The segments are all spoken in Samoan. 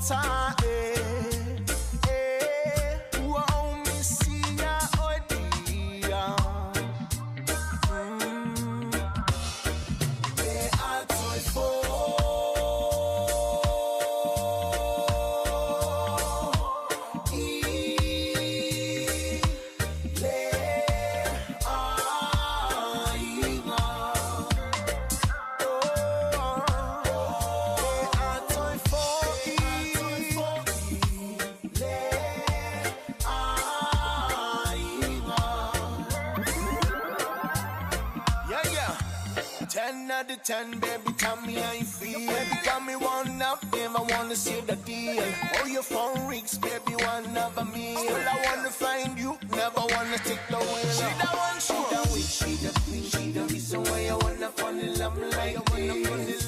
ta e e ua o misia o dia. Pe a toi fo i le aiga. Pe a toi fo i le aiga. Yeah, yeah. 10 out of 10, baby, tell me how you feel. Baby, got me one up, never wanna see the deal. Oh, your phone rings, baby, one of a meal. Well, I wanna find you, never wanna take the wheel. She the one, she the witch, she the queen, she the reason why I wanna fall in love like this.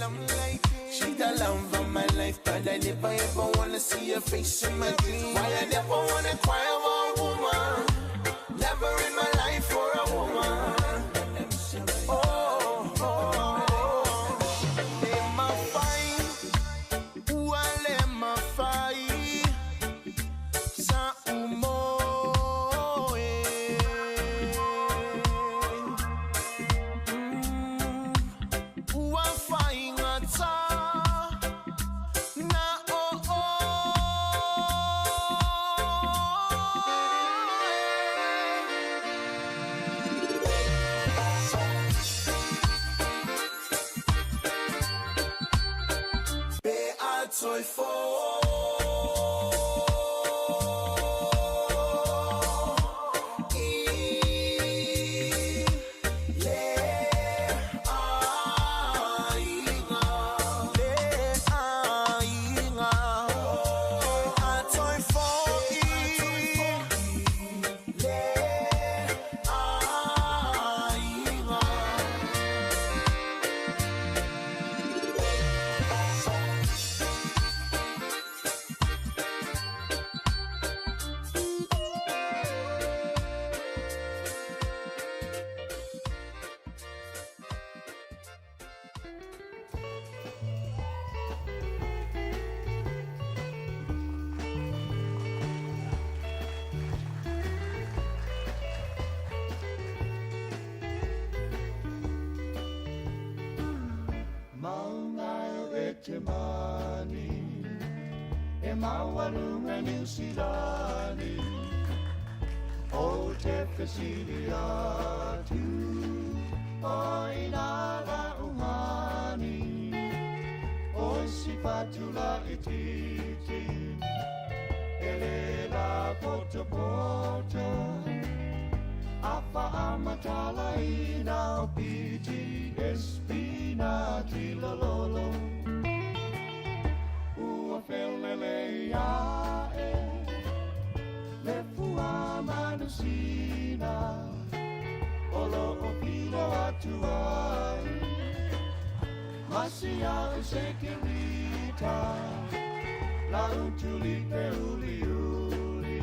She the love of my life, but I never ever wanna see her face in my dreams. Why I never wanna cry over a woman? Never in my life for a woman. Oh, oh, oh. Le mafai, ua le mafai, sa umo e. Ua fai ngata, na o o. Pe a toi fo i le aiga. Le aiga. A toi fo i le aiga. Maunga e te mani, e maualunga New Zealani, o te fesili atu, o ina la uhani, o sifatula i titi, e le la poto poto, afa amatala ina o piti, espina tilololo. Ua felele ia e le fua manusina, o lo o pilo atu ai, masia o sekirita, la utuli pe uli uli,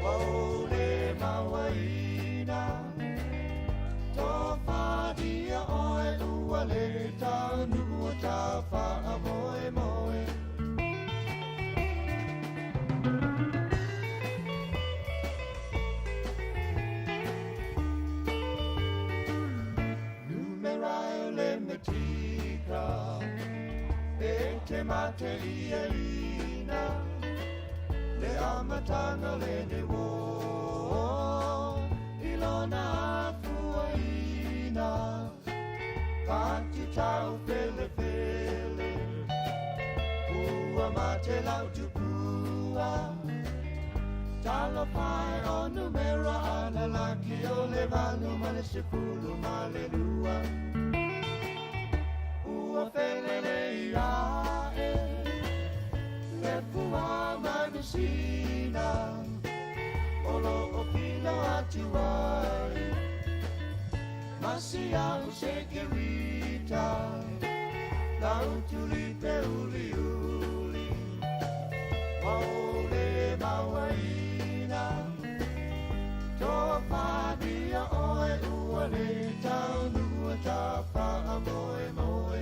wa o le mawaina, to whadia oe ua le taunu o ta wha moe moe. Numera le matika, e te mate ia ina, le amatanga le ne wo, ilona fuaina, patu tau fele fele, ua mate lau tupua, talo pai o numera ana laki o le valu ma le sefulu ma le lua. Ua felele ia e, le fua manusina, o lo o pilo atu ai, masia o sekirita, la utuli pe uli uli, wa o le mawaina, to whadia oe ua le taunu ta wha moe moe.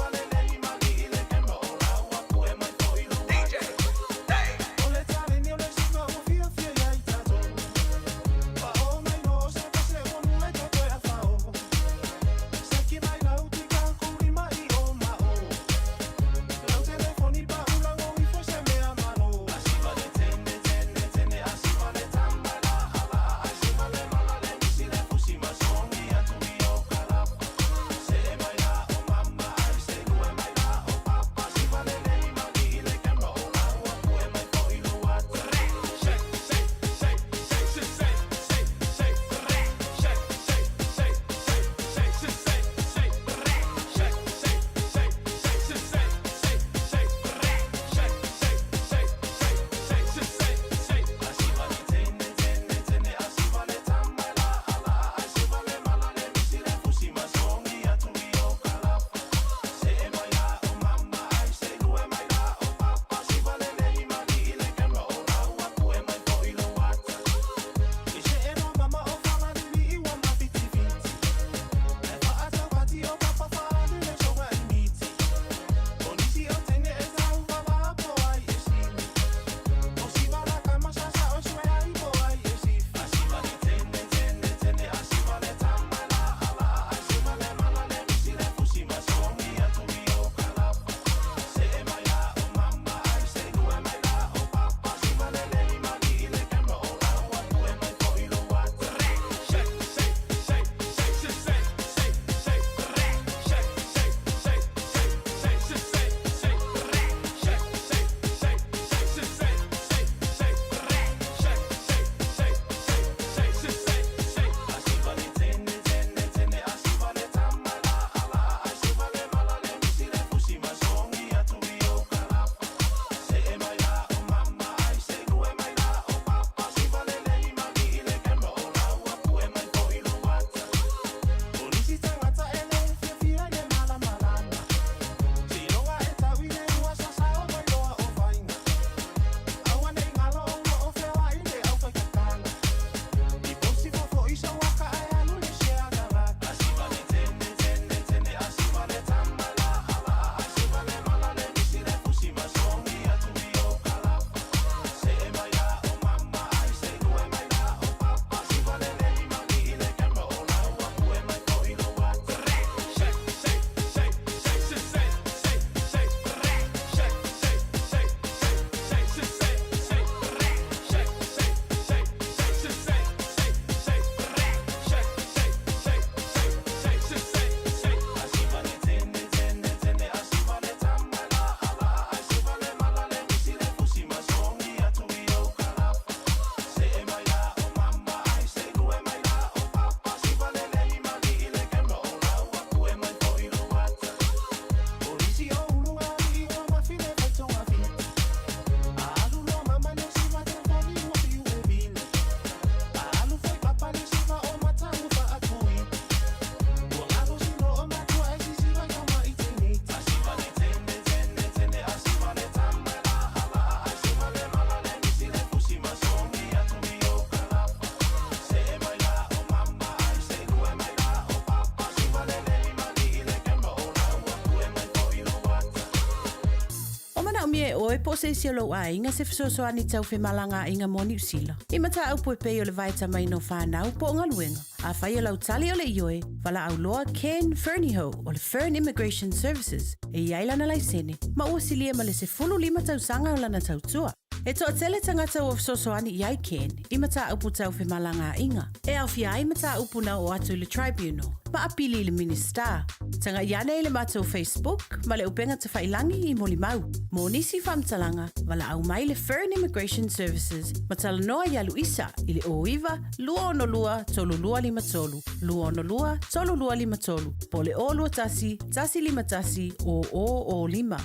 manaomia e oe po o se isi o lou aiga se fesoasoani tau femalagaaiga mo Niu Sila i mataupu e pei o le vaetamaina o fanau po o galuega? Afai o lau tali o le ioe, valaau loa Ken Fernihough o le Fern Immigration Services e i ai lana laisene ma ua silia ma le 15 tausaga o lana tautua. E toatele tagata ua fesoasoani i ai Ken i mataupu tau femalagaaiga, e aofia ai mataupu na oo atu i le Tribunal ma apili i le Minisita. Tagai ane i le matou Facebook ma le upega tafailangi i molimau. Mo nisi faamatalaga, valaau mai le Fern Immigration Services ma talanoa iā Luisa i le 09 262 3253, 262 3253, po o le 021 151 0005.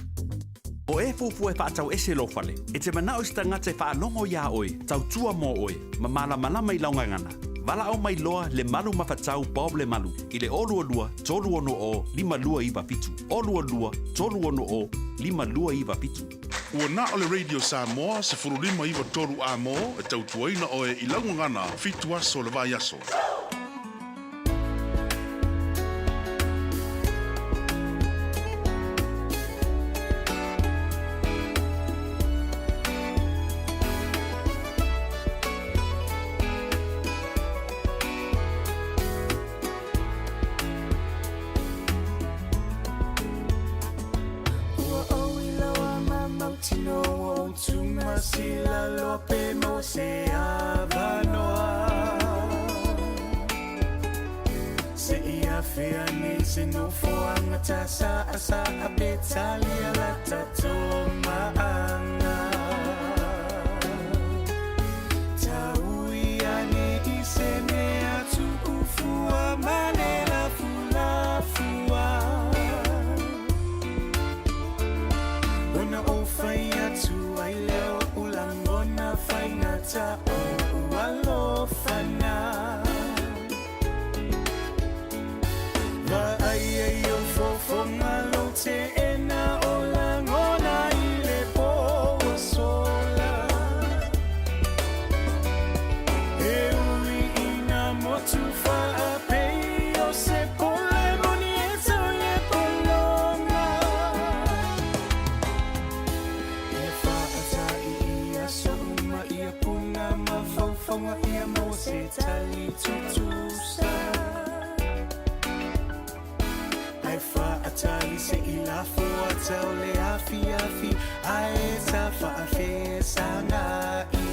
O e fuafua e faatau ese lou fale, e te manao i se tagata e faalogo iā oe, tautua mō oe, ma malamalama i lau gagana. Valaau mai loa Lemalu Mafatau Bob Lemalu i le 022 360 5297, 022 360 5297. Ua na o le Radio Samoa 15 9 3 A-mo e tautuaina oe i lau gagana fitu aso o le vaiaso. Ua ou iloa ma mautinoa ua ou tumasila loa pe maua se avanoa. Se i afea nei se nofoaga ta saasaa pe talia la tatou maaga. Taui ane i se mea tuufua ma le lafulafua. Ona ou fai atu ai lea o oʻu lagona faigata oʻu alofa na. Vaaia i ou fofoga lou teena o lagona i le po ua sola. E ui i nā motu faapei o se pole moni e tau i le pologa. Ia faata'i i aso uma ia puna mafaufauga ia maua se tali tutusa. Ae faatali se i lafo ata o le afiafi ae ta faafesaga'i.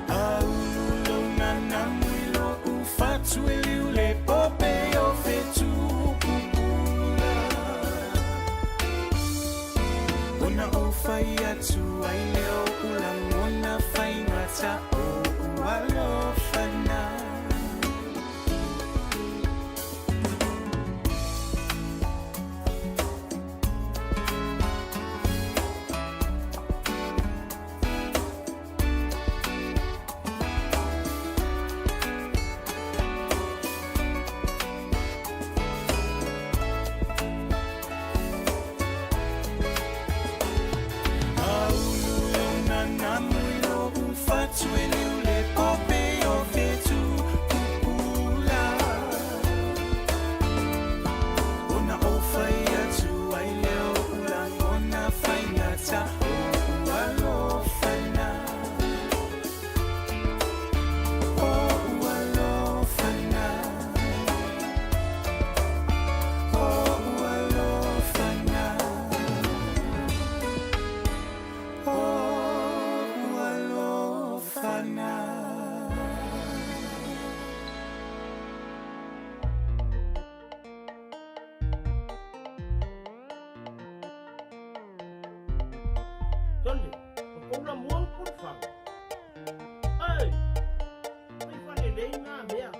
A ulu lou nanamu i lo'u fatu e liu le pope o fetu pupula. Ona ou fai atu ai lea o oʻu lagona faigata oʻu alofa na. A ulu lou nanamu i lo'u fatu e liu le pope o fetu pupula. Ona ou fai atu ai lea o oʻu lagona faigata oʻu alofa na. Oʻu alofa na. Oʻu alofa na. Oʻu alofa na. Tole, o kou la mua o pulufanga. Ai, ai whalelei ngā mea.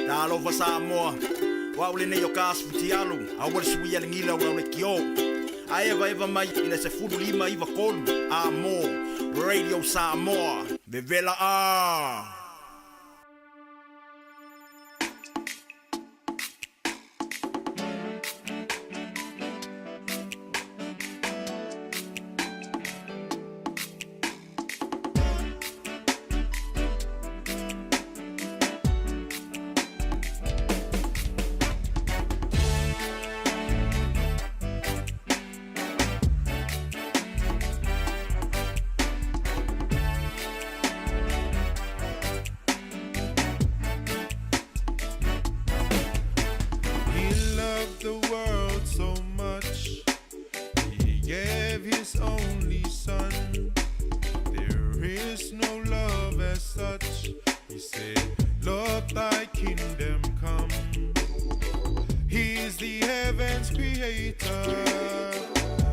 Talofa Samoa, o au lenei o ka Asifutialu, aua le suia le gila o lau leitio. Ae evaeva mai i le 15 93 A mo Radio Samoa, vevela a! He loved the world so much, he gave his only son. There is no love as such. He said, Lord, thy kingdom come. He is the heavens creator,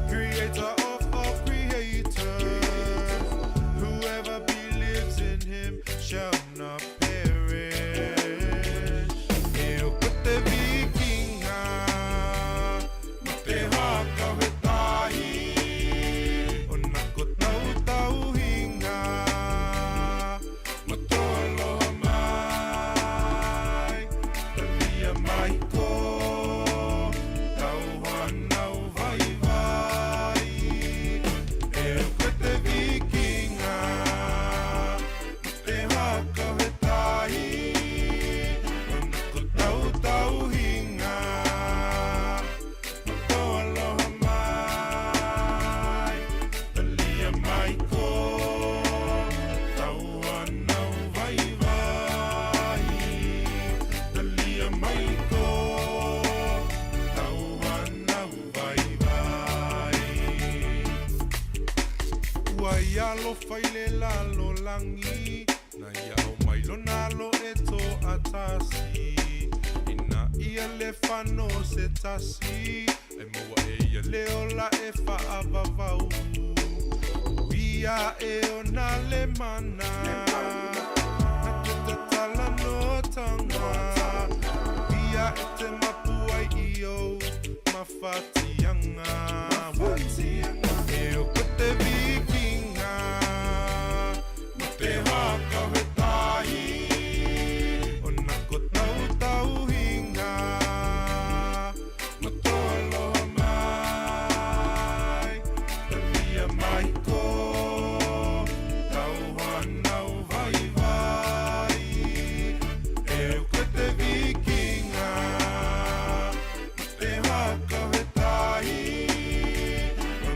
creator of all creators. Whoever believes in him shall not perish. E o ko te vikinga, ma te haka he tahi, o na ko tau tau hinga, ma tō aloha mai, talia mai ko, tau hanau vai vai. E o ko te vikinga, ma te haka he tahi, o na ko tau tau hinga, ma tō aloha mai, talia mai ko, tau hanau vai vai. Talia mai ko, tau hanau vai vai. Ua ia alofa i le lalolagi, na ia au mai lona alo e toatasi. Ina ia le fano se tasi, e maua e ia le ola e faavavau. O ia e ona le mana, na te tatala no taga. O ia e te mapu ai i ou mafatiaga. E o ko te vikinga, ma te haka he tahi, o na ko tau tau hinga, ma tō aloha mai, talia mai ko, tau hanau vai vai. E o ko te vikinga, ma te haka he tahi, o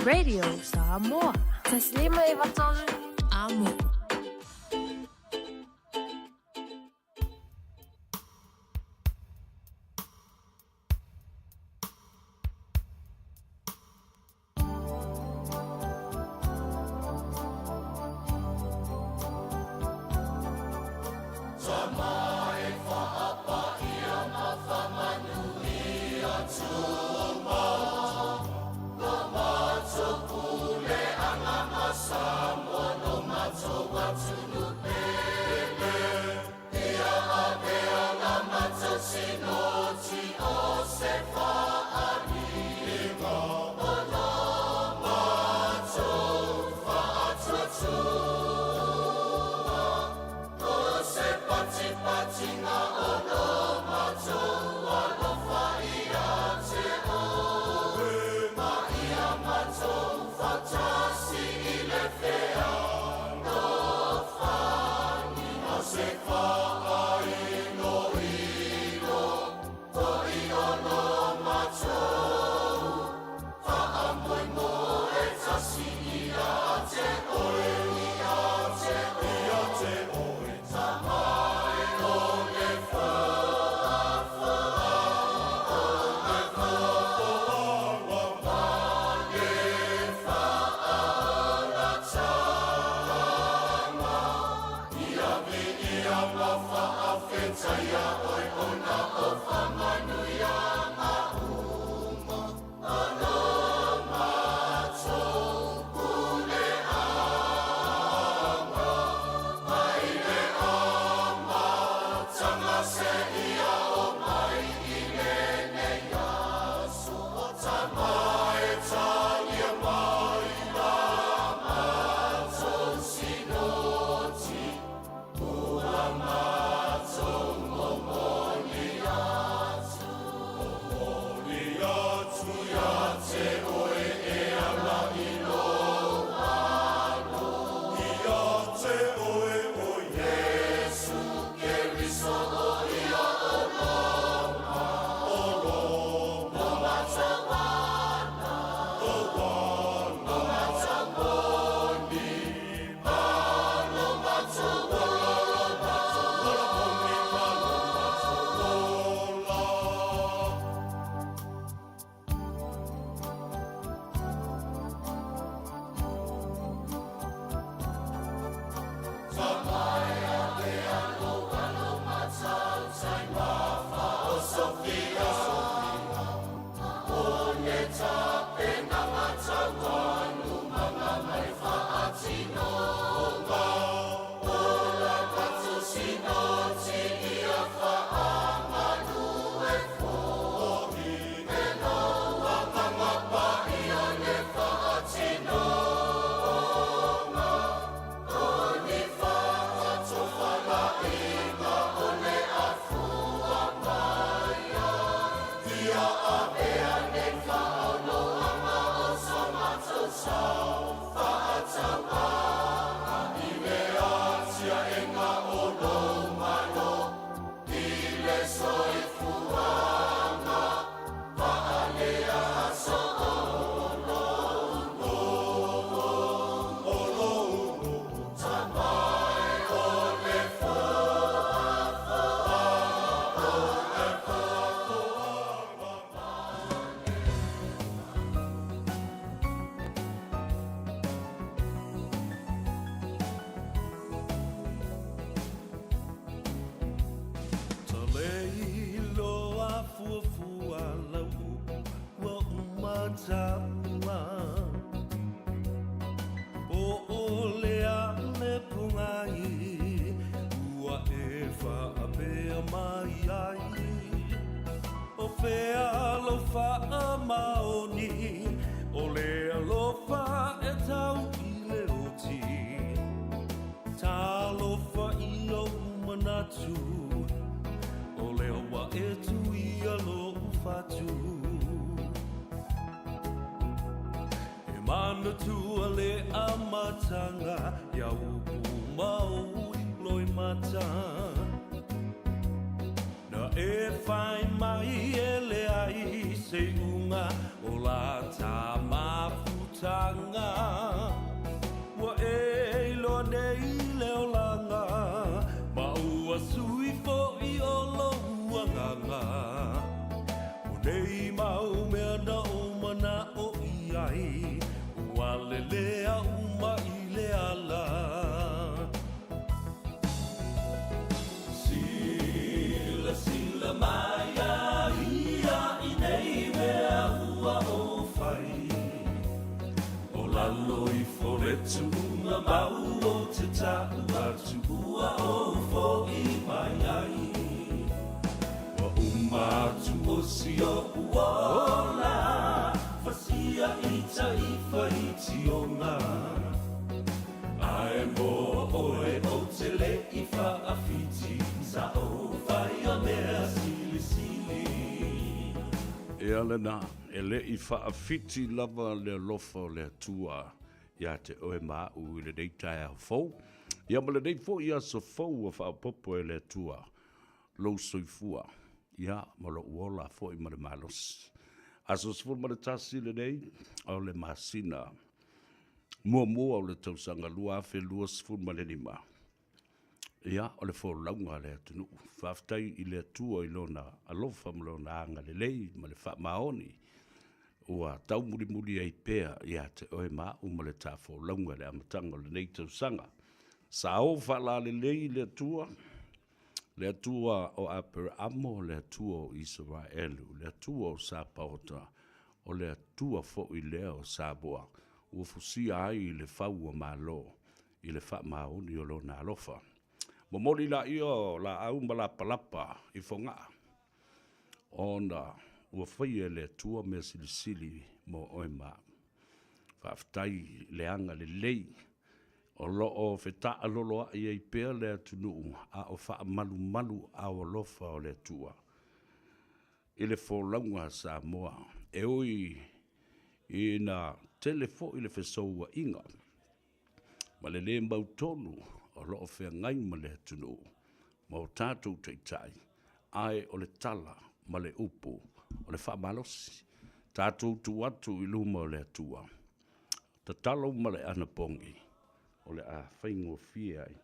Radio Samoa. Taslima e vatolu amo. Samoa no Ea lena, e leʻi faafiti lava le alofa o le Atua iā te oe ma aʻu i lenei taeao fou. Ia ma lenei foi aso fou ua faaopoopo e le Atua lou soifua, ia ma lou ola foi ma le malosi. Aso 11 lenei o le masina muamua o le tausaga 2025. Ia, o le folauga a le atunuu. Faafetai i le Atua i Lona alofa ma Lona agalelei ma le faamaoni ua taumulimuli ai pea ia te oe ma au ma le ta folauga i le amataga o lenei tausaga. Sa o faalalelei le Atua, le Atua o Aperaamo, le Atua o Isaraelu, le Atua o Sapaota, o le Atua foi lea o Samoa, ua fusia ai le fau o Malo i le faamaoni o Lona alofa. Momoli laia o laau ma lapalapa i Fogaa, ona ua faia e le Atua mea silisili mo oe ma au. Faafetai i le agalelei o lo o fetaaloloai ai pea le atunuu a o faamalumalu aao alofa o le Atua i le folauga a Samoa, e ui ina tele foi le fesouaiga ma le lē mautonu o lo o feagai ma le atunuu ma o tatou taitai, ae o le tala ma le upu o le faamalosi, tatou tuu atu i luma o le Atua, tatalo ma le anapogi, o le a faigofie ai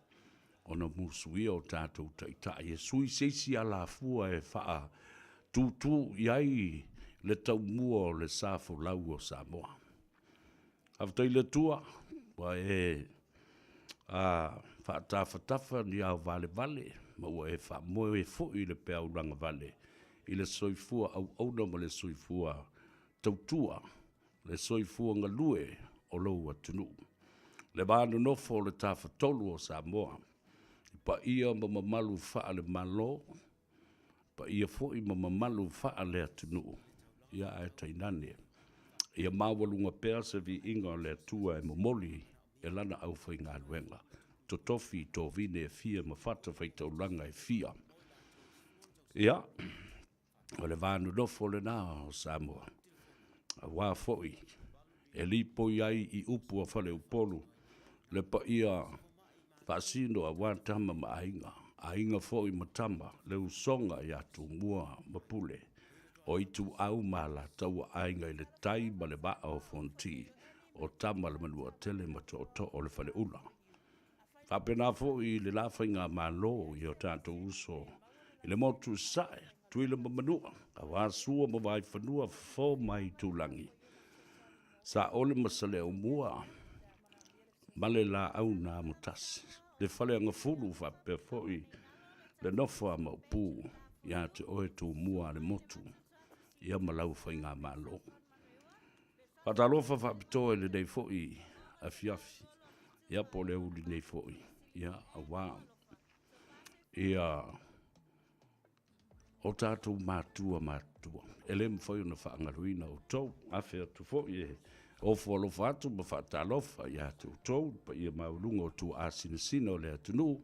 ona musuia o tatou taitai e sui se isi alafua e faatutū i ai le taumua o le sa folau o Samoa. Faafetai i le Atua ua e faatafatafa ni ao valevale ma ua e faamoe foi i le peau lagavale i le soifua auauna ma le soifua tautua, le soifua galue o lou atunuu. Le va nonofo o le Tafatolu o Samoa, i paia ma mamalu faale-Malo, paia foi ma mamalu faale-atunuu, ia ae tainane ia maualuga pea se viiga o le Atua e momoli e Lana aufaigaluega totofi i tovine e fia ma fatafaitaulaga e fia. Ia, o le va nonofo lena o Samoa, aua foi e lipoi ai i upu a faleupolu le paia faasino aua Tama ma Aiga, Aiga foi ma Tama, le usoga ia Tumua ma Pule, o Ituau ma Alataua, Aiga i le Tai ma le Vaa o Fonoti, o Tama a le Manuatele ma Tootoo o le Faleula. Faapena foi i le la faigamalo i o tatou uso i le motu i Sasae, Tutuila ma Manua, aua Sua ma Vaifanua, Fofo ma Aitulagi, Saole ma Saleaaumua ma le Laau na Amotasi, le Faleagafulu faapea foi le nofo a Maopu ia te oe Tumua a le motu ia ma lau faigamalo. Faatalofa faapitoa i lenei foi afiafi, ia po o le aoauli nei foi, ia aua ia o tatou matua matutua. E le mafai ona faagaloina outou. Afe atu foi e ofo alofa atu ma faatalofa ia te outou, le paia maualuga o tuaasinasina o le atunuu.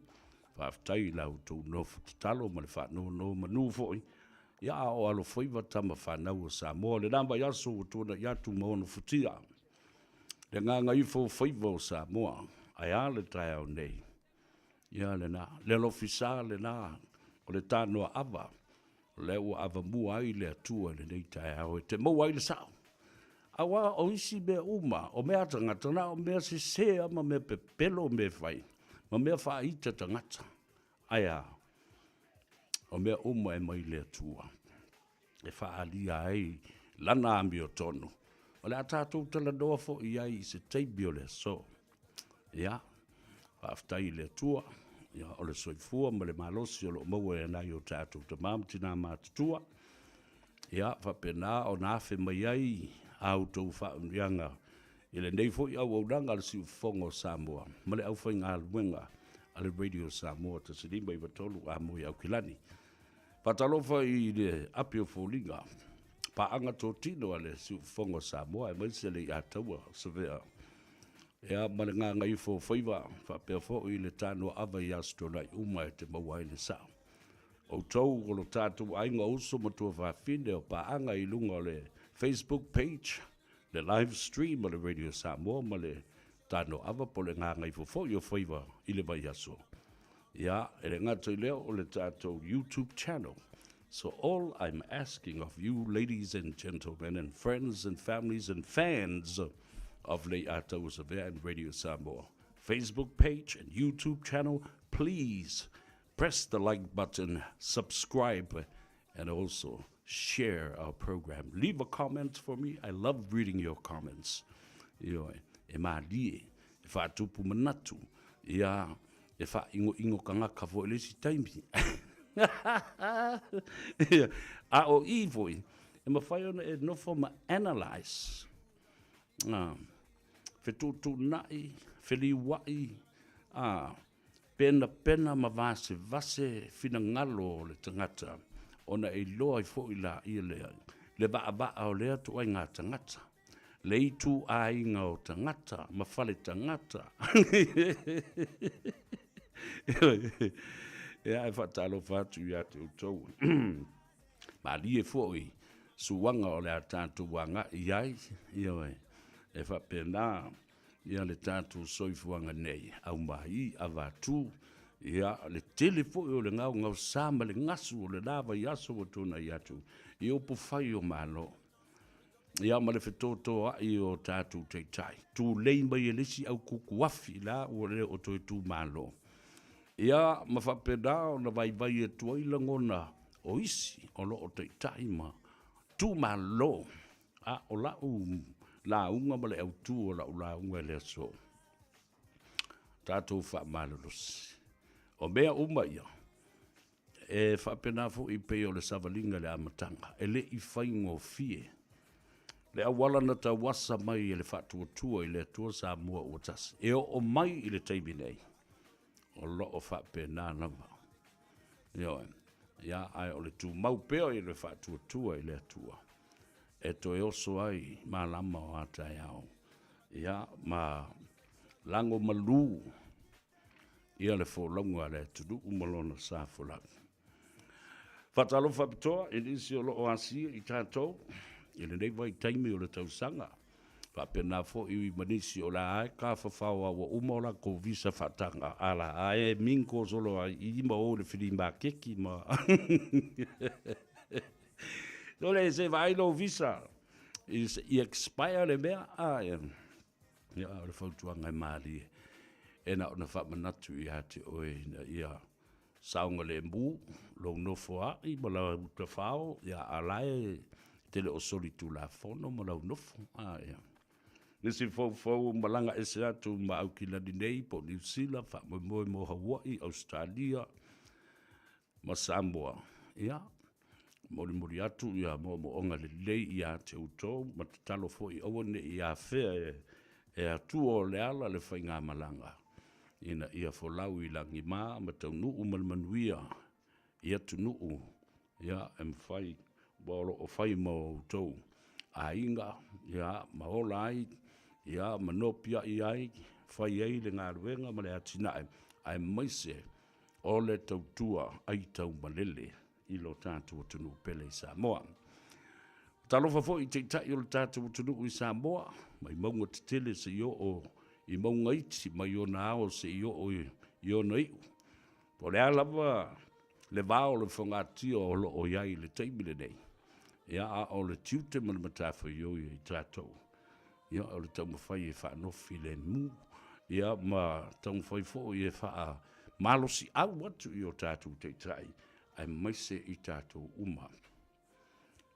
Faafetai i la outou nofo tatalo ma le faanonomanu foi, ia a o alofaiva tama fanau a Samoa. I lena vaiaso ua tuanai atu ma ono futia le gagaifo o faiva o Samoa, ae a le taeao nei? Ia lena, le alofisa lena o le tanoa ava, o lea ua avamua ai le Atua i lenei taeao e te maua ai le sao. Aua o isi mea uma, o mea a tagata, na o mea sese lava ma mea pepelo mea e fai, ma mea faaita tagata. Ae a? O mea uma e mai le Atua e faaalia ai lana amiotonu. O le a tatou talanoa foi i ai i se taimi o le aso. Ia, faafetai i le Atua, ia, o le soifua ma le malosi o lo o maua e nai o tatou tama ma tina matutua. Ia, faapena ona afe mai ai a outou faaumiaga i lenei foi auaunaga a le Siufofoga o Samoa ma le aufaigaluega a le Radio Samoa 1593 Amoe Aukilani. Faatalofa i le api o foliga, paaga totino a le Siufofoga o Samoa aemaise le Iataua Savea ia ma le Gagaifo o Faiva, faapea foi le Tanoaava i Aso Toonai uma e te maua ai le sao. Outou o lo tatou aiga uso ma tuafafine o paaga i luga o le Facebook page, le live stream a le Radio Samoa ma le Tanoava po o le gagaifo foi o faiva i le vaiaso. Ia, e le gata i lea o le tatou YouTube channel. So all I'm asking of you ladies and gentlemen and friends and families and fans of Lei'ataua Savea and Radio Samoa Facebook page and YouTube channel, please press the like button, subscribe, and also share our program. Leave a comment for me. I love reading your comments. Ioe, e malie, e whaatupu manatu, ia, e whaingo ingo kangaka fo le si taimi. Ia, a o i foi, e mawhai ona e nofo ma analyze. Ah, fetuutuunai, feliuai, a, penapena ma vasevase finagalo o le tagata, ona e iloa ai foi laia lea, le vaavaa o lea ituaiga tagata, le ituaiga o tagata ma fale tagata. Ia, ae faatalofa atu ia te outou. Malie foi suaga o le a tatou agai i ai, ioe, e faapena ia le tatou soifuaga nei, aumai avatu, ia le tele foi o le gaogaosa ma le gasu o le la vaiaso ua tuanai atu i upufai o Malo, ia ma le fetotoa'i o tatou taitai, tulei mai e le isi aukukuafi la ua le o toe tumalo, ia ma faapena ona vaivai atu ai lagona o isi o lo o taitai ma tumalo. A o la'u lauga ma le autū o la'u lauga i le aso, tatou faamalolosi, o mea uma ia e faapena foi pei o le savaliga i le amataga, e le i faigofie le auala na tauasa mai e le Faatuatua i le Atua Samoa ua tasi e oo mai i le taimi nei, o lo o faapena lava. Ioe, ia, ae o le tumau pea i le Faatuatua i le Atua e toe oso ai malama o a taeao, ia, ma lago malu ia le folauga a le atunuu ma lona sa folau. Faatalofa faapitoa i nisi o lo o asia i tatou i lenei vaitaimi o le tausaga, faapena foi ma nisi o le a e tafafao a ua uma o latou visa faataga a la a e mingo solo ai i ma o i le filimakeki ma Sole se vaai lou visa i expire le mea a ia, o le fautuaga e malie e na ona faamanatu ia te oe ina ia saogalemu lou nofo ai ma lau tafao, ia a lae te le o soli tulafono ma lau nofo a ia. Nisi foufou malaga ese atu ma Aukilani nei po o Niu Sila, faamoemoe mo Hawaii, Ausetalia ma Samoa, ia, molimoli atu ia moomooga lelei ia te outou ma tatalo foi aua ne i afea e atua o le ala le faigamalaga ina ia folau i lagima ma taunuu ma le manuia i atunuu, ia, e mafai ua o lo o fai ma outou aiga, ia, ma ola ai, ia, ma nopiai ai, fai ai le galuega ma le atinae, aemaise o le tautua aitaumalele i lo tatou atunuu pele i Samoa. Talofa foi i taitai o le tatou atunuu i Samoa, mai mauga tetele seia oo i mauga iti, mai ona ao seia oo i ona iu. Po o le a lava le va o le fogatia o lo o i ai i le taimi lenei, ia, a o le tiute ma le matafaioi a i tatou, ia, o le taumafai e faanofi lemu, ia, ma taumafai foi e faamalosiau atu i o tatou taitai, aemaise i tatou uma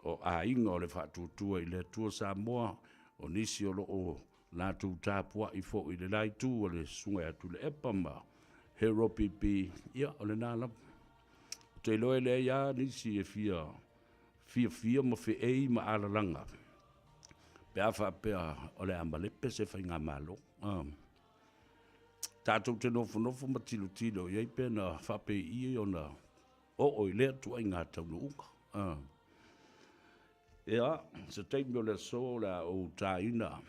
o aiga o le Faatuatua i le Atua Samoa, o nisi o lo o latou tapuai foi i le la itu o le susuga ia Tuilaepa ma Hero PP, ia, o lena lava. Ou te iloa e leai lava nisi e fia fiafia ma feei ma alalaga pe a faapea o le a malepe se faigamalo. Tatou te nofonofo ma tilotilo i ai pe na faapei i ona oo i lea ituaiga taunuuga. Ia, se taimi o le aso o le a ou taina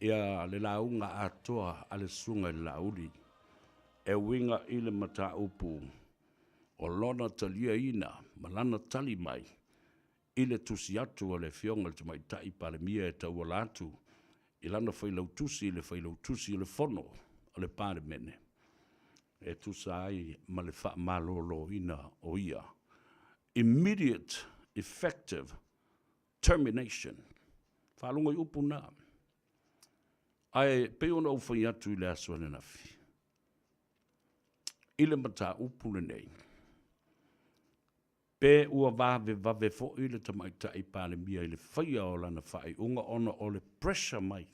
ia le lauga atoa a le susuga i le Laauli e uiga i le mataupu o lona taliaina ma lana tali mai i le tusi atu a le Afioga i le Tamaitai Palemia e tauala atu i lana failautusi i le failautusi o le Fono a le Palemene e tusa ai ma le faamaloloina o ia, immediate effective termination. Faalogo i upu na. Ae pei ona ou fai atu i le aso ananafi, i le mataupu lenei, Pe ua vavevave foi le Tamaitai Palemia i le faia o lana faaiuga ona o le pressure mai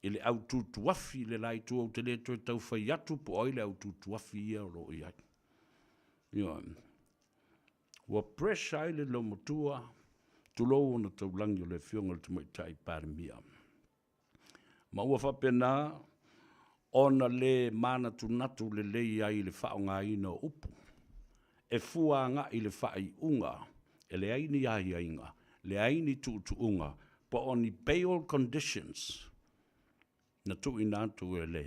i le au tutuafi i le la itu, ou te le toe tau fai atu po o ai le au tutuafi ia o lo o i ai. Ioe. Ua pressure ai le loomatua, tulou ona taulagi o le Afioga i le Tamaitai Palemia. Ma ua faapena ona le manatunatu lelei ai i le faaaogaina o upu e fua agai i le faaiuga e leai ni aiaiga, leai ni tuutuuga po o ni bail conditions na tuuina atu e le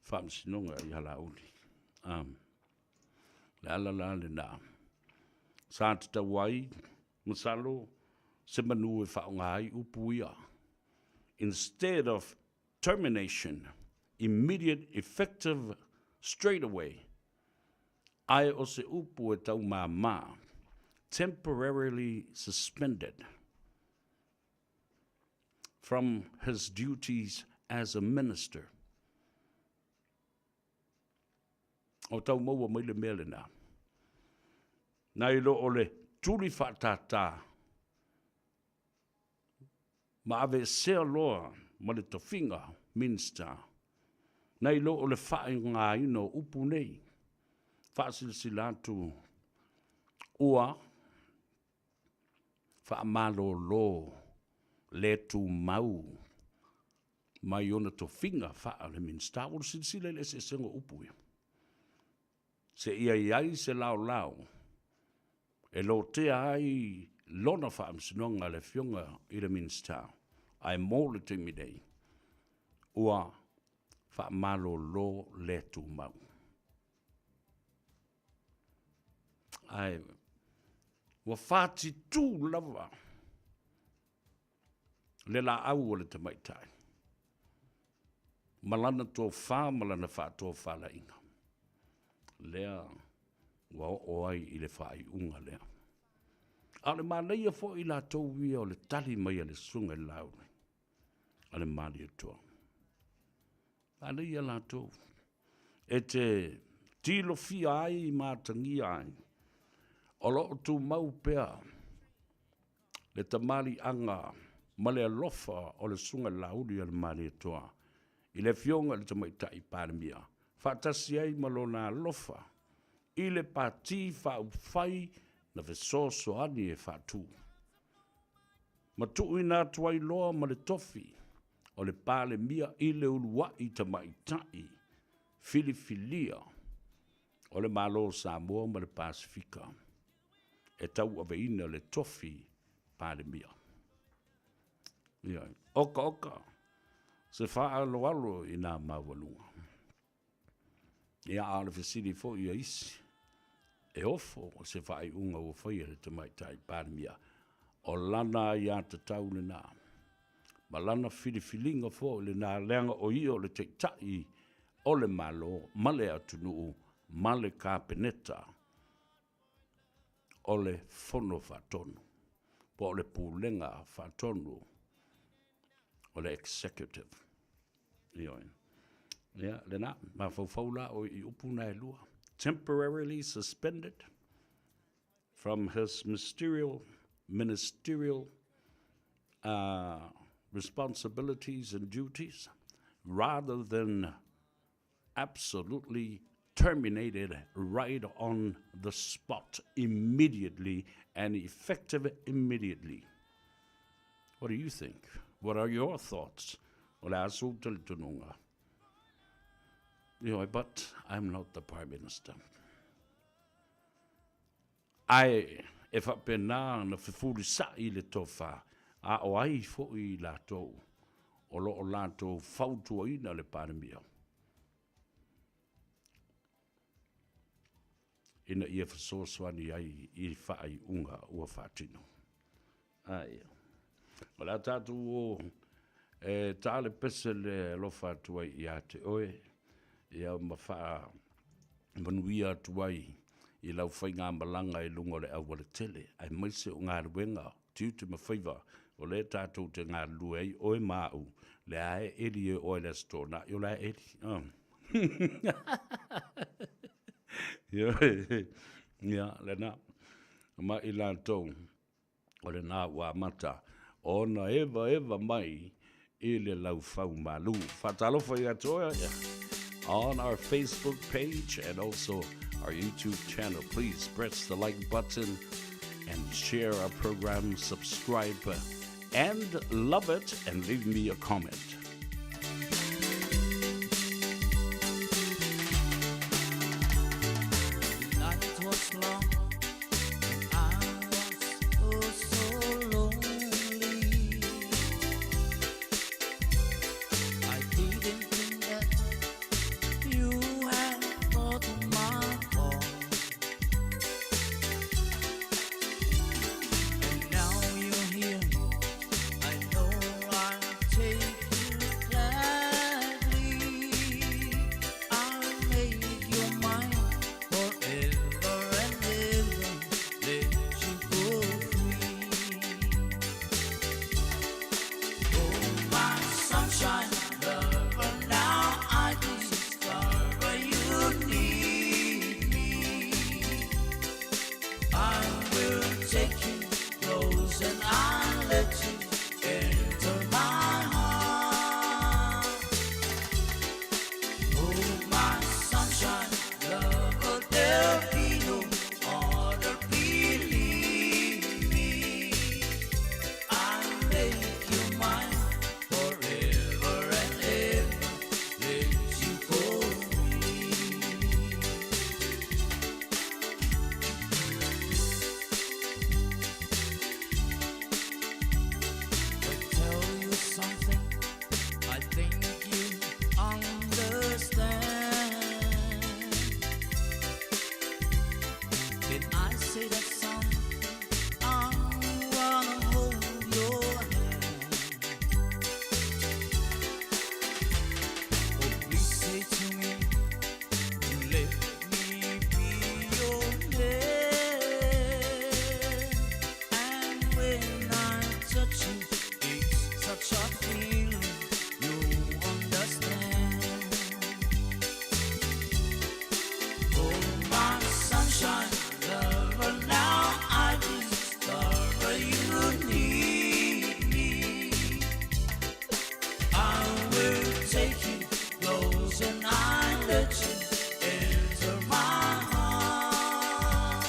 Faamasinoga ia Laauli. O le ala la lena sa tatau ai, masalo, se manu e faaaoga ai upu ia, instead of termination, immediate effective straight away, ae o se upu e taumāmā, temporarily suspended from his duties as a minister. O tau maua mai le mea lena. Nai lo o le tuli faatātā ma aveesea loa ma le tofiga Minista, nai lo o le faaigoaina o upu nei, faasilasila atu ua faamalolo le tumau mai ona tofiga faale-Minisita. Ua silasila i le eseesega o upu ia, seia i ai se laolao e lotea ai lona faamasinoga a le Afioga i le Minisita, ae mo le taimi nei, ua faamalolo le tumau. Ae ua fatitu lava le laau o le tamaitai ma lana tofa ma lana faatofalaiga, lea ua oo ai i le faaiuga lea. A o le manaia foi i latou ia o le tali mai a le Susuga i le Laauli a le Malietoa. Manaia latou e te tilofia ai ma atagia ai o lo o tumau pea le tamaliiaga ma le alofa o le Susuga i le Laauli a le Malietoa i le Afioga i le Tamaitai Palemia, faatasi ai ma lona alofa i le Pati Faaupufai na fesoasoani e faatu, ma tuuina atu ai loa ma le tofi o le Palemia i le uluai tamaitai filifilia o le Malo o Samoa ma le Pasefika e tauaveina le tofi Palemia. Ioe. Oka oka se faaaloalo i nā maualuga. Ia, a o le fesili foi a isi, e ofo se faaiuga ua faia e le Tamaitai Palemia, o lana aiatatau lena, ma lana filifiliga foi lena, leaga o ia o le Taitai o le Malo ma le atunuu ma le Kapeneta o le Fono Faatonu, po o le Pulega Faatonu o le Executive. Ioe. Ia, lena, mafaufau la oe i upu na e lua. Temporarily suspended from his ministerial, ministerial responsibilities and duties rather than absolutely terminated right on the spot immediately and effective immediately. What do you think? What are your thoughts? O le a sou talitonuga? Ioe, but I'm not the Prime Minister. Ae e faapena ona fefulisa'i le tofa, a o ai foi i latou o lo o latou fautuaina le Palemia ina ia fesoasoani ai i faaiuga ua faatino. Ae o le a tatou o E tā le pese le alofa atu ai ia te oe, ia ma whaa manuia atu ai i lau faigamalaga i luga o le aualatele, aemaise o galuega, tiute ma faiva, o lea tatou te galulue ai oe ma au, lea e eli e oe le Aso Toonai, o la e eli. Oh. Ia, lena. Ma i latou, o lena ua amata ona evaeva mai i le laufau malu. Faatalofa ia te oe on our Facebook page and also our YouTube channel. Please press the like button and share our program, subscribe and love it, and leave me a comment. Night was long and I was oh so lonely. I didn't think that you had thought my call. And now you're here. I know I'll take you gladly. I'll make you mine forever and ever. Let you go free. Oh, my sunshine lover, now I discover you need me. I will take you close and I'll let you enter my heart. Oh, my sunshine lover, there'll be no other, believe me. I'll make you mine forever and ever. Let you go free. I tell you something, I think you understand. Did I say that something? I wanna hold your hand. Oh, please say to me, you let me be your man. And when I touch you, it's such a feeling you understand. Oh, my sunshine lover, now I discover you need me. I will take you close and I'll let you enter my heart.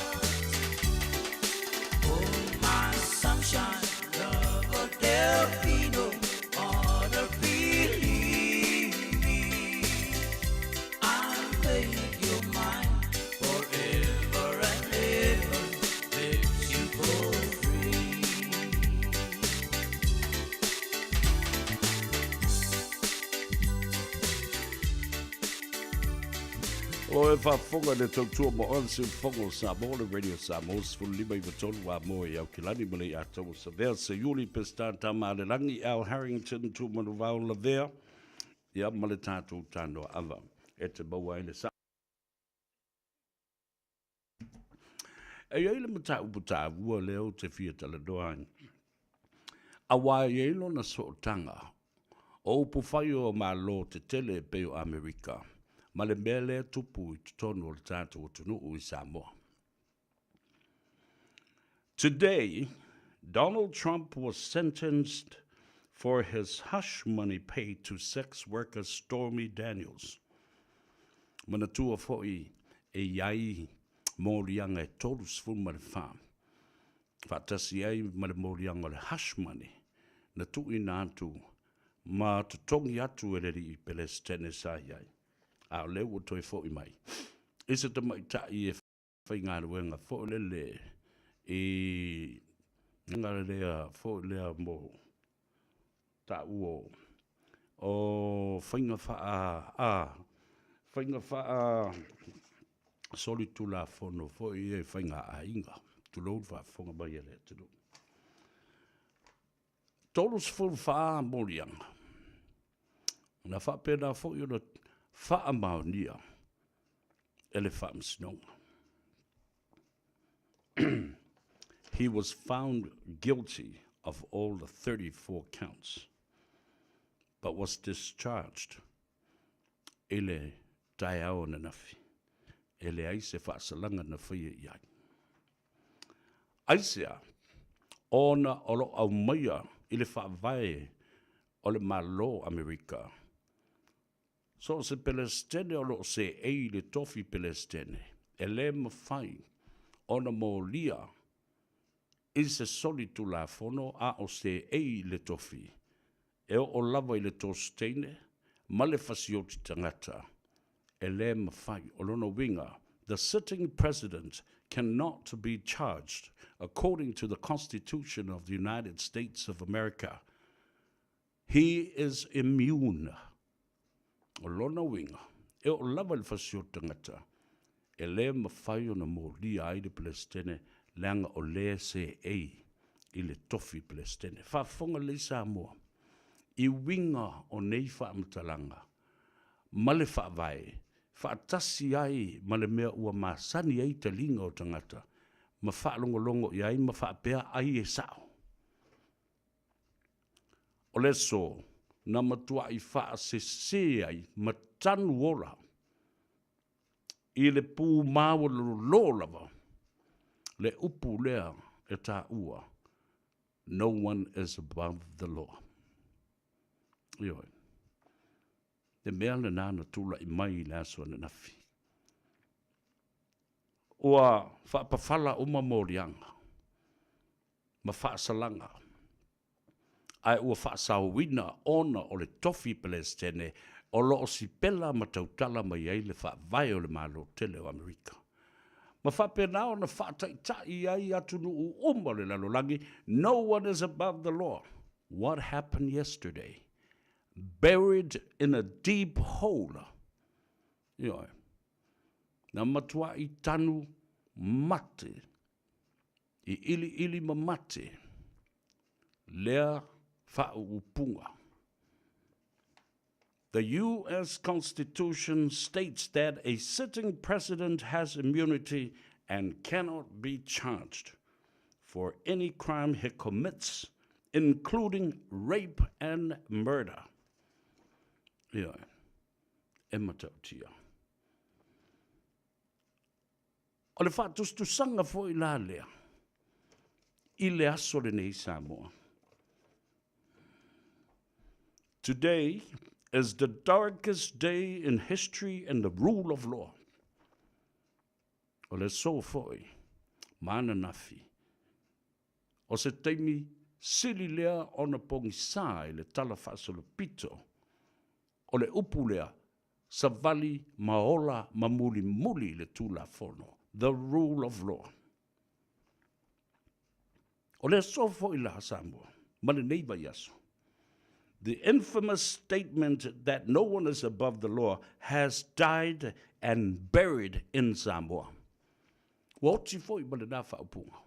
Oh, my sunshine lover, there'll be no other, believe me. I'll make you mine forever and ever. Let you go free. O e faafofoga le tautua mo oe se fofoga o Samoa le Radio Samoa 15 93 a mo e Aukilani ma le Iataua Savea Seiuli Peseta Tama-a-le-lagi Al Harrington Tumanuvao Lavea ia ma le tatou tanoa ava e te maua ai le sa. E i ai le mataupu taua lea ou te fia talanoa ai. Auā e i ai lona sootaga o upufai o Malo tetele e pei o Amerika ma le mea lea e tupu i totonu o le tatou atunuu i Samoa. Today, Donald Trump was sentenced for his hush money paid to sex worker Stormy Daniels. Manatua foi e i ai moliaga e 34, faatasi ai ma le moliaga o le hush money na tuuina atu ma totogi atu e le alii Pelesitene sa i ai, a o lea ua toe foi mai i se tamaitai e faigaluega foi lele i lea foi lea mo taua o faiga faa a faiga faa solitulafono foi ia i faiga aiga, tulou le faafofoga mai a le atunuu. 34 moliaga. Na faapena foi ona faamaonia e le Faamasinoga. He was found guilty of all the 34 counts, but was discharged i le taeao ananafi. E leai se faasalaga na faia i ai. Aisea? Ona o lo o aumaia i le faavae o le Malo o Amerika, so o se Pelesitene o lo o seei i le tofi Pelesitene, e le mafai ona molia i se solitulafono a o seei i le tofi, e oo lava i le tosi teine ma le fasioti tagata, e le mafai. O lona uiga, the sitting president cannot be charged according to the Constitution of the United States of America. He is immune. O lona uiga, e oo lava i le fasioti tagata, e le mafai ona molia ai le Peresetene leaga o lea e seei i le tofi Peresetene. Faafofoga lelei Samoa i uiga o nei faamatalaga ma le Faavae faatasi ai ma le mea ua masani ai taliga o tagata ma faalogologo i ai ma faapea ai e sao. O le aso na matuai faasese ai ma tanu ola i le pumaualolo lava le upu lea e taua, No one is above the law. Ioe. Le mea lena na tulai mai i le aso ananafi. Ua faapafala uma moliaga ma faasalaga, ae ua faasaoina ona o le tofi Pelesitene o lo o sipela ma tautala mai ai le faavae o le Malo tele o Amerika. Ma faapena ona faataitai ai atunuu uma o le lalolagi, no one is above the law. What happened yesterday? Buried in a deep hole. Ioe. Na matuai tanu mate i iliili ma mate lea faauupuga. The US Constitution states that a sitting president has immunity and cannot be charged for any crime he commits, including rape and murder. Ioe, e matautia. O le faatusatusaga foi la lea i le aso lenei Samoa. Today is the darkest day in history and the rule of law. O le aso foi ma ananafi, o se taimi sili lea ona pogisā i le tala faasolopito o le upu lea, savali ma ola ma mulimuli le Tulafono, the rule of law. O le aso foi la Samoa, ma lenei vaiaso, the infamous statement that no one is above the law has died and buried in Samoa. Ua oti foi ma lena faaupuga.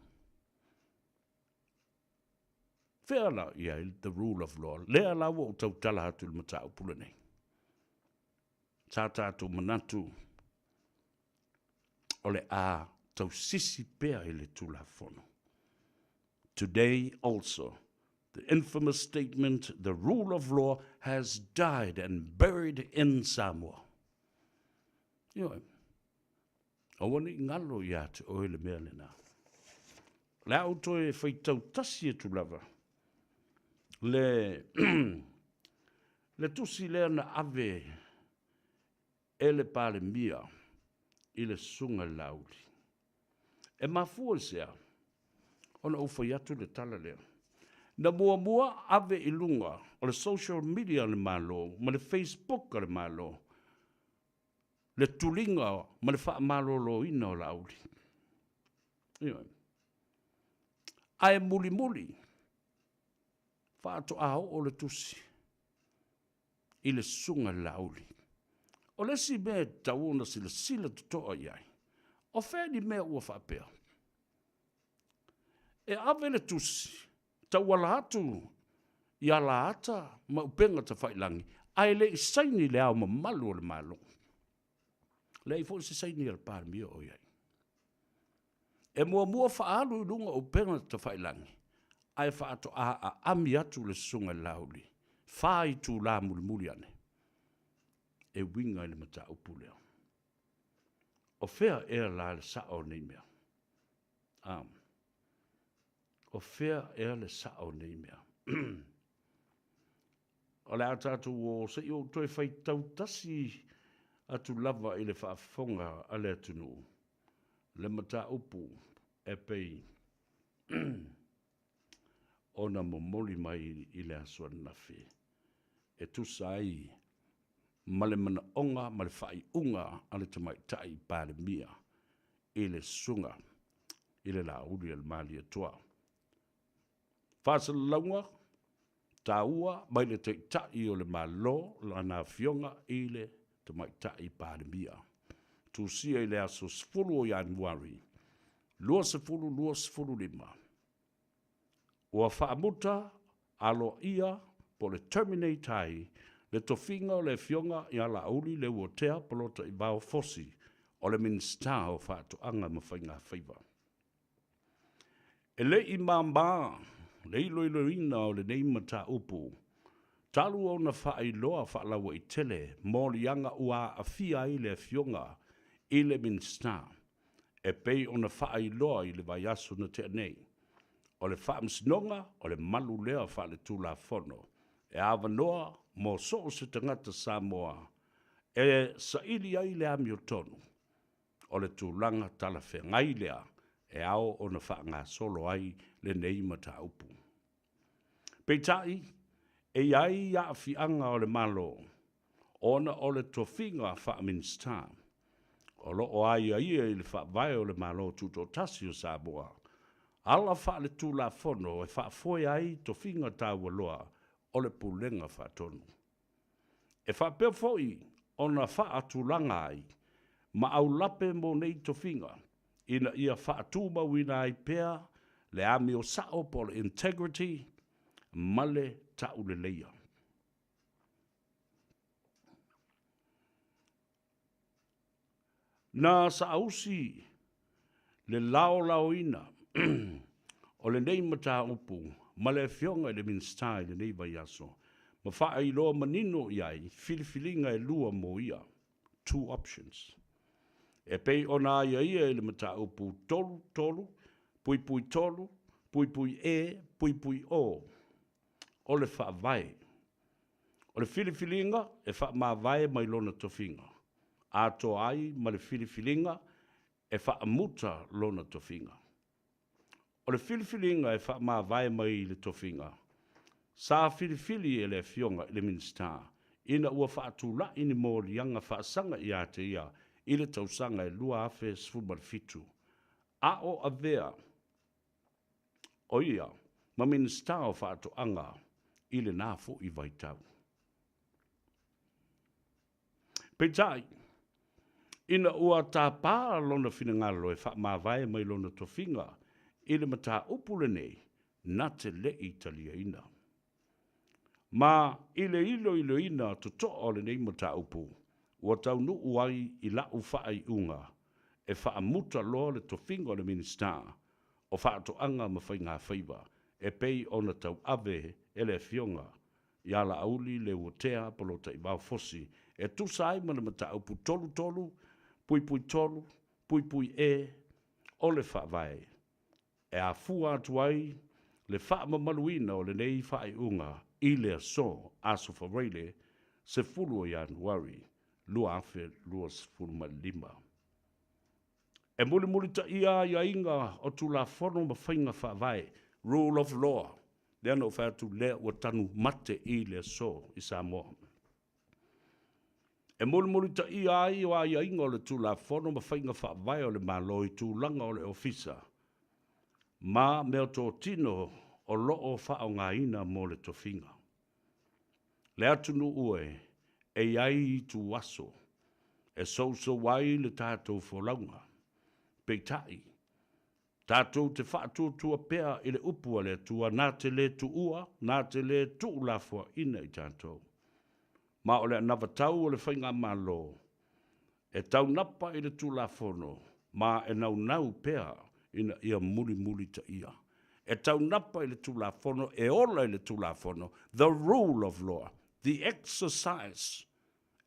Fea la i ai the rule of law? Lea la ua ou tautala atu i le mataupu lenei. Sa tatou manatu o le a tausisi pea i le Tulafono. Today also, the infamous statement, the rule of law has died and buried in Samoa. Ioe. Aua ne i ngalo ia te oe le mea lena. O le a ou toe faitau tasi atu lava le, le tusi lea na ave e le Palemia i le Susuga i le Laauli. E mafua i sea ona ou fai atu le tala lea. Na muamua ave i luga o le social media a le Malo ma le Facebook a le Malo le tuliga ma le faamaloloina o Laauli. Ioe. Ae mulimuli, faatoa oo le tusi i le susuga i le Laauli. O le isi mea e tatau ona silasila totoa i ai, o fea ni mea ua faapea? E ave le tusi tauala atu i alaata ma upega tafailagi. Ae le i saini Le Ao Mamalu o le Malo. Leai foi se saini a le Palemia o i ai. E muamua faaalu i luga o upega tafailagi, ae faatoa aami atu le Susuga i le Laauli, fa itula mulimuli ane, e uiga i le mataupu lea. O fea ea la le sao o nei mea? A, o fea ea le sao o nei mea? O le a tatou o se i ou toe faitau tasi atu lava i le faafofoga a le atunuu le mataupu e pei ona momoli mai i le aso ananafi e tusa ai ma le manaoga ma le faaiuga a le Tamaitai Palemia i le Susuga i le Laauli a le Malietoa. Faasalalauga taua mai le Taitai o le Malo lana Afioga i le Tamaitai Palemia. Tusia i le aso 10 o Ianuari 2025, ua faamuta aloaia po o le terminate ai le tofiga o le Afioga ia Laauli Leuatea Polataivao Fosi o le Minisita o Faatoaga ma Faigafaiva. E le i māmā le iloiloina o lenei mataupu talu ona faailoa faalauaitele moliaga ua aafia ai le Afioga i le Minisita e pei ona faailoa i le vaiaso na tea nei. O le Faamasinoga o le malu lea faaletulafono e avanoa mo so o se tagata Samoa e saili ai le amiotonu O le tulaga talafeagai lea e ao ona faagasolo ai lenei mataupu. Peitai, e i ai aafiaga o le Malo ona o le tofiga faa-Minisita o lo o aiaia i le Faavae o le Malo Tutoatasi o Samoa, ala faaletulafono e faafoe ai tofiga taualoa o le Pulega Faatonu. E faapea foi ona faatulaga ai ma aulape mo nei tofiga ina ia faatumauina ai pea le amio sao po o le integrity ma le tauleleia. Na saausi le laolaoina o lenei mataupu ma le Afioga i le Minisita i lenei vaiaso ma faailoa manino i ai filifiliga e lua mo ia, two options, e pei ona aiaia i le mataupu 33 puipui 3 puipui E puipui O o le Faavae. O le filifiliga e faamavae mai lona tofiga, atoa ai ma le filifiliga e faamuta lona tofiga. O le filifiliga e faamavae mai i le tofiga, sa filifili e le Afioga i le Minisita ina ua faatulai ni moliaga faasaga ia te ia i le tausaga e 2017, a o avea o ia ma Minisita o Faatoaga i lena foi vaitau. Peitai, ina ua tapa lona finagalo e faamavae mai lona tofiga i le mataupu lenei, na te le i taliaina. Ma i le iloiloina totoa o lenei mataupu, ua taunuu ai i la'u faaiuga e faamuta loa le tofiga o le Minisita o Faatoaga ma Faigafaiva e pei ona tauave e le Afioga ia Laauli Leuatea Polataivao Fosi e tusa ai ma le mataupu 33 puipui 3 puipui E o le Faavae e afua atu ai le faamamaluina o lenei faaiuga i le aso, Aso Faraile 10 o Ianuari 2025. E mulimulitaia aiaiga o Tulafono ma Faiga Faavae, Rule of Law, lea na ou fai atu lea ua tanu mate i le aso i Samoa. E mulimulitaia ai o aiaiga o le Tulafono ma Faiga Faavae o le Malo i tulaga o le Ofisa ma meatotino o lo o faaaogaina mo le tofiga. Le atunuu e, e i ai ituaso e sousou ai le tatou folauga. Peitai, tatou te faatuatua pea i le upu a le Atua na te le tuua, na te le tuulafoaina i tatou. Ma o le anavatau o le Faigamalo e taunapa i le Tulafono ma e naunau pea ina ia mulimulitaia. E taunapa i le Tulafono, e ola i le Tulafono, the rule of law, the exercise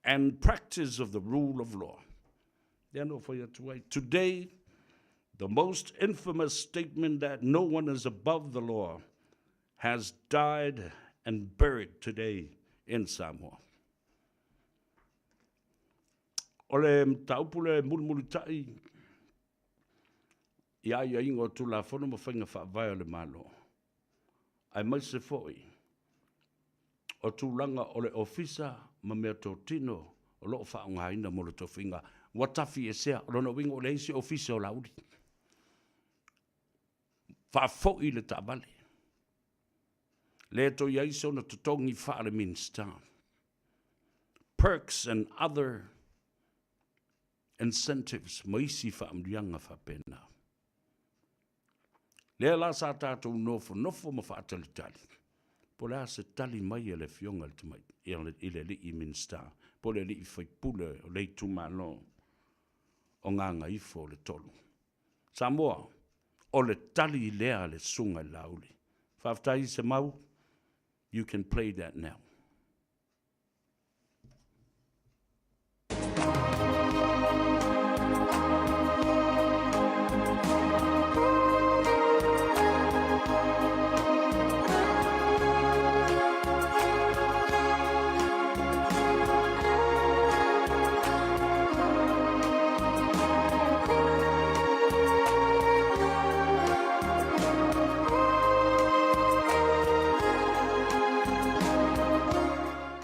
and practice of the rule of law. Lea na ou fai atu ai, today, the most infamous statement that no one is above the law has died and buried today in Samoa. O le mataupu le mulimulitai i aiaiga o Tulafono ma faiga faavae o le Malo, aemaise foi o tulaga o le ofisa ma mea totino o lo o faaaogaina mo le tofiga, ua tafiesea. O lona uiga ua leai se ofisa o Laauli. Faafoi le taavale. Le toe i ai sona totogi faale-Minisita. Perks and other incentives ma isi faamanuiaga faapena. Lea la sa tatou nofonofo ma faatalitali, po o le a se tali mai a le Afioga i le Tamai, i le alii Minisita, po o le alii faipule o le itumalo o Gagaifo o le Tolu. Samoa, o le tali lea a le Susuga i le Laauli. Faafetai Semau, you can play that now.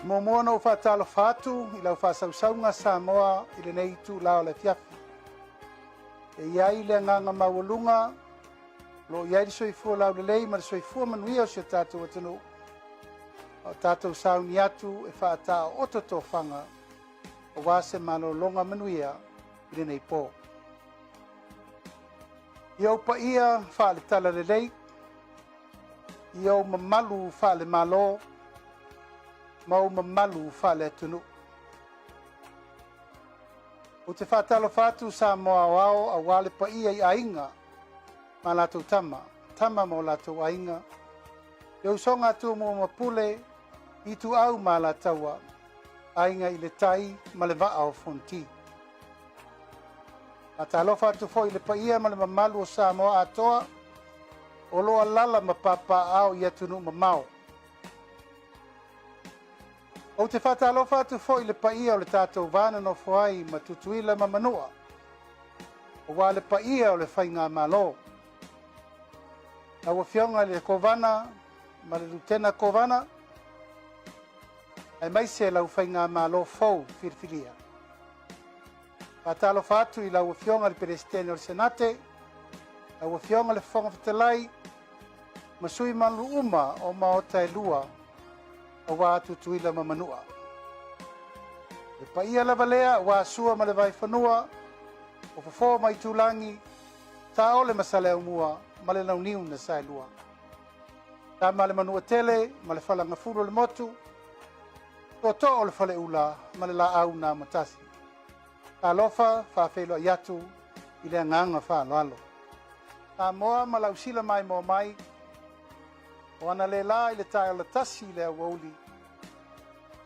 Muamua ona ou faatalofa atu i lau faasausauga Samoa i lenei itula o le afiafi. E i ai le agaga maualuga o lo o i ai le soifua laulelei ma le soifua manuia o si o tatou atunuu, a o tatou sauni atu e faataooto tofaga aua se malologa manuia i lenei po. I ou paia faale-talalelei, i ou mamalu faale-Malo ma ou mamalu faale-atunuu. Ou te faatalofa atu Samoa aoao aua le paia i aiga ma latou tama, tama ma o latou aiga, le usoga a Tumua ma Pule, Ituau ma Alataua, Aiga i le Tai ma le Vaa o Fonoti. Faatalofa atu foi i le paia ma le mamalu o Samoa atoa o lo o alaala ma papaaao i atunuu mamao. Ou te faatalofa atu foi i le paia o le tatou va nonofo ai ma Tutuila ma Manua, aua le paia o le Faigamalo. Lau Afioga i le Kovana ma le Lutena Kovana, aemaise lau Faigamalo fou filifilia. Faatalofa atu i lau Afioga i le Peresetene o le Senate, lau Afioga i le Fofoga Fetalai, ma sui mamalu uma o maota e lua, aua Tutuila ma Manua. Le paia lava lea aua Sua ma le Vaifanua, o Fofo ma Itulagi, Saole ma Saleaaumua ma le Launiu na Saelua. Tama le Manuatele ma le Falagafulu o le Motu, Tootoo o le Faleula ma le Laau na Amotasi. Talofa faafeiloai atu i le agaga faaaloalo. Samoa ma lau sila maimoa mai, o analeila i le taeao latasi i le aoauli,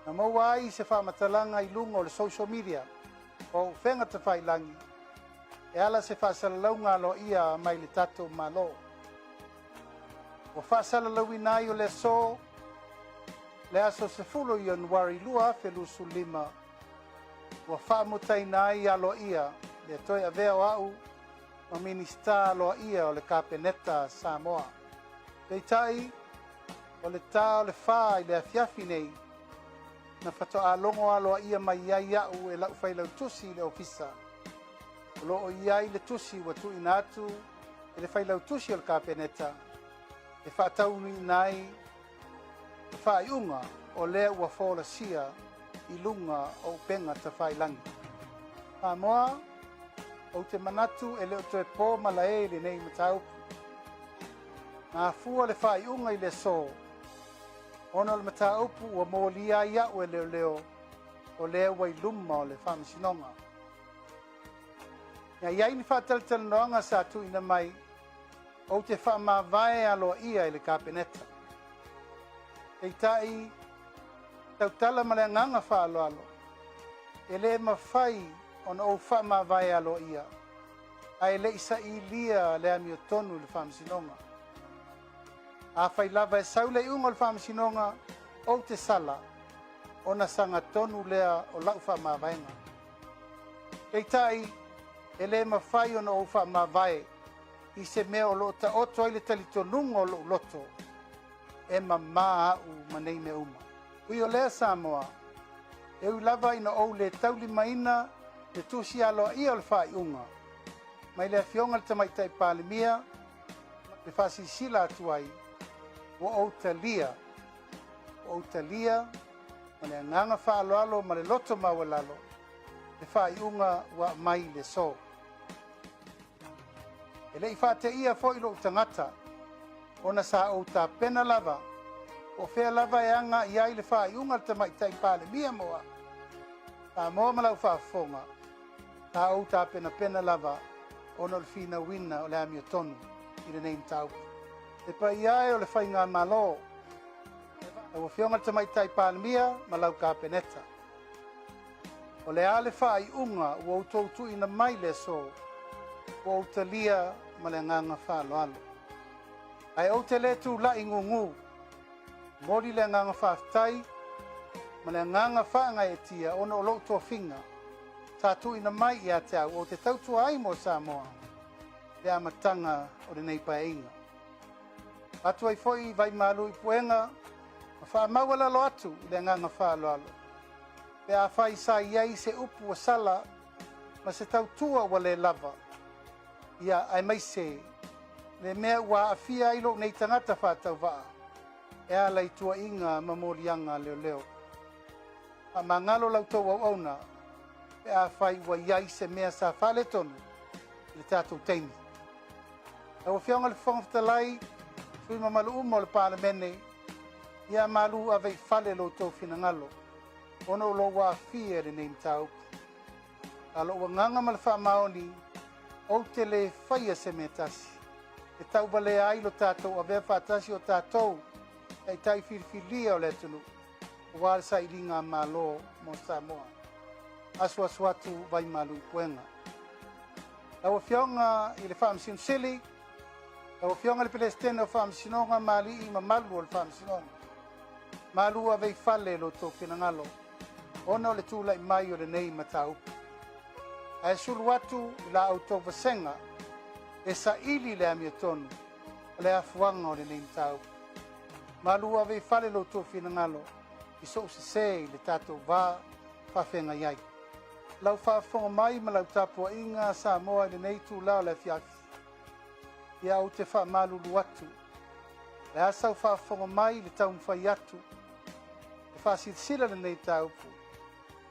na maua ai se faamatalaga i luga o le social media o upega tafailagi e ala se faasalalauga aloaia mai le tatou Malo. Ua faasalalauina ai o le aso, le aso 10 o Ianuari 2025, ua faamutaina ai aloaia le toe avea o au ma Minisita aloaia o le Kapeneta a Samoa. Peitai, o le ta o le 4 i le afiafi nei, na faatoa logo aloaia mai ai au e lau failautusi i le ofisa. O lo o i ai le tusi ua tuuina atu e le failautusi o le Kapeneta e faataunuuina ai le faaiuga o lea ua folasia i luga o upega tafailagi. Samoa, ou te manatu e le o toe po malae i lenei mataupu. Na afua le faaiuga i le aso, ona o le mataupu ua molia ai au e leoleo. o lea ua i luma o le Faamasinoga. Na i ai ni faatalatalanoaga sa tuuina mai ou te faamavae aloaia i le Kapeneta. Peitai, tautala ma le agaga faaaloalo, e le mafai ona ou faamavae aloaia ae le i sailia le amiotonu i le Faamasinoga. Afai lava e sau le iuga o le Faamasinoga ou te sala, ona sagatonu lea o lau faamavaega. Peitai, e le mafai ona ou faamavae i se mea o lo o taoto ai le talitonuga o lou loto e mamā au ma nei mea uma. Ui o lea Samoa, e ui lava ina ou le taulimaina le tusi aloaia o le faaiuga mai le Afioga i le Tamaitai Palemia le faasilasila atu ai, ua ou talia, ua ou talia ma le agaga faaaloalo ma le loto maualalo le faaiuga ua aumai i le aso. E le i faateia foi lou tagata, ona sa ou tapena lava, po o fea lava e aga i ai le faaiuga a le Tamaitai Palemia mo au. Samoa ma lau faafofoga, sa ou tapenapena lava ona o le finauina o le amiotonu i lenei mataupu. Le paia e o le Faigamalo, lau Afioga i le Tamaitai Palemia ma lau Kapeneta, o le a le faaiuga ua outou tuuina mai i le aso, ua ou talia ma le agaga faaaloalo. Ae ou te le tulai gugu, momoli le agaga faafetai ma le agaga faagaeetia ona o lou tofiga sa tuuina mai ia te au ou te tautua ai mo Samoa i le amataga o lenei Paeaiga. Atu ai foi i Vaimalu i Puega ma faamaualalo atu i le agaga faaaloalo pe afai sa i ai se upu ua sala ma se tautua ua le lava, ia aemaise le mea ua aafia ai lou nei tagata faatauvaa e ala i tuuaiga ma moliaga leoleo. Faamagalo la outou auauna pe afai ua i ai se mea sa faaletonu i le tatou taimi. Lau Afioga i le Fofoga Fetalai, sui mamalu uma o le Palemene, ia malu ave i fale lo outou finagalo ona o lou aafia i lenei mataupu. A lou agaga ma le faamaoni, ou te le faia se mea tasi e tauvalea ai lo tatou avea faatasi o tatou taitai filifilia o le atunuu aua le sailiga Malo mo Samoa. Asuasu atu Vaimalu i Puega. Lau Afioga i le Faamasino Sili, lau Afioga i le Peresetene o Faamasinoga ma alii mamalu o le Faamasinoga, malu ave i fale lo outou finagalo ona o le tulai mai o lenei mataupu. Ae sulu atu i la outou vasega e saili le amiotonu o le afuaga o lenei mataupu. Malu ave i fale lo outou finagalo i sou sese i le tatou va faafeagai ai. Lau faafofoga mai ma lau tapuaiga Samoa i lenei itula o le afiafi, ia ou te faamalulu atu. Le a sau faafofoga mai i le taumafai atu e faasilasila lenei mataupu,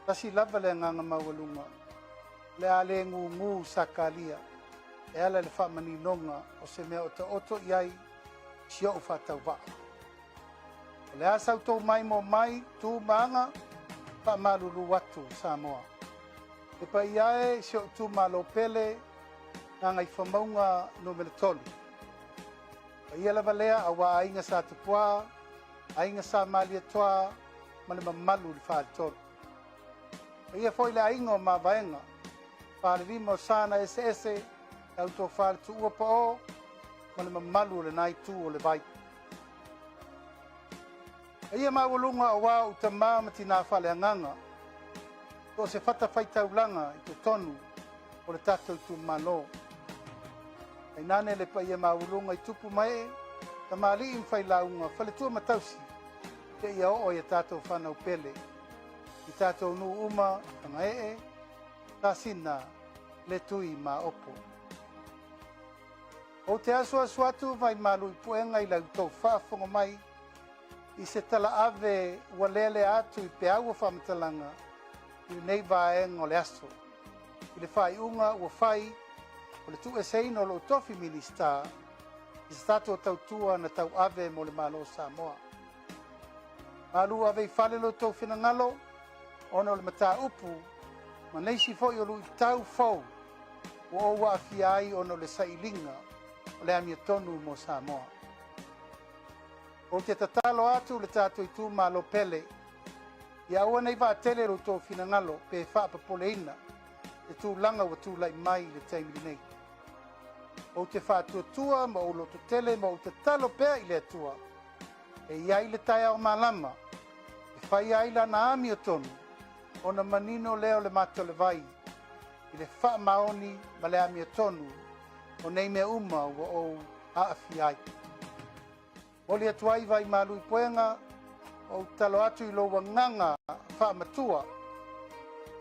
tasi lava le agaga maualuga, o le a le gugu Sakalia e ala i le faamaninoga o se mea o taoto i ai si ou faatauvaa. O le a sau tou mai mo mai, tu ma aga, faamalulu atu Samoa. E paia e si ou itumalo pele, Gagaifomauga Nu.3. Paia lava lea aua aiga sa Tupuā, aiga sa Malietoa ma le mamalu i le Faletolu. Paia foi le aiga o Mavaega, Falelima o Sana eseese, lau tofa le Tuua Pao ma le mamalu o lena itu o le vai. Paia maualuga aua ou tamā ma tinā faaleagaga, so o se fatafaitaulaga i totonu o le tatou itumalo. Tainane le paia maualuga i tupu ma ee, tamalii ma failauga, faletua ma tausi, seia oo i a tatou fanau pele, i tatou nuu uma, Fagaee, Sasina, le Tui ma Opo. Ou te asuasu atu Vaimalu i Puega i la outou faafofoga mai i se talaave ua lealea atu i peau o faamatalaga i lenei vaega o le aso, i le faaiuga ua fai o le tuueseina o lou tofi Minisita i se tatou tautua na tauave mo le Malo o Samoa. Malu ave i fale lo outou finagalo ona o le mataupu ma nisi foi o luitau fou ua ou aafia ai ona o le sailiga o le amiotonu mo Samoa. Ou te tatalo atu i le tatou itumalo pele, ia aua nei vaatele lo outou finagalo pe faapopoleina le tulaga ua tulai mai i le taimi lenei. Ou te faatuatua ma ou lototele ma ou tatalo pea i le Atua e i ai le taeao malama e faia ai lana amiotonu ona manino lea o le mata o le vai i le faamaoni ma le amiotonu o nei mea uma ua ou aafia ai. Momoli atu ai vaimalu i puega, ou tatalo atu i lou agaga faamatua,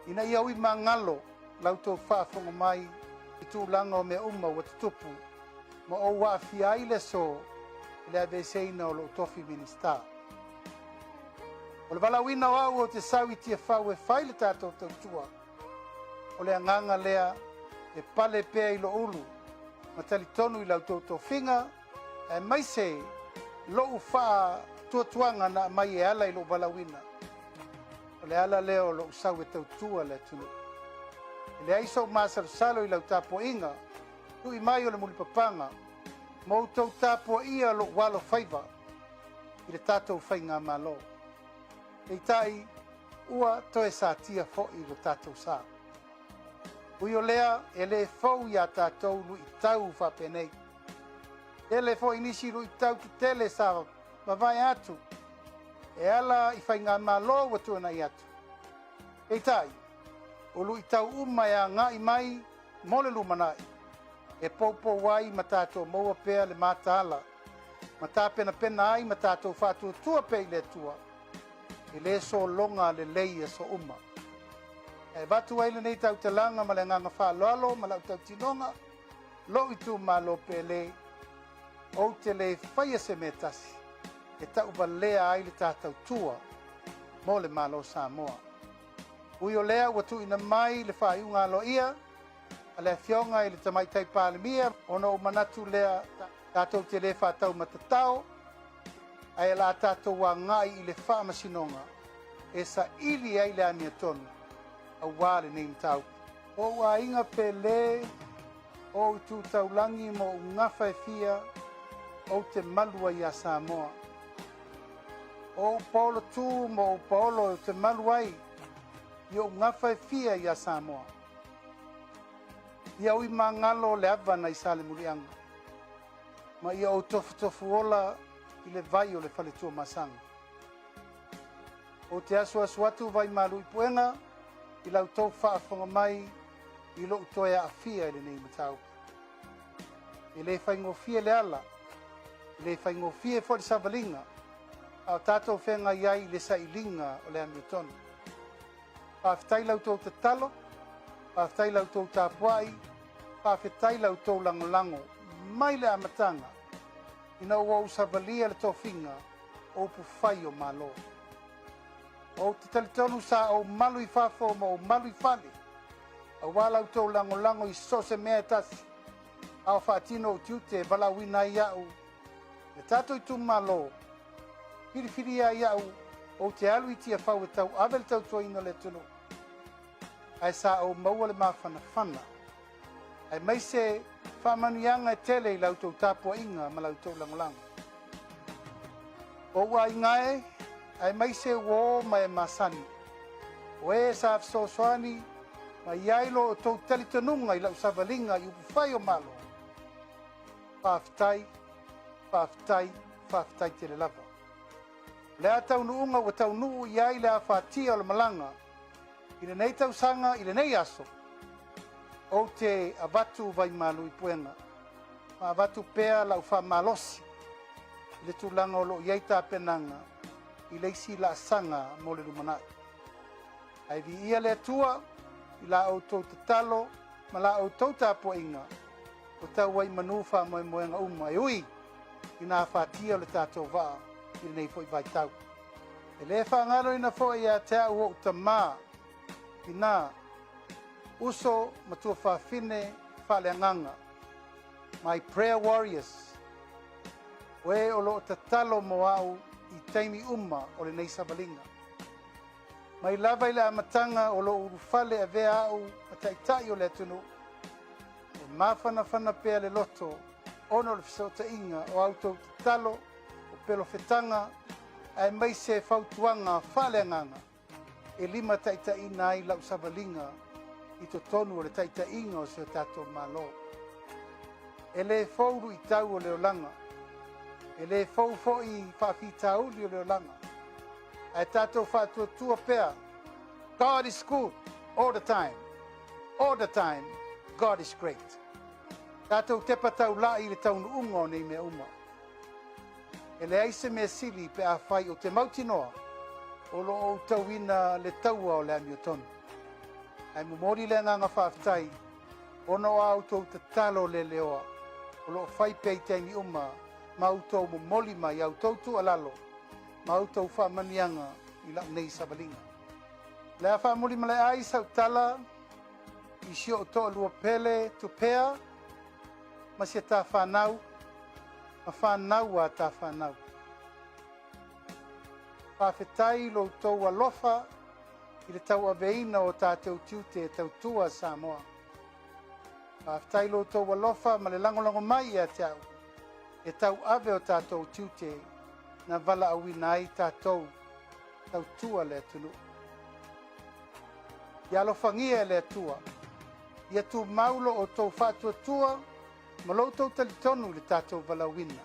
ina ia ui magalo la outou faafofoga mai i tulaga o mea uma ua tutupu ma ou aafia ai le aso i le aveeseina o lou tofi Minisita. O le valaauina o au ou te sau i Tiafau e fai le tatou tautua, o le agaga lea e pale pea i lou ulu ma talitonu i la outou tofiga, aemaise lou faatuatuaga na aumai e ala i lou valaauina. O le ala lea o lou sau e tautua le atunuu. E leai sou masalosalo i lau tapuaiga, tui mai o le mulipapaga, ma outou tapuaia lou alo faiva i le tatou faigamalo. Peitai, ua toe satia foi lo tatou sa. Ui o lea, e le fou iā tatou luitau faapenei. Tele foi nisi luitau tetele sa mavae atu e ala i faigamalo ua tuanai atu. Peitai, o luitau uma e agai mai mo le lumanai, e poupou ai ma tatou maua pea le mataala, ma tapenapena ai ma tatou faatuatua pea i le Atua, e le sologa lelei aso uma. E avatu ai lenei tautalaga ma le agaga faaaloalo ma lau tautinoga, lou itumalo pele, ou te le faia se mea tasi e tauvalea ai le ta tautua mo le Malo o Samoa. Ui o lea ua tuuina mai le faaiuga aloaia a le Afioga i le Tamaitai Palemia, ona ou manatu lea tatou te le faataumatatao, ae o le a tatou agai i le faamasinoga e saili ai le amiotonu auā lenei mataupu. O ou aiga pele, o ou tu taulagi ma ou gafa e fia, ou te malu ai iā Samoa. O ou paolo tū ma ou paolo ou te malu ai i ou gafa e fia iā Samoa. Ia ui magalo le ava nai Salemuliaga, ma ia ou tofutofu ola i le vai o le fale Tuamasaga. Ou te asuasu atu vaimalu i puega i la outou faafofoga mai i lou toe aafia i lenei mataupu. E le faigofie le ala, e le faigofie foi le savaliga, a o tatou feagai ai i le sailiga o le amiotonu. Faafetai la outou tatalo, faafetai la outou tapuai, faafetai la outou lagolago mai le amataga ina ua ou savalia le tofiga o upufai o Malo. Ou te talitonu sa ou malu i fafo ma ou malu i fale, auā la outou lagolago i so o se mea e tasi, a o faatino ou tiute e valaauina ai au le tatou itumalo, filifilia ai au ou te alu i Tiafau e tauave le tautuaina o le atunuu, ae sa ou maua le mafanafana aemaise faamanuiaga e tele i la outou tapuaiga ma la outou lagolago. O ou aiga e, aemaise uō ma e masani, o e sa fesoasoani ma i ai lo outou talitonuga i lau savaliga i upufai o Malo, faafetai, faafetai, faafetai tele lava. O le a taunuuga ua taunuu i ai le afatia o le malaga i lenei tausaga i lenei aso, ou te avatu vaimalu i puega ma avatu pea lau faamalosi i le tulaga o lo o i ai tapenaga i le isi laasaga mo le lumanai. Ae viia le Atua i la outou tatalo ma la outou tapuaiga ua tau ai manu faamoemoega uma e ui ina afatia o le tatou vaa i lenei foi vaitau. E le faagaloina foi ia te au ou tamā, tinā, uso ma tuafafine faaleagaga, my prayer warriors, o e o lo o tatalo mo au i taimi uma o lenei savaliga. Mai lava i le amataga o lou ulufale e avea au ma taitai o le atunuu, e mafanafana pea le loto ona o le fesootaiga o a outou tatalo, o pelofetaga, aemaise fautuaga faaleagaga e limataitaiina ai lau savaliga i totonu o le taitaiga o si o tatou Malo. E lē fou luitau o le olaga, e lē fou foi faafitauli o le olaga, ae tatou faatuatua pea, God is good all the time, all the time God is great. Tatou tepa taula'i i le taunuuga o nei mea uma. E leai se mea sili pe afai ou te mautinoa o lo o ou tauina le taua o le amiotonu. Ae momoli le agaga faafetai ona o a outou tatalo leleoa o lo o fai pea i taimi uma ma outou momoli mai a outou tuualalo ma outou faamanuiaga i lau nei savaliga. O le a faamulimalae ai sau tala i si ou toalua pele Tupea ma si a ta fanau ma fanau a ta fanau. Faafetai i lo outou alofa i le tauaveina o tatou tiute e tautua Samoa. Faafetai i lo outou alofa ma le lagolago mai ia te au e tauave o tatou tiute na valaauina ai tatou tautua le atunuu. Ia alofagia e le Atua, ia tumau lo outou faatuatua ma lo outou talitonu i le tatou valaauina.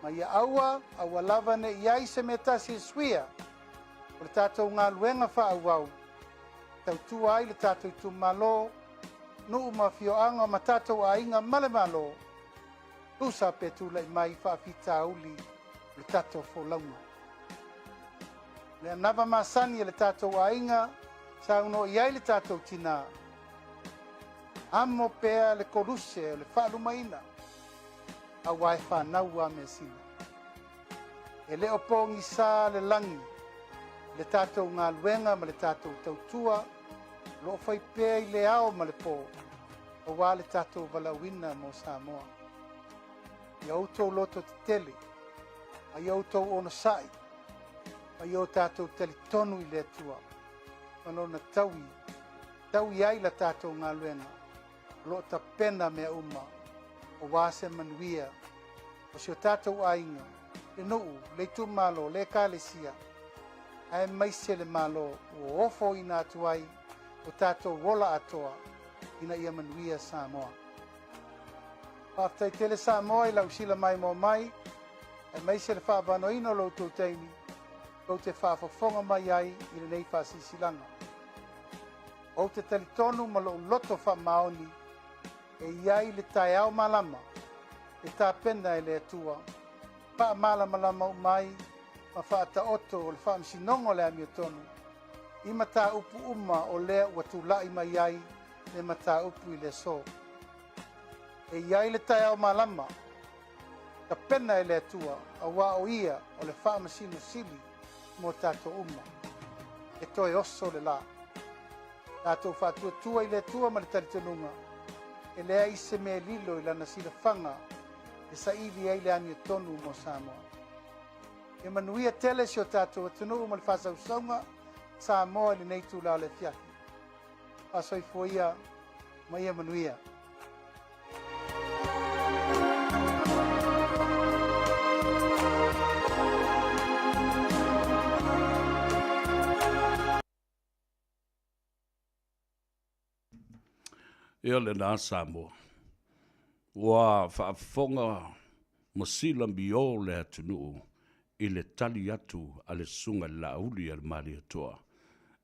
Ma ia aua, aua lava ne i ai se mea tasi e suia o le tatou galuega faaauau, tautua ai le tatou itumalo, nuu ma afioaga ma tatou aiga ma le Malo, tusa pe tulai mai faafitauli o le tatou folauga. Le anava masani e le tatou aiga, saunoa i ai le tatou tinā, amo pea le koluse o le faalumaina, auā e fanau a measina. E le o pogisa le lagi i le tatou galuega ma le tatou tautua o lo o fai pea i le ao ma le pō, auā le tatou valaauina mo Samoa. Ia outou loto tetele, ma ia outou onosai, ma ia o tatou talitonu i le Atua ma lona taui, taui ai la tatou galuega o lo o tapena mea uma auā se manuia o si o tatou aiga, le nuu, le itumalo, le ekalesia, aemaise le Malo ua ofoina atu ai o tatou ola atoa ina ia manuia Samoa. Faafetai tele Samoa i lau sila maimoa mai, aemaise le faavanoaina o lo outou taimi tou te faafofoga mai ai i lenei faasilasilaga. Ou te talitonu ma lou loto faamaoni e i ai le taeao malama e tapena e le Atua, faamalamalama uma ai ma faataoto o le Faamasinoga o le Amiotonu i mataupu uma o lea ua tulai mai ai le mataupu i le aso. E i ai le taeao malama tapena e le Atua, auā o Ia o le Faamasino Sili mo tatou uma. E toe oso le lā. Tatou faatuatua i le Atua ma le talitonuga, e leai se mea e lilo i lana silafaga e saili ai le amiotonu mo Samoa. Ia manuia tele si o tatou atunuu ma le faasausauga Samoa i lenei itula o le afiafi. Faasoifua ia ma ia manuia. Ia lena Samoa. Ua faafofoga ma silamio le atunuu i le tali atu a le Susuga i le Laauli a le Malietoa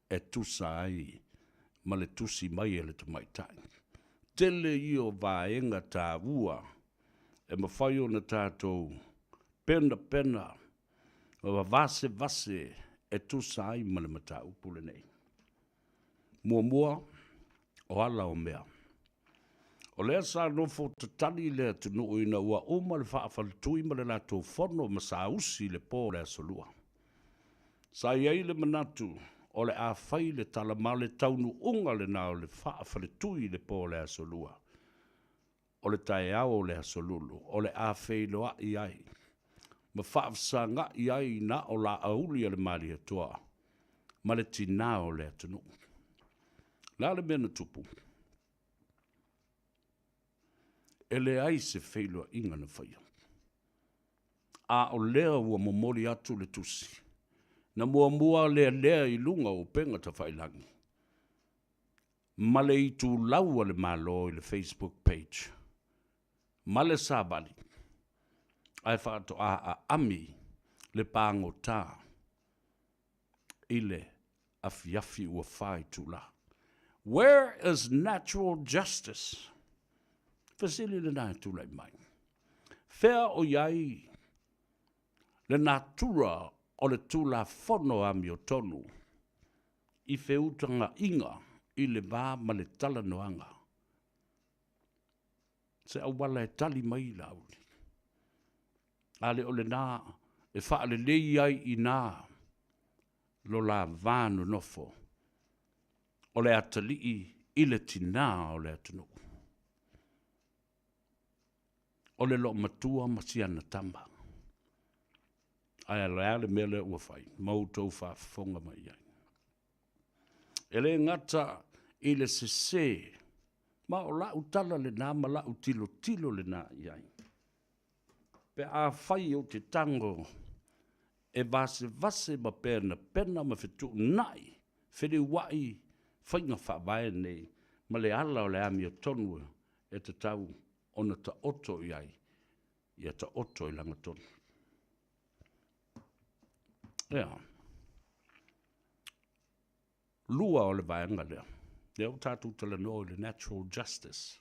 e tusa ai ma le tusi mai a le tamaitai. Tele ia o vaega taua e mafai ona tatou penapena ma vasevase e tusa ai ma le mataupu lenei. Muamua, o ala o mea. O lea sa nofo tatali le atunuu ina ua uma le faafaletui ma le latou fono ma saausi i le po o le Aso Lua. Sa i ai le manatu o le a fai le tala ma o le taunuuga lena o le faafaletui i le po o le Aso Lua. O le taeao o le Aso Lulu o le a feiloai ai ma faafesaga'i ai na o Laauli a le Malietoa. ma le tinā o le atunuu. O le a le mea na tupu? E leai se feiloaiga na faia. A o lea ua momoli atu le tusi, na muamua lealea i luga o upega tafailagi ma le itulau a le Malo i le Facebook page ma le savali, ae faatoa aami le pagota i le afiafi ua fa itula. Where is natural justice? Fesili lena e tulai mai. Fea o i ai le natura o le Tulafono amiotonu i feutagaiga i le va ma le talanoaga? Se auala e tali mai Laauli. A le o lena e faalelei ai i ina lo la va nonofo o le atalii i le tinā o le atunuu. O le loomatua ma si ana tama. Ae o le a le mea lea ua fai? Ma outou faafofoga mai i ai. E le gata i le sese, ma o lau tala lena ma lau tilotilo lena i ai. Pe afai ou te tago e vasevase ma penapena ma fetuunai, feliuai faiga faavae nei ma le ala o le amiotonu e tatau ona taoto i ai, ia taoto i lagatonu. Ea. Lua o le vaega lea, lea ua tatou talanoa i le natural justice.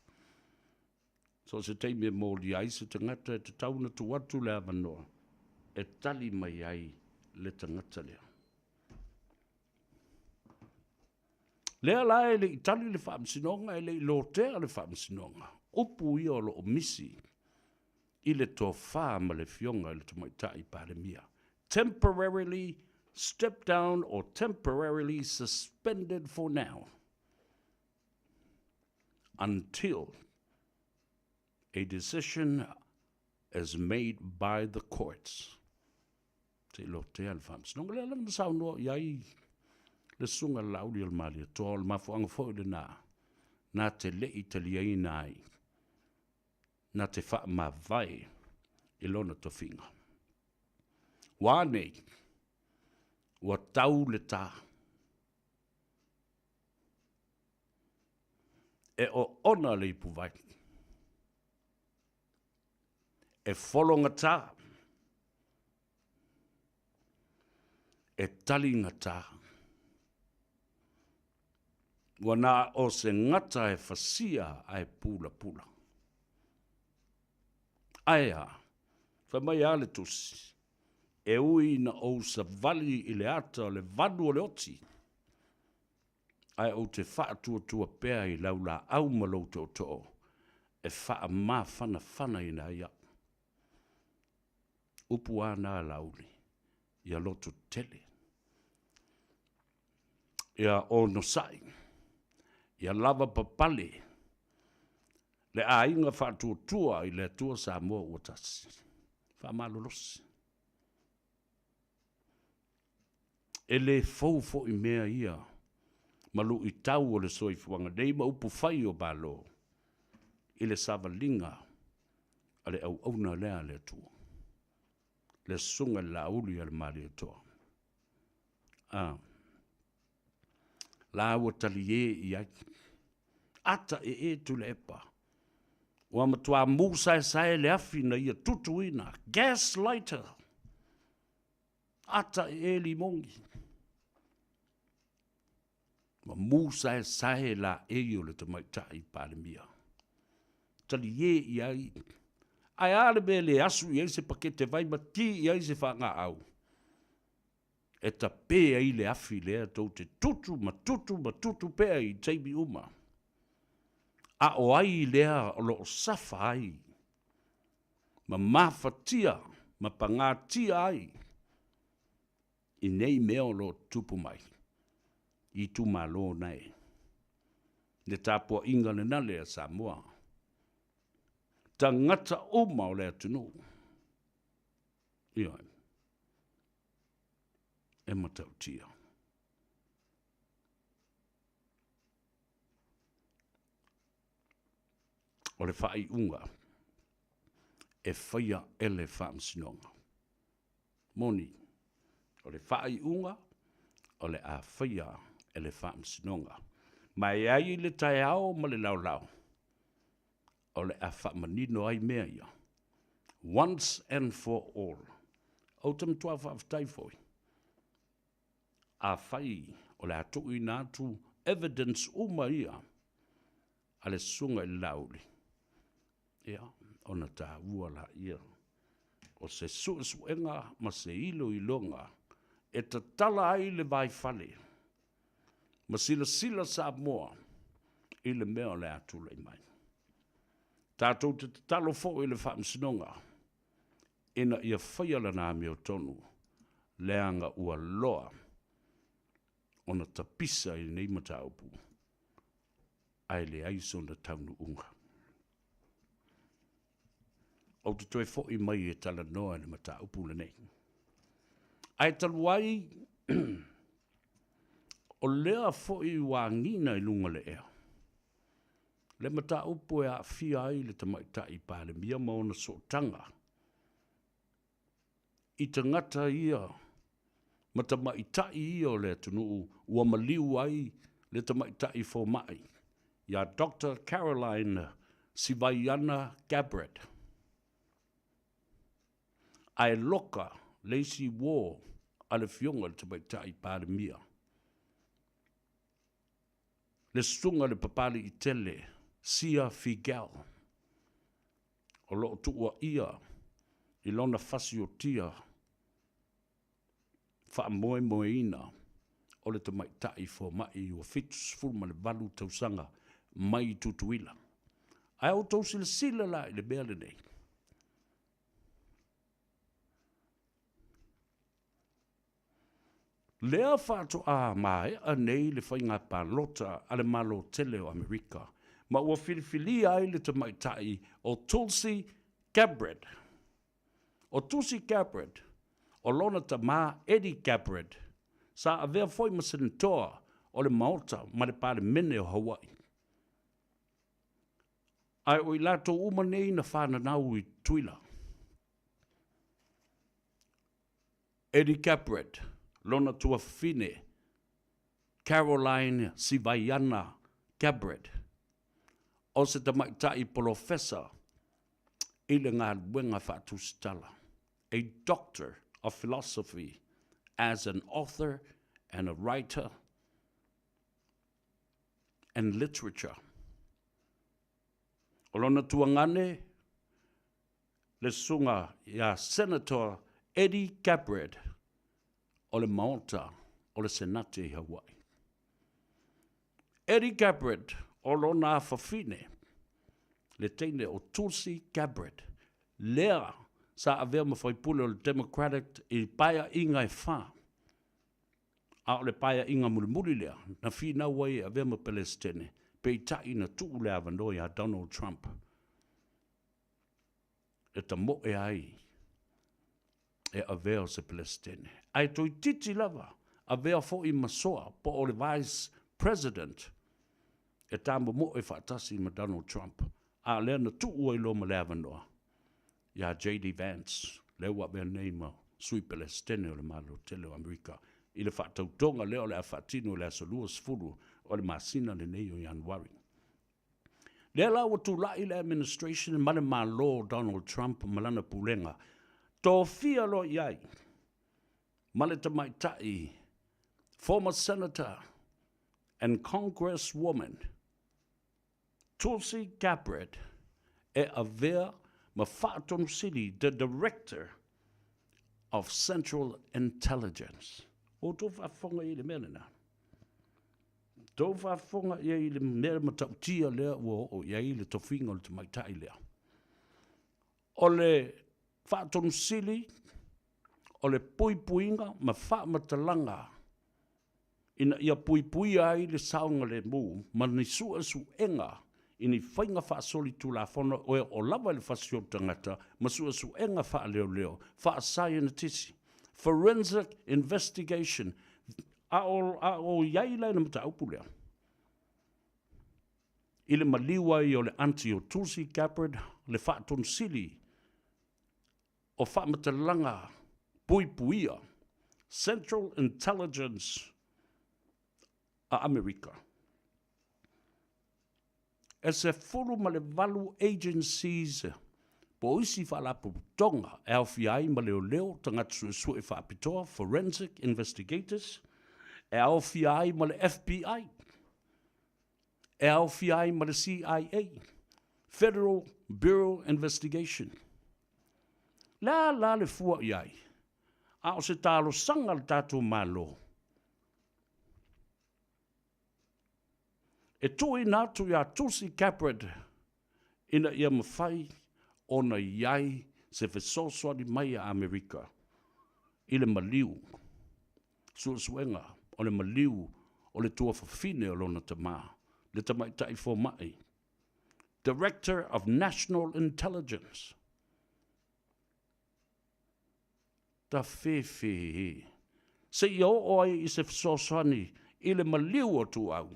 So o se taimi e molia ai se tagata e tatau ona tuu atu le avanoa e tali mai ai le tagata lea. Lea la e le i tali le Faamasinoga, e le i lotea le Faamasinoga, upu ia o lo o misi i le tofa ma le Afioga i le Tamaitai Palemia. Temporarily step down or temporarily suspended for now until a decision is made by the courts. Se i lotea le Faamasinoga. Lea lava na saunoa i ai le Susuga i le Laauli o le Malietoa, o le mafuaaga foi lena na te le i taliaina ai, na te faamavae i lona tofiga. Ua a nei? Ua tau le ta. E oona le ipuvai. E fologata. E taligata. Ua na o se gata e fasia ae pulapula. Ae a? Fai mai a le tusi, e ui ina ou savali i le ata o le valu o le oti, ae ou te faatuatua pea i lau laau ma lou tootoo e faamafanafanaina ai au. Upu a na Laauli, ia loto tele, ia onosai, ia lava papale le aiga faatuatua i le Atua Samoa ua tasi. Faamalolosi. E le fou foi mea ia ma luitau o le soifuaga nei ma upu fai o Malo i le savaliga a le auauna lea a le Atua, le Susuga i le Laauli a le Malietoa. A la ua talie i ai, ata ee Tuilaepa, ua matua musaesae le afi na ia tutuina, gas lighter, ata ee limogi, ua musaesae laei o le tamaitai Palemia. Talie i ai, ae a le mea e le asu i ai se pakete vai ma ti i ai se faagaau, e tape ai le afi lea tou te tutu ma tutu ma tutu pea i taimi uma. A o ai lea o lo o safa ai ma mafatia ma pagatia ai i nei mea o lo o tutupu mai i itumalo nae. Le tapuaiga lena lea Samoa, tagata uma o le atunuu, ioe, e matautia. O le faaiuga e faia e le Faamasinoga. Moni, o le faaiuga o le a faia e le Faamasinoga. Ma e ai le taeao ma le laolao o le a faamanino ai mea ia, once and for all. Ou te matua faafetai foi, afai o le a tuuina atu evidence uma ia a le Susuga i le Laauli, ia, ona taua laia o se suesuega ma se iloiloga e tatala ai le vaifale ma silasila Samoa i le mea o le a tulai mai. Tatou te tatalo foi i le Faamasinoga ina ia faia lana amiotonu, leaga ua loa ona tapisa i lenei mataupu ae leai sona taunuuga. Ou te toe foi mai e talanoa i le mataupu lenei. Ae talu ai o lea foi ua agiga i luga o le ea le mataupu e aafia ai le Tamaitai Palemia ma ona sootaga i tagata ia ma tamaitai ia o le atunuu ua maliu ai le tamaitai fomai ia Doctor Caroline Sivaiana Gabbard. Ae loka le isi uo a le Afioga i le Tamaitai Palemia, le Susuga i le Papaliitele Sia Figel, o lo o tuuaia i lona fasiotia faamoemoeina o le tamaitai fomai ua 78 tausaga mai Tutuila. Ae outou silasila la i le mea lenei. Lea faatoa maea nei le faiga palota a le Malo tele o Amerika, ma ua filifilia ai le tamaitai o Tulsi Gabbard. O Tulsi Gabbard, o lona tama Eddie Gabbard, sa avea foi ma Senatoa o le Maota ma le Palemene o Hawaii. Ae o i latou uma nei na fananau i Tutuila. Eddie Gabbard, lona tuafafine, Caroline Sivaiana Gabbard, o se tamaitai polofesa i le galuega faatusitala, a Doctor of Philosophy as an author and a writer and literature. O lona tuagane, le Susuga ia Senator Eddie Gabbard o le Maota o le Senate i Hawaii. Eddie Gabbard o lona afafine, le teine o Tulsi Gabbard, lea sa avea ma faipule o le Democratic i paeaiga e fa, a o le paeaiga mulimuli lea na finau ai e avea ma Pelesitene, peitai na tuu le avanoa ia Donald Trump e tamoe ai e avea o se Pelesitene. Ae toeitiiti lava avea foi ma soa po o le Vice President e tamomoe faatasi ma Donald Trump, a o lea na tuu ai loa ma le avanoa ia JD Vance, lea ua avea nei ma Sui Pelesitene o le Malo tele o Amerika i le faatautoga lea o le a faatino i le aso 20 o le masina lenei o Ianuari. Lea la ua tulai le administration ma le Malo o Donald Trump ma lana pulega, tofia loa i ai ma le tamaitai former senator and congresswoman Tulsi Gabbard e avea ma Faatonusili, the Director of Central Intelligence. Ua outou faafofoga i ai i le mea lena? Tou faafofoga i ai i le mea matautia lea ua oo i ai le tofiga o le tamaitai lea. O le Faatonusili o le puipuiga ma faamatalaga ina ia puipuia ai le saogalemu ma ni suesuega i ni faiga faasolitulafono e oo lava i le fasioti tagata ma suesuega faaleoleo, faasaienitisi, forensic investigation, a o, a o i ai la i le mataupu lea. I le maliu ai o le aunty o Tulsi Gabbard le Faatonusili o Faamatalaga Puipuia, Central Intelligence a Amerika. E 18 agencies po o isi faalapotopotoga e aofia ai ma leoleo, tagata suesue faapitoa, forensic investigators, e aofia ai ma le FBI, e aofia ai ma le CIA, Federal Bureau Investigation. Le a la le fua i ai? A o se talosaga a le tatou Malo e tuuina atu iā Tulsi Gabbard ina ia mafai ona i ai se fesoasoani mai a Amerika i le maliu, suesuega o le maliu o le tuafafine o lona tama, le tamaitai fomai, Director of National Intelligence. Tafefe e, seia oo ai i se fesoasoani i le maliu o Tuau.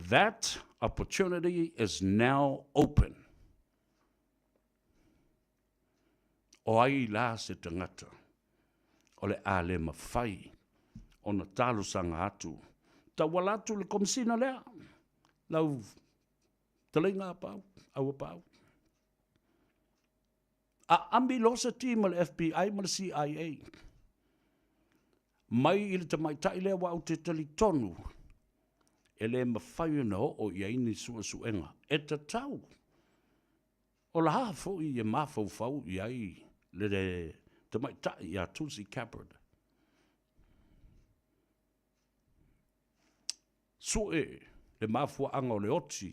That opportunity is now open. O ai la se tagata o le a le mafai ona talosaga atu, tauala atu i le Komesina lea, lau fetalaiga a Pau, Aua Pau. Aami loa se team a le FBI ma le CIA mai i le tamaitai lea aua ou te talitonu e le mafai ona oo i ai ni suesuega e tatau. O la foi e mafaufau i ai le tamaitai ia Tulsi Gabbard. Sue le mafuaaga o le oti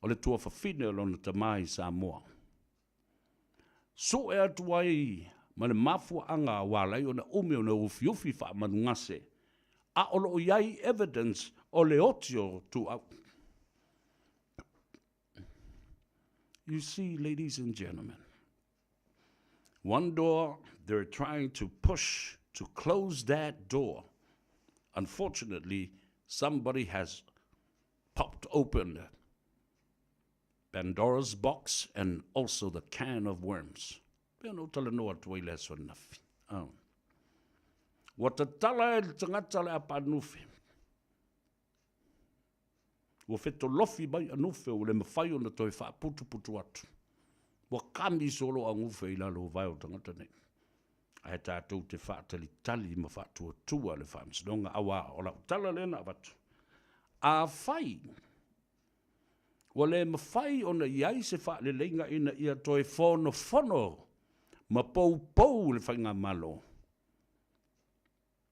o le tuafafine o lona tama i Samoa. Sue atu ai ma le mafuaaga ua ala ai ona umi ona ufiufi faamanugase, a o lo o i ai evidence o le oti o Tuuau. You see, ladies and gentlemen, one door they're trying to push to close that door. Unfortunately, somebody has popped open Pandora's box and also the can of worms. Pei ona ou talanoa atu ai i le aso ananafi. Oh. Ua tatala e le tagata le apanufe. Ua fetolofi mai anufe ua le mafai ona toe faaputuputu atu. Ua kami solo agufe i lalo o vae o tagata nei. Ae tatou te faatalitali ma faatuatua le Faamasinoga, auā o lau tala lea na avatu, afai ua le mafai ona i ai se faaleleiga ina ia toe fonofono ma poupou le Faigamalo,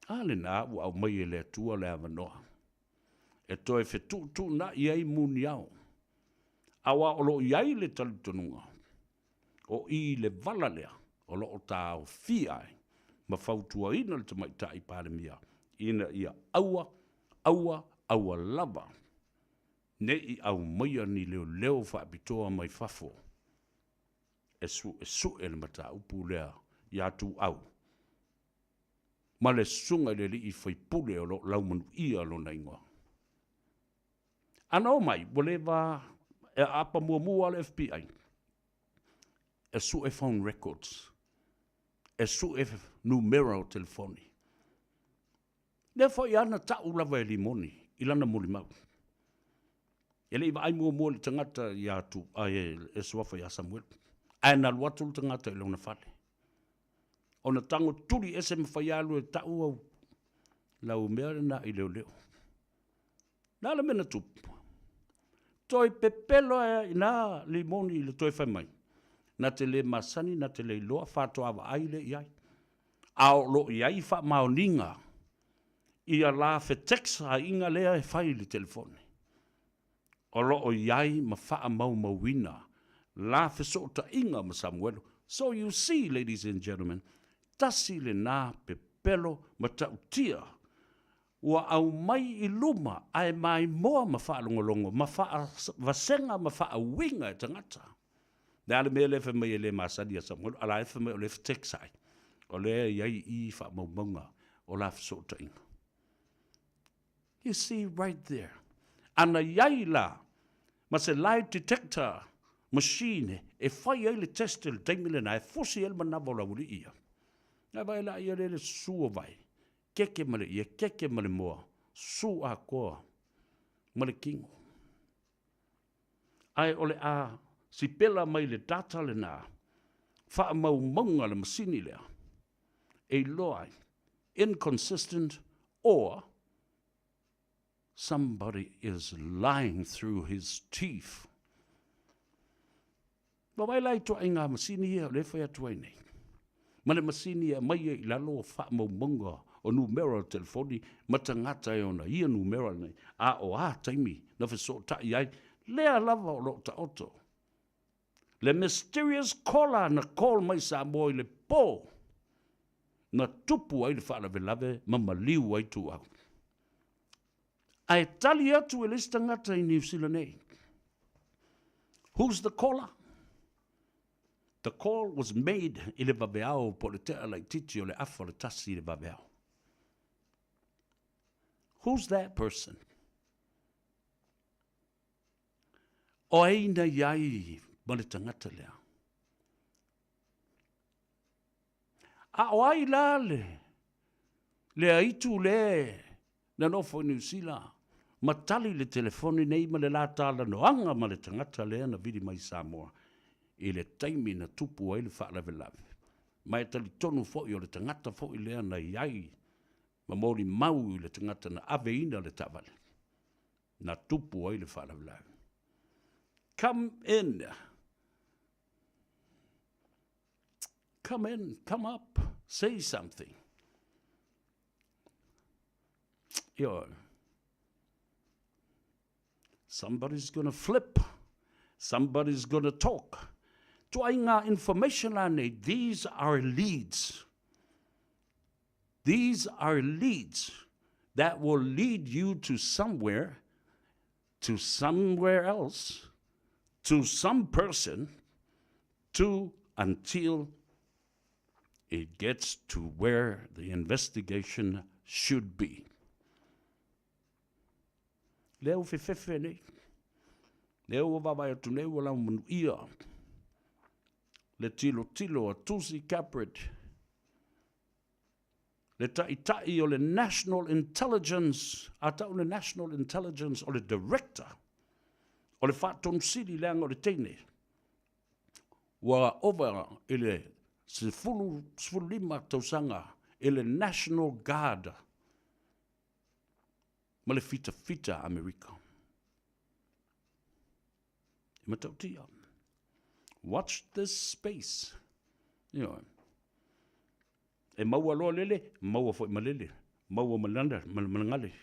A lena ua aumai e le Atua le avanoa e toe fetuutuunai ai muniao, aua o lo o i ai le talitonuga, o i le vala lea o lo o taofia ai ma fautuaina le Tamaitai Palemia ina ia aua, aua, aua lava ne i aumaia ni leoleo faapitoa mai fafo e suesue le mataupu lea ia Tuau ma le susuga i le alii faipule o lo o laumanuia lona igoa. Ana omai, ua leva e aapa muamua le FBI e sue phone records, e sue numera o telefoni. Lea foi lava na tau lava e Limoni i lana molimau. E le i vaai muamua i le tagata ia tu, ai, e suafa ia Samuelu. Ae na alu atu le tagata i lona fale. Ona tago tuli ese ma faialu e tau au lau mea lena i leoleo. Le a le mea na tupu? Toe pepelo ai ina Limoni i le toe fai mai, na te le masani, na te le iloa, faatoa vaai lea i ai. A o lo o i ai faamaoniga ia la fetex-aiga lea e fai i le telefoni. O lo o i ai ma faamaumauina la fesootaiga ma Samuelu. So you see, ladies and gentlemen, tasi lena pepelo matautia ua aumai i luma ae maimoa ma faalogologo ma faavasega ma faauiga e tagata. Le a le mea lea fai mai e le masani ia Samuelu, a la e fai mai o lea e fetex ai, o lea e i ai i i faamaumauga o la fesootaiga. You see right there. Ana i ai la ma se lie detector machine e fai ai le test i le taimi lena e fusi ai le manava o le aualii ia. Ae vaai la ia lea i le susu o vae, keke ma le ie, keke ma le moa, susu atoa ma le tino. Ae o le a sipela mai le data lena, faamaumauga a le masini lea, e iloa ai, inconsistent or somebody is lying through his teeth. Vaavaai la i ituaiga masini ia o lea e fai atu ai nei, ma le masini e aumai ai i lalo o faamaumauga o numera o telefoni ma tagata e ona ia numera nei, a o a taimi na fesootai ai, lea lava o lo o taoto le mysterious caller na call mai Samoa i le po na tupu ai le faalavelave ma maliu ai Tuau. Ae tali atu e le isi tagata i Niu Sila nei. Who's the caller? The call was made i le vaveao po o le tea laitiiti o le afa o le 1 i le vaveao. Who's that person? O ai na i ai ma le tagata lea? A o ai la le, le aitu le na nofo i Niu Sila ma tali le telefoni nei ma le la talanoaga ma le tagata lea na vili mai i Samoa i le taimi na tupu ai le faalavelave. Ma e talitonu foi o le tagata foi lea na i ai ma molimau i le tagata na aveina le taavale na tupu ai le faalavelave. Come in. Come in, come up, say something. Ioe. Somebody's gonna flip. Somebody's gonna talk. Tuaiga information la nei, these are leads. These are leads that will lead you to somewhere, to somewhere else, to some person, to until it gets to where the investigation should be. Lea ua fefefe nei. Lea ua vaavaai atu nei ua laumanuia le tilotilo a Tulsi Gabbard, le taitai o le National Intelligence, a tau le National Intelligence o le Director o le Faatonusili leaga o le teine ua ova i le 10, 15 tausaga i le National Guard ma le fitafita Amerika. E matautia. Watch this space. Ioe. E maua loa lele, maua foi ma lele, maua ma lana, ma le gale.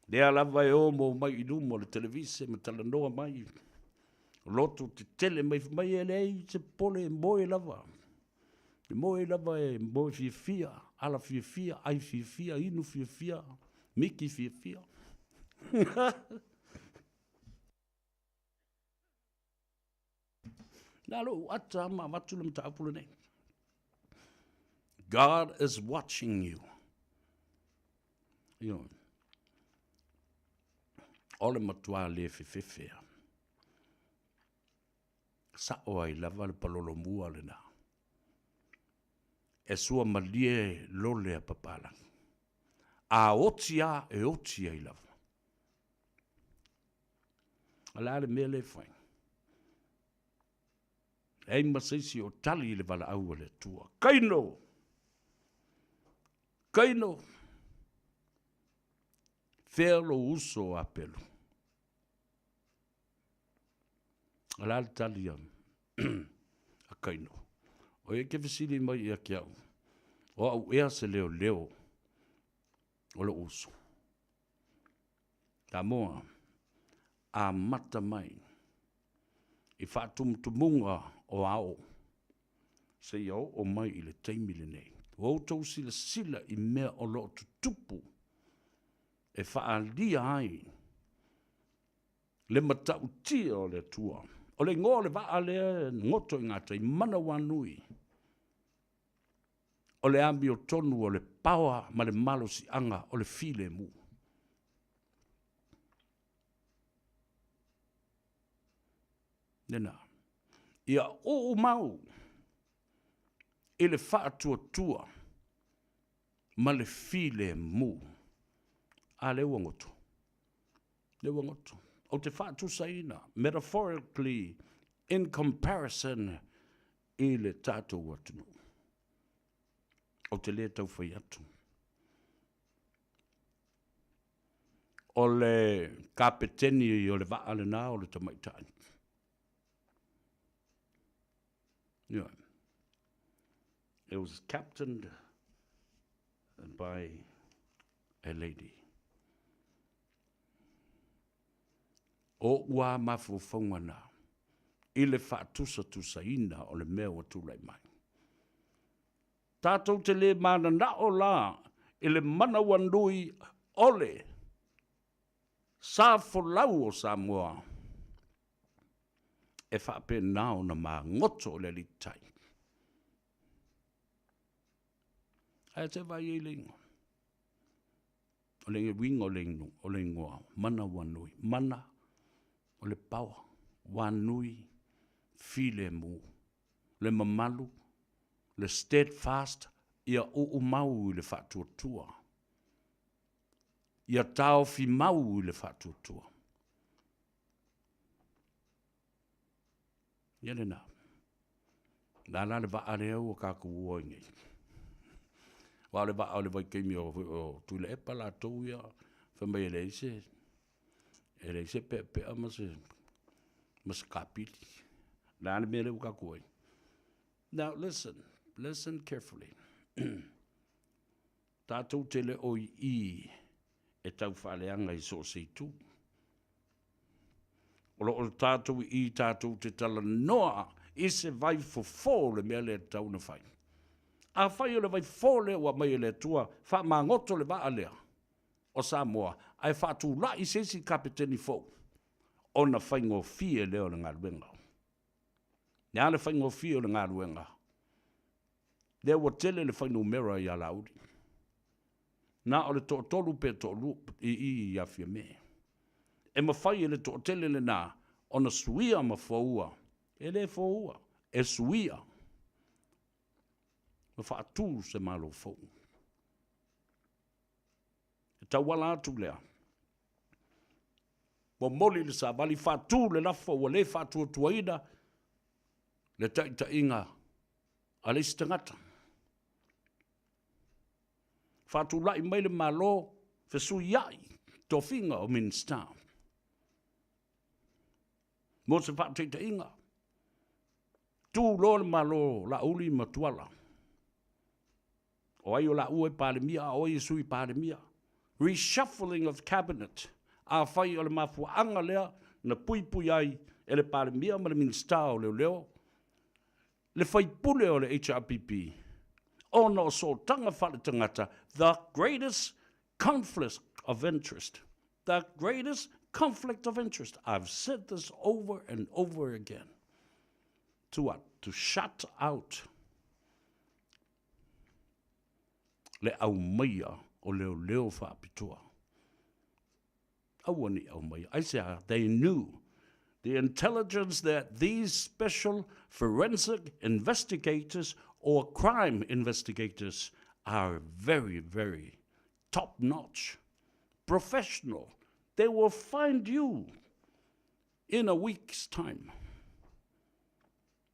Lea lava e omo mai i luma o le televise ma talanoa mai, loto tetele mai mai e leai se pole e moe lava. E moe lava e moe fiafia, ala fiafia, ai fiafia, inu fiafia, miki fiafia. Na lou ata ma avatu le mataupu lenei. God is watching you. Ioe. O le matua le fefefea. Sa'o ai lava le palolomua lena. E sua malie lole a papalagi. A oti a e oti ai lava. O le a le mea lea e fai? Leai ma se isi o tali i le valaau a le Atua. Kaino! Kaino! Fea lou uso o Apelu? O le a le tali a, a Kaino? O ia ke fesili mai ia ke au. O au ea se leoleo o lou uso. Samoa, amata mai i faatumutumuga o ao seia oo mai i le taimi lenei. Ua outou silasila i mea o lo o tutupu e faaalia ai le matautia o le Atua. O le igoa o le vaa lea e goto i gatai, Manawanui. O le amiotonu o le paoa ma le malosiaga o le filemu. Lena. Ia uu mau i le faatuatua ma le filemu. A lea ua goto. Lea ua goto. Ou te faatusaina, metaphorically, in comparison i le tatou atunuu. Ou te le tau fai atu. O le kapeteni o le vaa lena o le tamaitai. Ioe. It was captained by a lady. O ou a mafaufauga na i le faatusatusaina o le mea ua tulai mai. Tatou te le mananao la i le manawanui o le sa folau o Samoa e faapena ona magoto le alii tai. Ae te vaai ai le igoa. O le uiga o le igoa, manawanui. Mana o le power, wanui, filemu, le mamalu, le steadfast, ia uumau i le faatuatua. Ia taofi mau i le faatuatua. Ia lena. La la le vaa lea ua tatou o ai nei. Aua o le vaa o le vaitaimi o Tuilaepa latou ia, fai mai e leai se, e leai se peapea ma se, ma se kapili. Le a le mea lea ua tatou ai? Now listen, listen carefully. Tatou te le o i i e tau faaleaga i so o se itu. O lo o tatou i i tatou te talanoa i se vai fofo o le mea lea e tatau ona fai. Afai o le vai fofo lea ua aumai e le Atua, faamagoto le vaa lea o Samoa, ae faatulai se isi kapeteni fou, ona faigofie lea o le galuega. Le a le faigofie o le galuega? Lea ua tele le fuainumera ia Laauli. Na o le toatolu pe toalua i i ia Fiame. E mafai e le toatele lena ona suia ma foua. E le foua, e suia ma faatu se Malo fou. E tauala atu lea. Momoli le savali, faatu le lafo ua le faatuatuaina le taitaiga a le isi tagata. Faatulai mai le Malo, fesuiai tofiga o Minisita. Mo se faataitaiga, tu loa le Malo Laauli ma Tuala. O ai o laua e Palemia, a o ai e Sui Palemia. Reshuffling of Cabinet. Afai o le mafuaaga lea na puipui ai e le Palemia ma le Minisita o Leoleo le faipule o le HRPP ona o sootaga faaletagata, the greatest conflict of interest. The greatest conflict of interest. I've said this over and over again. To what? To shut out le aumaia o leoleo faapitoa. Aua ne i aumaia. Aisea? They knew the intelligence that these special forensic investigators or crime investigators are very, very top notch, professional. They will find you in a week's time.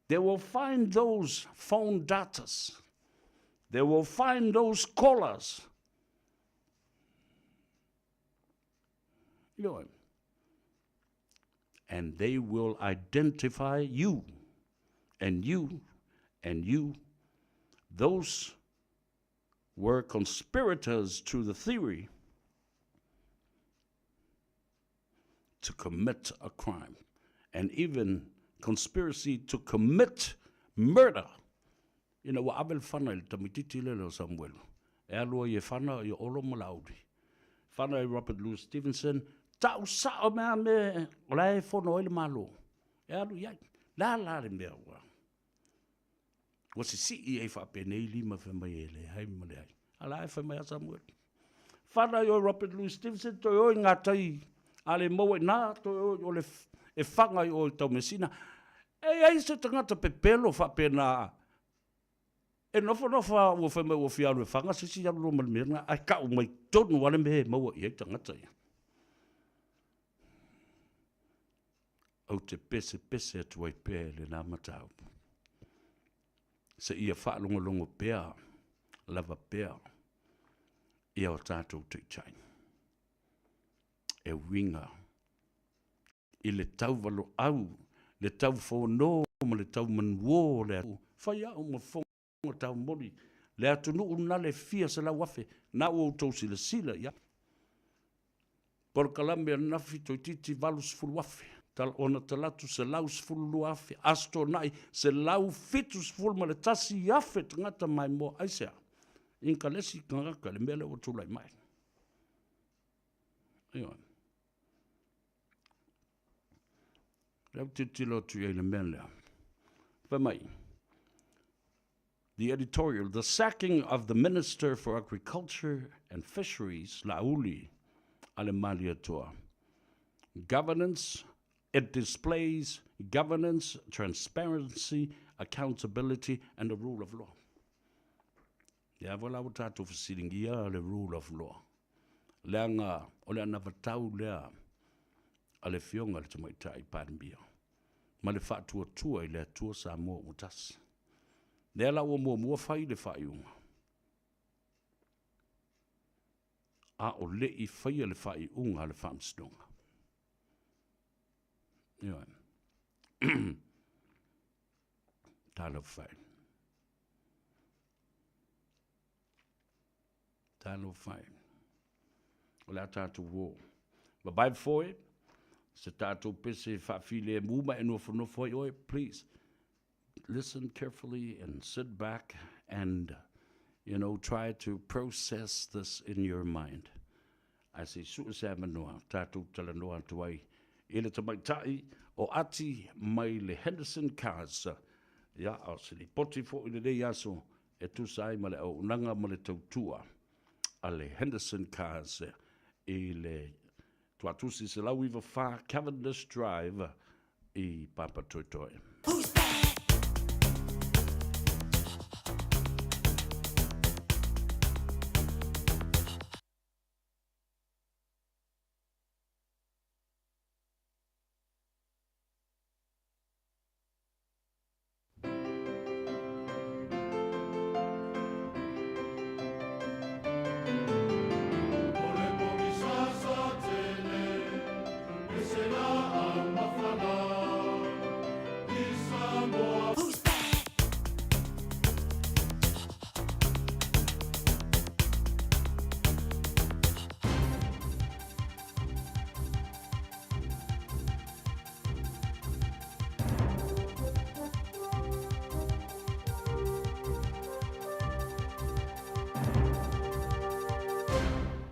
They will find those phone datas. They will find those callers. And they will identify you and you and you. Those were conspirators to the theory to commit a crime and even conspiracy to commit murder. Ina ua ave le fana i le tamaitiiti lele o Samuelu e alu ai e fana i Olo ma Laauli. Fana i Robert Louis Stevenson, tau sao mea me o la e fono ai le Malo. E alu i ai. Le a la le mea ua ua sisii ai faapenei lima fai mai e leai ma leai. A la e fai mai a Samuelu. Fana i o Robert Louis Stevenson, toe o i ngā tai a le maua i nā, toe o i o le e whanga i o i Taumeasina. E i ai se tagata pepelo faapena e nofonofo lava ua fai mai ua fia alu e faga se isi alu loa ma le mea lena ae tau mai tonu lava le mea e maua i ai tagata ia. Ou te pesepese atu ai pea i lena mataupu. Seia faalogologo pea lava pea ia o tatou taitai e uiga i le tauvaloau, le taufono ma le taumanuo o le atunuu. Fai au ma fofoga taumoli le atunuu nale fia 100,000 na ua outou silasila i ai. Polokalame ananafi toeitiiti 80,000, ona talaatu 112,000, Aso Toonai 171,000 tagata maimoa. Aisea? Inkalesi tagata i le mea lea ua tulai mai. Ioe. Lea ou tilotilo atu i ai i le mea lea. Fai mai, the editorial, the sacking of the Minister for Agriculture and Fisheries, Laauli a le Malietoa. Governance, it displays governance, transparency, accountability and the rule of law. Ia foi la ua tatou fesiligia le rule of law. Leaga o le anavatau lea a le Afioga i le Tamaitai Palemia ma le faatuatua i le Atua Samoa ua tasi. Lea la ua muamua fai le faaiuga, a o le i faia le faaiuga a le Faamasinoga. Ioe. Talofa e. Talofa e. O le a tatou o. Vavae foe, se tatou pese faafilemu ma e nofonofo ai oe, please listen carefully and sit back and you know try to process this in your mind. Ae se i sue se avanoa tatou talanoa atu ai i le tamaitai o Ati mai le Henderson Cars. Ia, o se lipoti foi i lenei aso e tusa ai ma le auaunaga ma le tautua a le Henderson Cars i le Tuatusi 194 Cavendish Drive i Papatoetoe.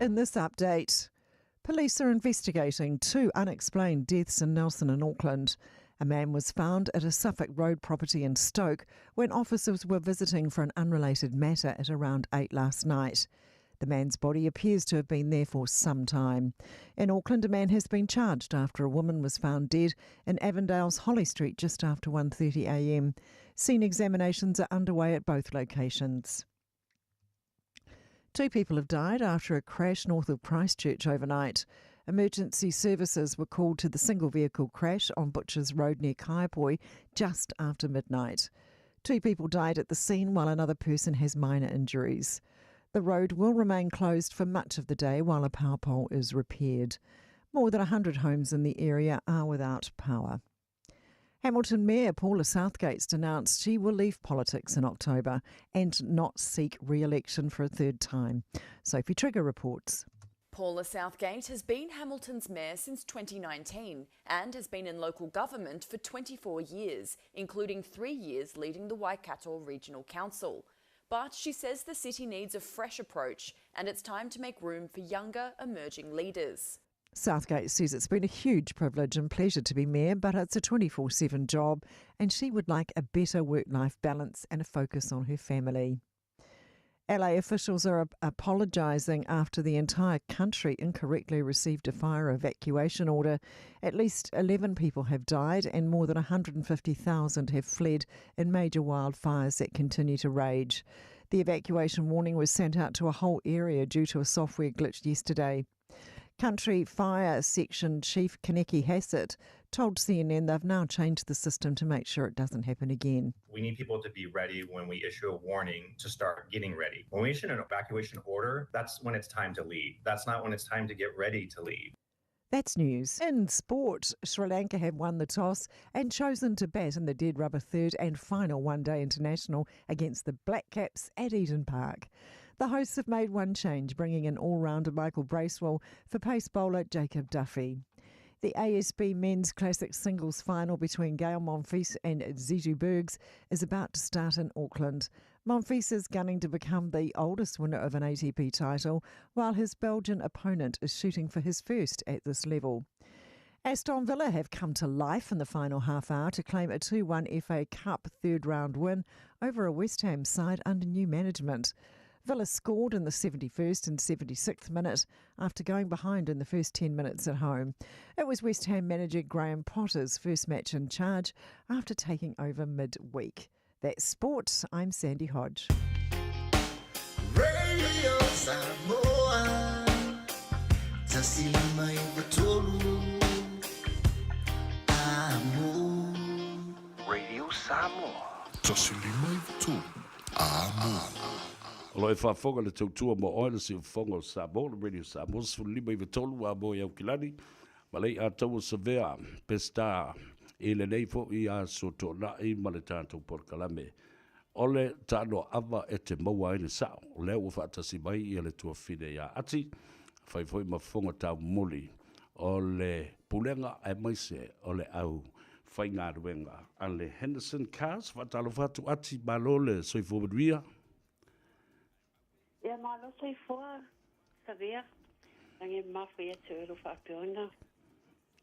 In this update, police are investigating two unexplained deaths in Nelson and Auckland. A man was found at a Suffolk Road property in Stoke when officers were visiting for an unrelated matter at around 8 last night. The man's body appears to have been there for some time. In Auckland, a man has been charged after a woman was found dead in Avondale's Holly Street just after 1:30 a.m. Scene examinations are underway at both locations. Two people have died after a crash north of Christchurch overnight. Emergency services were called to the single vehicle crash on Butchers Road near Kaiapoi just after midnight. Two people died at the scene while another person has minor injuries. The road will remain closed for much of the day while a power pole is repaired. More than 100 homes in the area are without power. Hamilton Mayor Paula Southgate's announced she will leave politics in October and not seek re election for a third time. Sophie Trigger reports. Paula Southgate has been Hamilton's mayor since 2019 and has been in local government for 24 years, including three years leading the Waikato Regional Council. But she says the city needs a fresh approach and it's time to make room for younger, emerging leaders. Southgate says it's been a huge privilege and pleasure to be mayor, but it's a 24 7 job and she would like a better work life balance and a focus on her family. LA officials are apologising after the entire country incorrectly received a fire evacuation order. At least 11 people have died and more than 150,000 have fled in major wildfires that continue to rage. The evacuation warning was sent out to a whole area due to a software glitch yesterday. Country Fire Section Chief Kaneki Hassett told CNN they've now changed the system to make sure it doesn't happen again. We need people to be ready when we issue a warning to start getting ready. When we issue an evacuation order, that's when it's time to leave. That's not when it's time to get ready to leave. That's news. In sport, Sri Lanka have won the toss and chosen to bat in the dead rubber third and final one day international against the Black Caps at Eden Park. The hosts have made one change, bringing in all rounder Michael Bracewell for pace bowler Jacob Duffy. The ASB Men's Classic Singles final between Gael Monfils and Zizou Bergs is about to start in Auckland. Monfils is gunning to become the oldest winner of an ATP title, while his Belgian opponent is shooting for his first at this level. Aston Villa have come to life in the final half hour to claim a 2 1 FA Cup third round win over a West Ham side under new management. Villa scored in the 71st and 76th minute after going behind in the first 10 minutes at home. It was West Ham manager Graham Potter's first match in charge after taking over midweek. That's sport. I'm Sandy Hodge. Radio Samoa Tasilima Ivatolu Amo Radio Samoa. Tasilima Ivatolu Amo. O lo e faafofoga le tautua mo oe le siufofoga o Samoa, le Radio Samoa, 15 i a mo i Aukilani, ma lei ataua savea Peseta i lenei fo'i aso to'ana'i ma le tatou polokalame. O le taanoa'ava e te maua ai le sa'o, o lea ua fa'atasi mai ia le tuafine iā Ati, fai foi ma fofoga taumuli o le pulega aemaise o le au faigaluega a le Henderson Cars. Fa'atalofa atu Ati, malo le soifua manuia. Ia malo soifua Savea. Lagi e mafua ia te oe lo faapea ona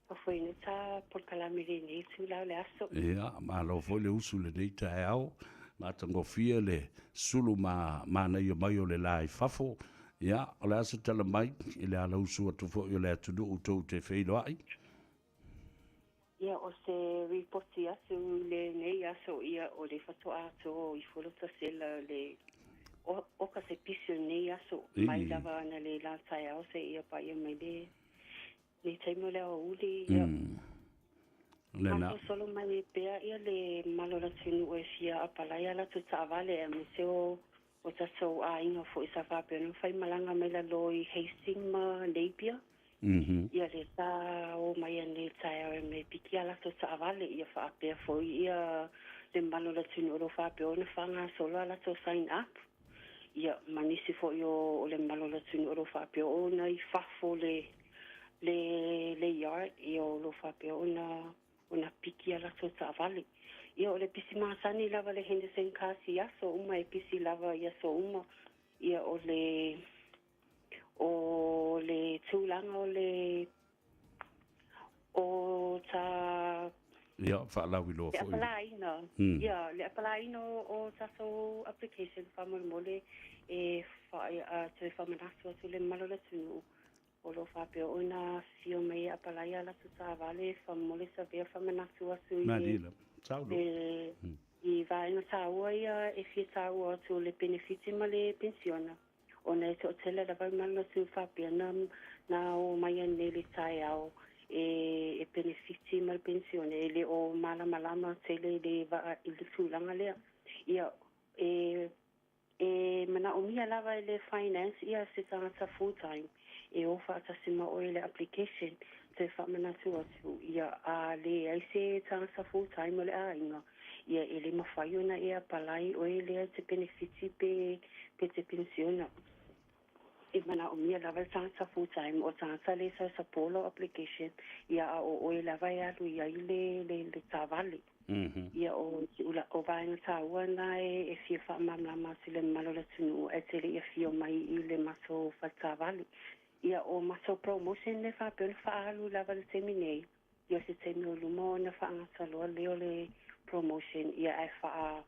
fafoeina ta polokalame i lenei itula o le aso. Ia, malo foi le usu i lenei taeao, matagofie le sulu ma manaia mai o le la i fafo. Ia, o le a se tala mai i le ala usu atu foi o le atunuu tou te feiloai? Ia, o se ripoti atu lenei aso ia o le fatoa atu o ifo lo tasela le o, oka se pisi o lenei aso mai lava ana le la taeao se ia paia mai le le taimi o le aoauli ia. Lena. Masolosolo mai pea ia le malo o le atunuu e fia apalai a latou taavale aemaise o o tatou aiga foi sa faapea ona faimalaga mai lalo i Hastings ma Napier. Ia le sa o mai anei i le taeao e mea e piki a latou taavale ia faapea foi ia le mamalu o le atunuu o lo o faapea ona faagasolo a latou sign up. Ia ma nisi foi o le mamalu o le atunuu o lo o faapea ona i fafo le le le yard ia o lo o faapea ona ona piki a latou taavale. Ia o le pisi masani lava le Henderson Cars i aso uma e pisi lava i aso uma. Ia o le o le tulaga o le o ta Ia, faalauiloa le foi. apalaiina, ia, le apalaiina o tatou application faamolemole e fa, toe faamanatu atu le mamalu o le atunuu o lo o faapea ona afifio mai e apalai a latou taavale faamolemole savea faamanatu atu i le Malie lava. Saunoa. le i vaega taua ia e fia taua atu o le penefiti ma le penisiona ona e toatele lava le manatu faapea na na o mai anei i le taeao e e penefiti ma le penisione e le o malamalama tele i le vaa i le tulaga lea. Ia e E manaomia lava e le finance ia se tagata full time e o faatasi ma oe i le application toe faamanatu atu ia a leai se tagata full time o le aiga ia e le mafai ona e apalai oe lea e te penefiti pe pe te penisiona. E manaomia lava le tagata full time o tagata le sa support lou application ia a o oe lava e alu i ai le le le taavale. Ia o o vaega taua na e fia faamalamalama atu i le mamalu o le atunuu ae te le i afio mai i le matou faletaavale. Ia o matou promotion le faapea ona faaalu lava i le taimi nei, ia o se taimi o luma ona faagasoloa lea o le promotion ia ae faa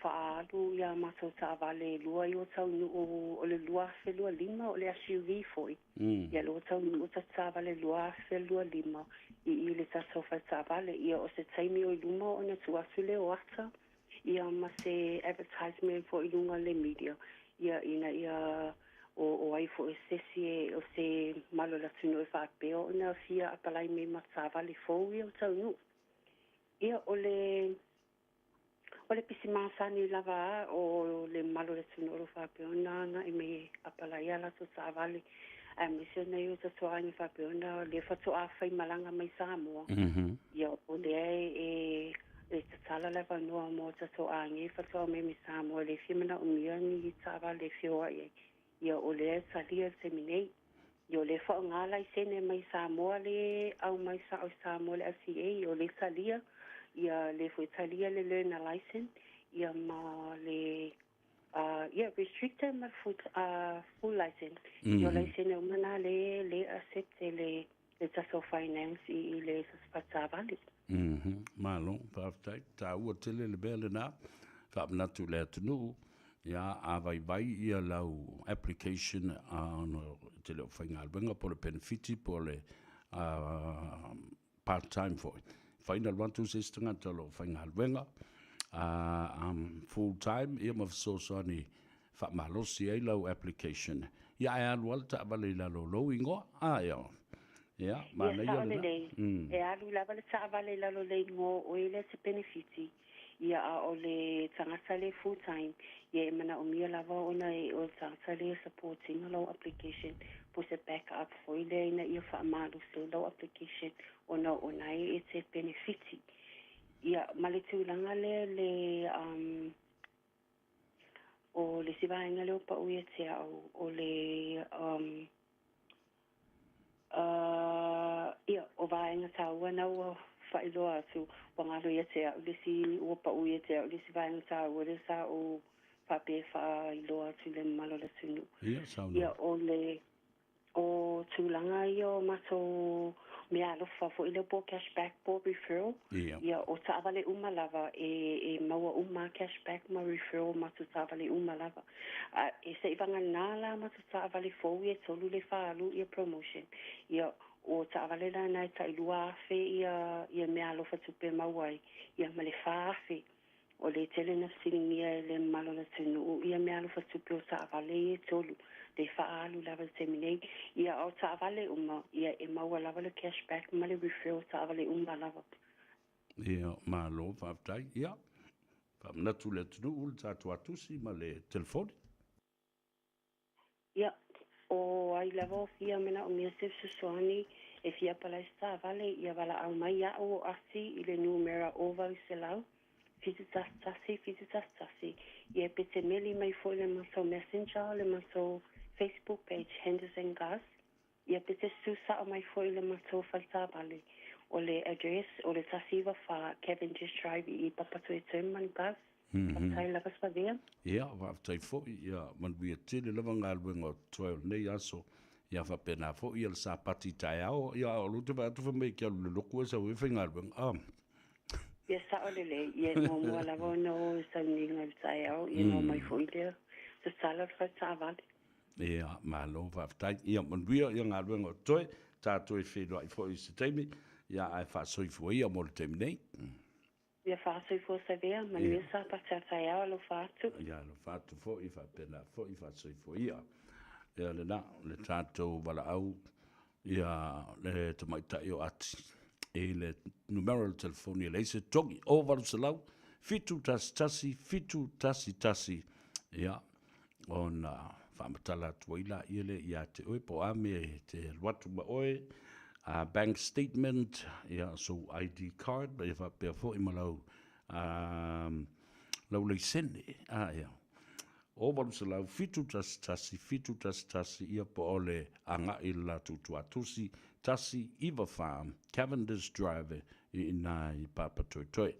faaalu ia matou taavale e lua ia ua taunuu o le 2025 o le SUV foi. Ia lea ua taunuu tatou taavale 2025 i i le tatou fale taavale. Ia o se taimi o i luma ona tuu atu lea o ata ia ma se advertisement foi i luga o le media ia ina ia o o ai foi se isi e o se mamalu o le atunuu e faapea ona fia apalai mai ma taavale fou ia ua taunuu. Ia o le O le pisi masani lava a o le mamalu o le atunuu o lo o faapea ona agai mai e apalai a latou taavale, aemaise o nai o tatou aiga faapea ona o lea faatoa faimalaga mai Samoa. Ia, o lea e e tatala le avanoa mo tatou aiga faatoa omai mai Samoa e le fia manaomia ni taavale e feoai ai. Ia, o lea e talia i le taimi nei. Ia, o lea e faaaoga laisene mai Samoa le aumai sao i Samoa le LTA, o lea e talia, ia, lea foi e talia le learner license, ia ma le uh, ia, restricted ma le full, uh, full license. Ia, o laisene uma na lea e accept e le le tatou finance i i le taavale. Malo, faafetai. Taua tele le mea lena. Faamanatu i le atunuu, ia, a vaivai ia lau application ona e te le o faigaluega po o le penefiti po o le part time foi. Mafai ona alu atu se isi tagata o lo o faigaluega full time ia ma fesoasoani faamalosi ai lau application, ia ae alu lava le taavale i lalo o lou igoa. A, ia, ia, Ia, manaia sao lena. lelei. E alu lava le taavale i lalo o le igoa o oe lea e te penefiti, ia, a o le tagata lea full time, ia e manaomia lava ona e o le tagata lea e support ina lau application po o se back up foi lea ina ia faamalosi ai lau application ona o na e te penefiti. Ia, ma le tulaga lea le um O le isi vaega lea ua pau ia te au, o le um, uh, ia, o vaega taua na ua faailoa atu, ua galo ia te au le isi, ua pau ia te au le isi vaega taua lea sa ou faapea e faailoa atu i le mamalu o le atunuu. Ia, saunoa. Ia, o le O tulaga ia o matou meaalofa foi lea po o cash back po o referral, ia o taavale uma lava e e maua uma cash back ma referral o matou taavale uma lava. A e se i vagana la matou taavale fou ia e tolu le faaalu ia promotion, ia o taavale la na e tai 2000 ia ia meaalofa tupe maua ai, ia ma le 4000 O le tele na fesiligia e le mamalu o le atunuu ia meaalofa tupe o taavale ia e tolu, le faaalu lava i le taimi nei. Ia a o taavale uma, ia e maua lava le cash back ma le referral taavale uma lava. Ia, malo faafetai. Ia, faamanatu i le atunuu le tatou atusi ma le telefoni. Ia, o ai lava o fia manaomia se fesoasoani e fia apalai se taavale, ia valaau mai iaʻu o Asi i le numera 0800 711 711. Ia pe te meli mai foi le matou messenger o le matou Facebook page Henderson Gas. Ia pe te susu sao mai foi i le matou fale taavale o le address o le 194 Cavendish Drive i Papatoetoe Manukau. Faafetai lava Savea. Ia, faafetai foi, ia manuia tele lava galuega o totoe o lenei aso. Ia faapena foi ia le Sapati taeao, ia a o lou te vaai atu fai mai e te alu i le lotu e sau ai faigaluega. Ah. Ia sao lelei, ia e muamua lava ona o i sauniga i le taeao, ia ona omai foi lea, tatala le fale taavale. Ia, malo faafetai. Ia manuia ia galuega o totoe, tatou e feiloai foi i se taimi, ia ae faasoifua ia mo le taimi nei. Ia faasoifua Savea, manuia Sapati a taeao, alofa atu. Ia alofa atu foi, faapena foi faasoifua ia. Ia lena, le tatou valaau ia le tamaitai o Ati i le numera o le telefoni e leai se togi, 0800 711 711, ia ona faamatala atu ai laia lea ia te oe po o a mea e te alu atu ma oe, bank statement, ia sou ID card, ia faapea foi ma lau lau laisene, a ia. 0800 711 711, ia po o le agai i le latou tuatusi 194 Cavendish Drive i ina i Papatoetoe.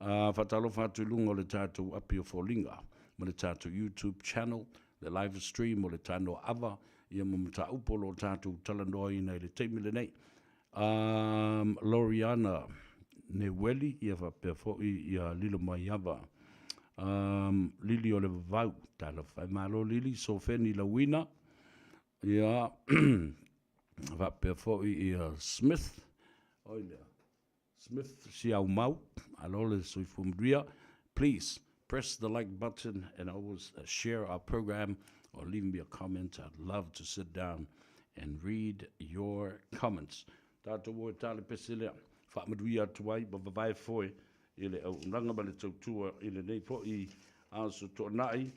Faatalofa atu i luga o le tatou api o foliga ma le tatou YouTube channel, le live stream o le Tanoa Ava, ia ma mataupu o lo o tatou talanoaina i le taimi lenei. Loriana Neueli, ia faapea foi ia Lilomaiava. Um, Lili o le Vavau, talofa e malo Lili, Sofeni Lauina, ia, faapea foi ia Smith, oi lea, Smith Siaumau, alo le soifua manuia. Please press the like button and always share our program or leave me a comment. I'd love to sit down and read your comments. Tātou o e tāle pese lea, faamanuia atu ai ma vavae foe i le auaunaga ma le tautua i lenei foi aso toanai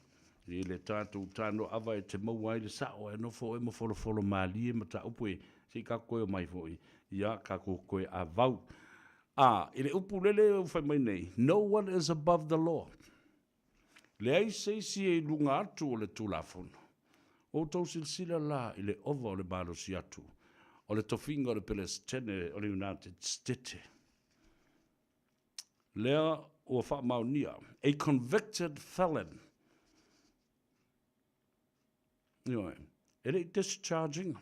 i le tātou tānoaava e te maua ai le sa'o ae nofo oe ma folofolo mālie mataupu e se i ka koe o mai foi ia ka koe avau. A i le upu lele ua fai mai nei, no one is above the law. Leai se isi e i luga atu o le Tulafono. Ua outou silasila la i le ova o le malosi atu o le tofiga o le Pelesitene o le United Stete. Lea ua faamaonia, a convicted felon. Ioe, e le i discharging.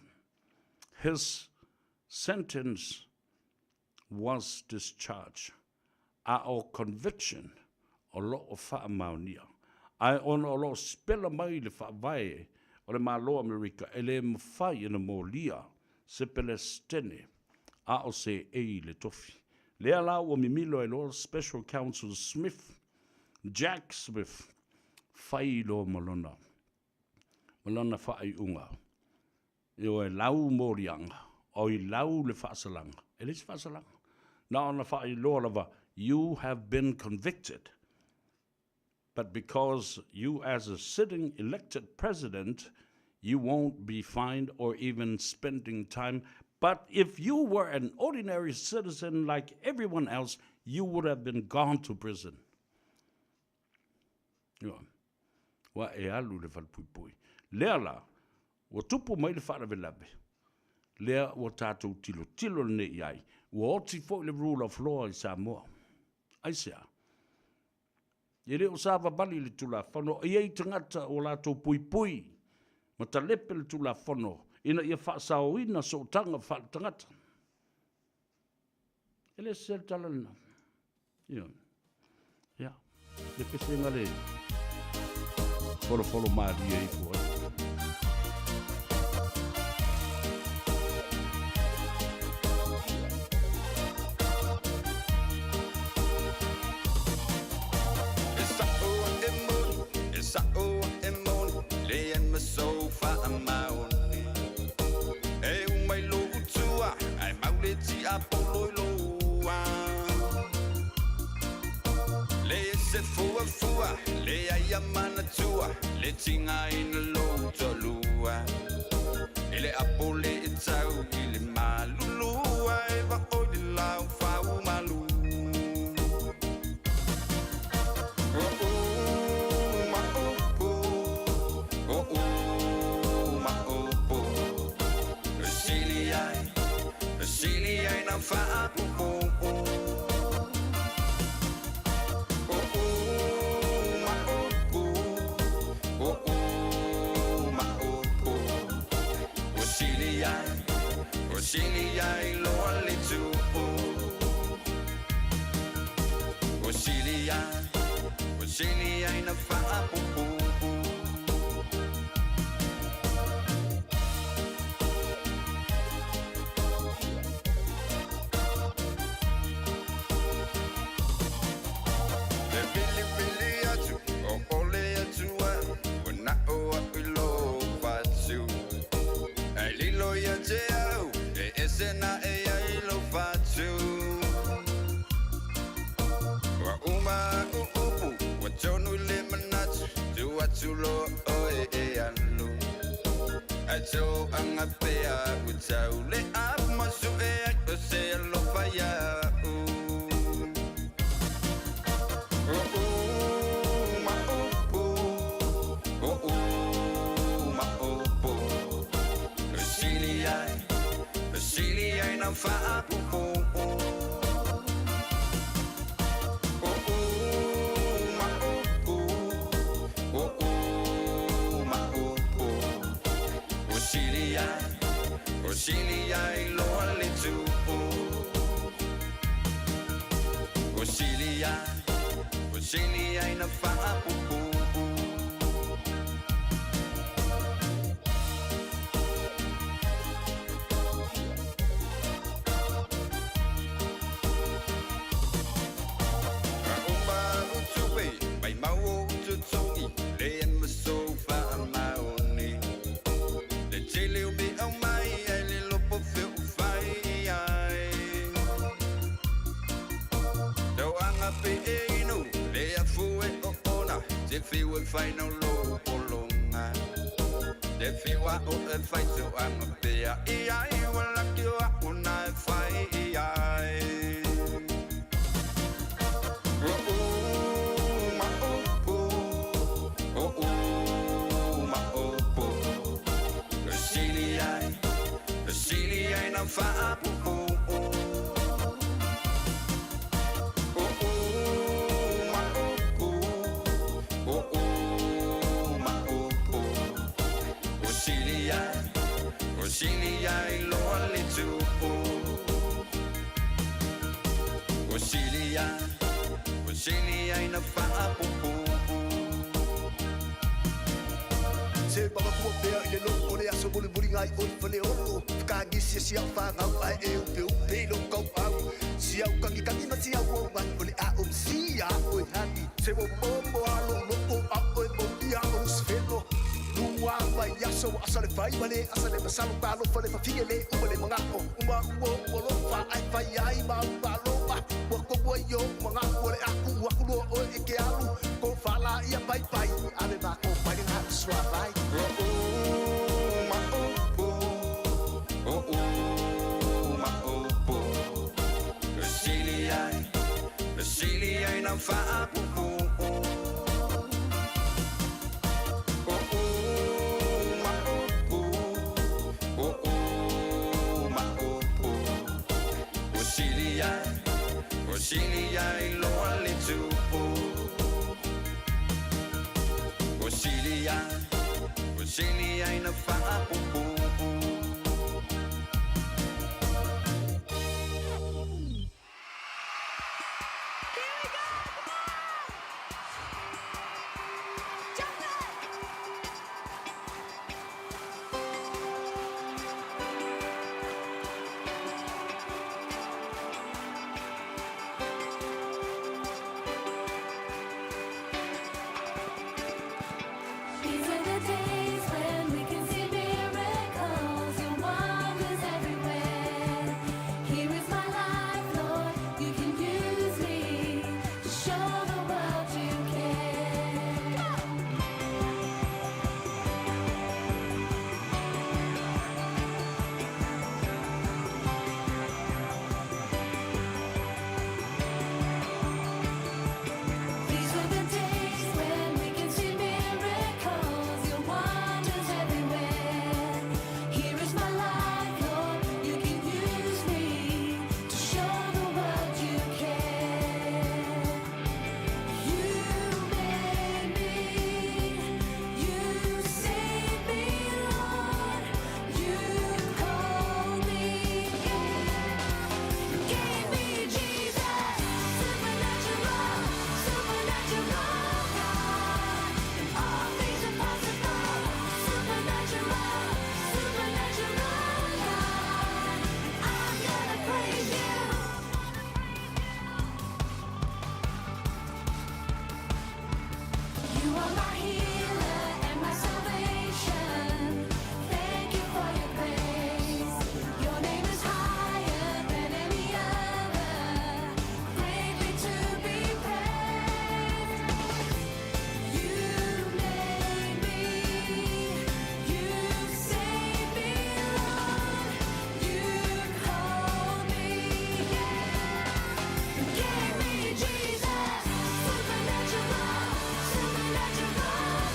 His sentence was discharged. A o conviction o lo o faamaonia. Ae ona o lo o sipela mai le faavae o le Malo Amerika e le mafai ona molia se Pelesitene a o se ei le tofi. Lea la ua mimilo ai loa Special Counsel Smith, Jack Smith, fai loa ma lona, ma lona faaiuga. Ioe, lau moliaga, oi lau le faasalaga. E leai se faasalaga. Na ona faailoa lava, you have been convicted. But because you as a sitting elected president, you won't be fined or even spending time. But if you were an ordinary citizen like everyone else, you would have been gone to prison. Ioe. Ua e alu i le falepuipui. Lea la, ua tupu mai le faalavelave, lea ua tatou tilotilo lenei i ai. Ua oti foi le rule of law i Samoa. Aisea? E le o savavali i le Tulafono, e i ai tagata ua latou puipui ma talepe le Tulafono ina ia faasaoina sootaga faaletagata. E le sese le tala lena. Ioe. Ia, le pesega le folofolo malie ifo ai. E sa'o e moni, e sa'o e moni, le ai ma sou faamaoni. E uma i lou tua, ae mau le tiapolo i lou a. Le se fuafua, le ai a manatua, le tigaina lou toalua. I le apo le tau i le malulua, e vaoi le lau fau malu. O uma upu, o uma upu, e sili ai, e sili ai na faapupu. O uma upu, o uma upu, o sili ai, o sili ai loa le tuu. O sili ai, o sili ai na faapupu. E vilivili atu, o ole atu au, ua na'o a'u i lou fatu. Ae lilo ia te au, e ese naʻe ai lou fatu. Ua uma a'u upu, ua tonu i le manatu, tuu atu loa oe e alu. Ae toaga pea ua tau le apu ma suʻe ai o se alofa iaʻu. O uma upu, o uma upu, e sili ai, e sili ai na faapupu. O uma upu, o uma upu, o sili ai, o sili ai loa le tuu. O sili ai, o sili ai na faapuupuu. Uma utupe, mai mau o tutogi, le maso faamaoni. Le tele o me au mai, ai le lopo feu fai ai. Tau anga pe e inu, le afu e o ona, te fiu e whai no lo polonga. Te fiu a o e whai tau anga pea i ai, wala ki o a una e whai i ai. O o ma o po, o o ma o po. O sili ai, o sili ai na whaapupu. O o ma o po, o o ma o po. O sili ai, o sili ai loa le tupu. O sili ai, o sili ai na whaapupu. Se mamatua pea i le loo o le aso mulimuli ngai oi faleolo. Whakaangisi e si au whangau ai e upe upe i lou kauau. Si au kangikagi ma si au au mai o le a o msi a oe hani. Se mo momo a lo loko a oe mo ia o usifelo. Lua mai aso asa le fai ma le asa le masalo ka alofa le fafine le uma le mangao. Uma ua ua lofa ai fai ai ma uma alofa. Ua koua i o mangao o le aku ua kulua oe e ke alu. Ko whala ia pai pai, ave ma ko pai ngā sua vai. O o ma o po, o o ma o po. O sili ai, o sili ai na whaapupu. O o ma o po, o o ma o po. O sili ai, o sili ai loa le tupu. O sili ai, o sili ai na whaapupu. These are the days when we can see miracles, your wonders everywhere. Here is my life, Lord, you can use me to show the world you care. These are the days when we can see miracles, your wonders everywhere. Here is my life, Lord, you can use me to show the world you care. You made me, you saved me, Lord. You called me, gave me Jesus, supernatural, supernatural God. And all things are possible, supernatural, supernatural God. And I'm gonna praise you. You are my healer and my salvation. Thank you for your grace. Your name is higher than any other, greatly to be praised. You made me, you saved me, Lord. You called me, gave me Jesus, supernatural, supernatural.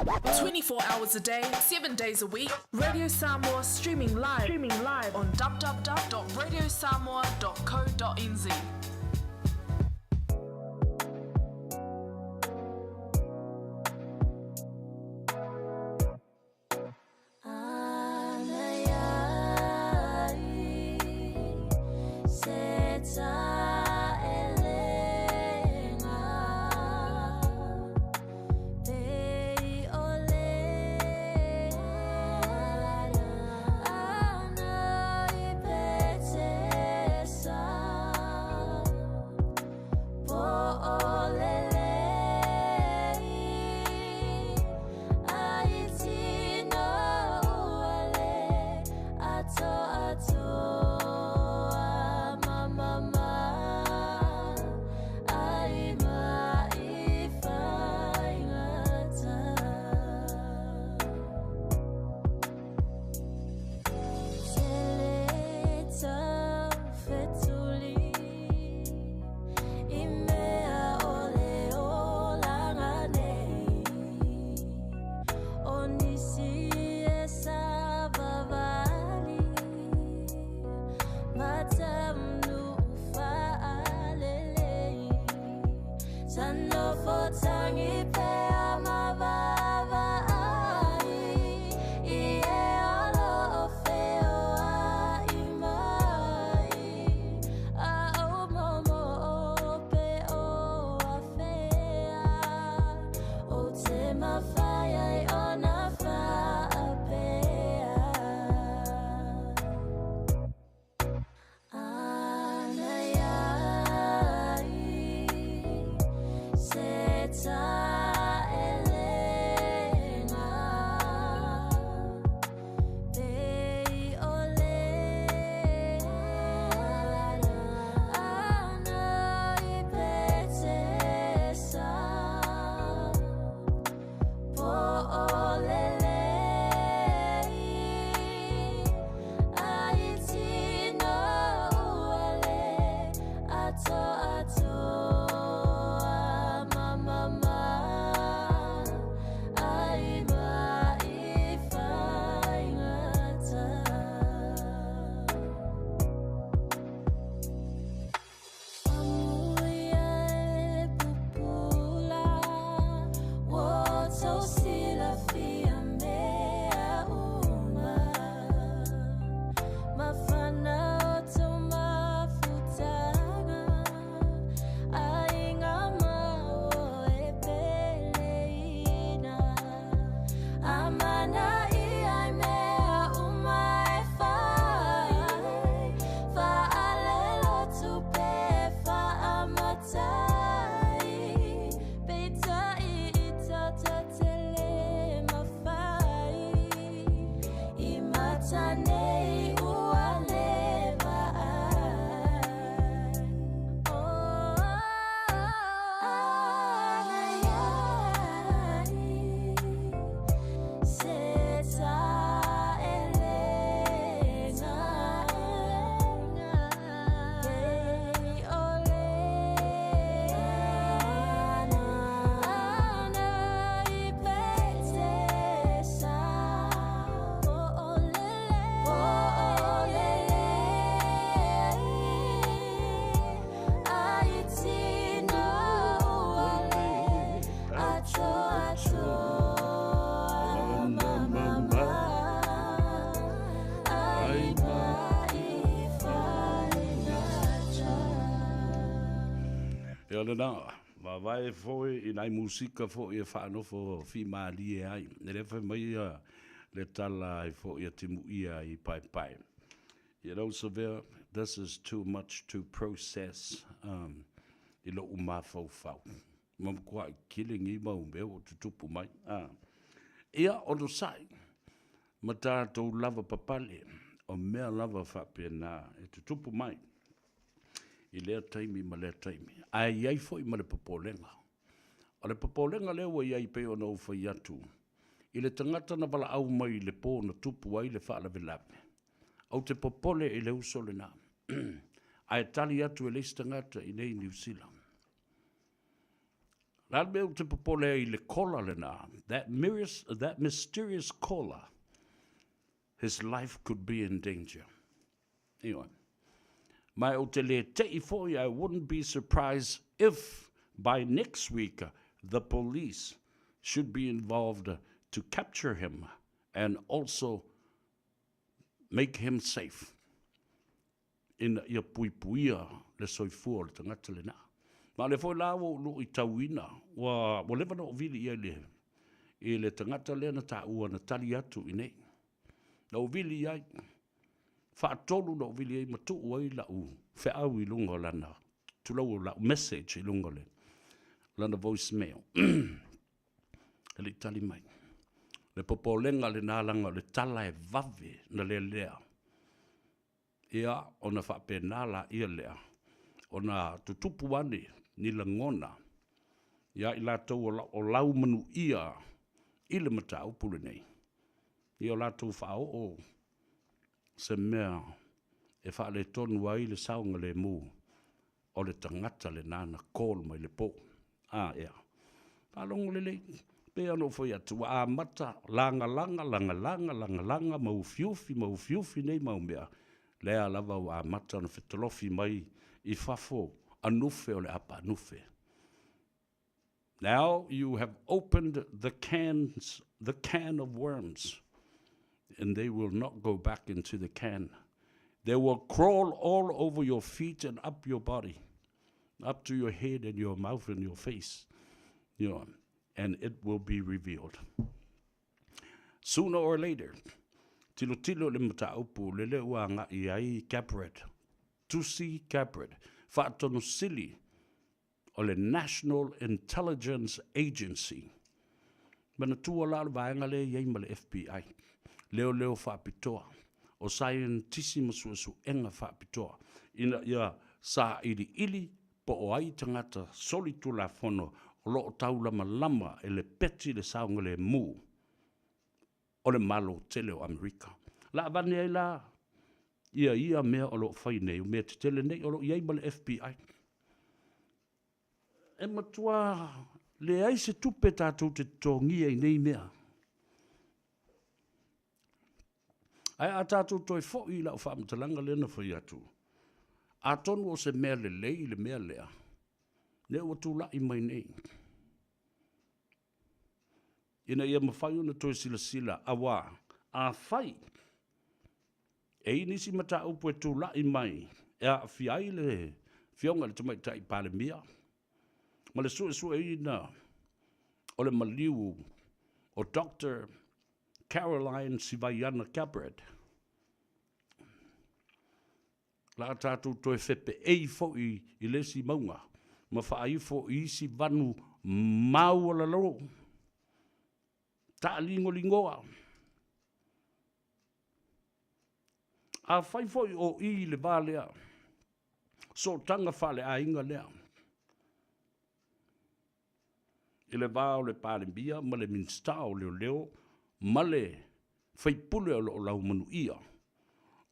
24 hours a day, 7 days a week. Radio Samoa streaming live, streaming live on www.radiosamoa.co.nz. Ia lena, vaavae foi i nai musika foi e faanofo fimalie ai. E le fai mai ia le tala ai foi a timuia i Paepae. You know, Savea, this is too much to process um, i lou mafaufau. Ma makuaʻi kele nei mau mea ua tutupu mai. Ah. Ia, onosai, ma tatou lava papale, o mea lava faapena e tutupu mai i lea taimi ma lea taimi. Ae i ai foi ma le popolega. O le popolega lea ua i ai pei ona ou fai atu, i le tagata na valaau mai i le po na tupu ai le faalavelave, ou te popole i le uso lena. Ae tali atu e le isi tagata i nei Niu Sila. Le a le mea ou te popole ai i le kola lena, that, that mysterious caller, his life could be in danger. Ioe. Ma ou te le te'i foi, I wouldn't be surprised if by next week the police should be involved to capture him and also make him safe ina ia puipuia le soifua o le tagata lena. Ma o lea foi la ua ou luitauina, ua, ua leva ona ou vili i ai i le, i le tagata lea na taua na tali atu i nei. Na ou vili i ai, faatolu na ou vili ai ma tuu ai lau feau i luga o lana, tulou o lau message i luga o le, lana voice mail. E le i tali mai. Le popolega lena leaga o le tala e vave na lelea. Ia, ona faapena laia lea ona tutupu ane ni lagona ia i latou o laumanuia i le mataupu lenei, ia o latou faaoo se mea e faaletonu ai le saogalemu o le tagata lena na call mai le po. A, ea. Faalogo lelei, pei ona ou fai atu, ua amata lagalaga, lagalaga, lagalaga ma ufiufi ma ufiufi nei mau mea, lea lava ua amata ona fetolofi mai i fafo anufe o le apaanufe. Now you have opened the cans, the can of worms, and they will not go back into the can. They will crawl all over your feet and up your body, up to your head and your mouth and your face, you know, and it will be revealed. Sooner or later, tilotilo le mataupu lele ua agai ai Gabbard, Tusi Gabbard, faatonu sili o le National Intelligence Agency. Manatua la o le vaega lea e i ai ma le FBI, leoleo faapitoa, o saienitisi ma suesuega faapitoa, ina ia sailiili po o ai tagata solitulafono o lo o taulamalama e lepeti le saogalemu o le Malo tele o Amerika. La avane ai la ia ia mea o lo o fai nei, o mea tetele nei o lo o i ai ma le FBI. E matua leai se tupe tatou te totogia i nei mea. Ae a tatou toe foi i lau faamatalaga lea na fai atu, atonu o se mea lelei le mea lea, lea ua tulai mai nei, ina ia mafai ona toe silasila, aua afai e i ai nisi mataupu e tulai mai e aafia ai le Afioga i le Tamaitai Palemia ma le suesueina o le maliu o Doctor Caroline Sivaiana Gabbard, la a tatou toe fepeei foi i le isi mauga ma faaifo i isi vanu maualalalo, taaligoligoa. Afai foi o i i le va lea, sootaga faaleaiga lea, i le va o le Palemia ma le Minisita o Leoleo ma le faipule o lo o laumanuia,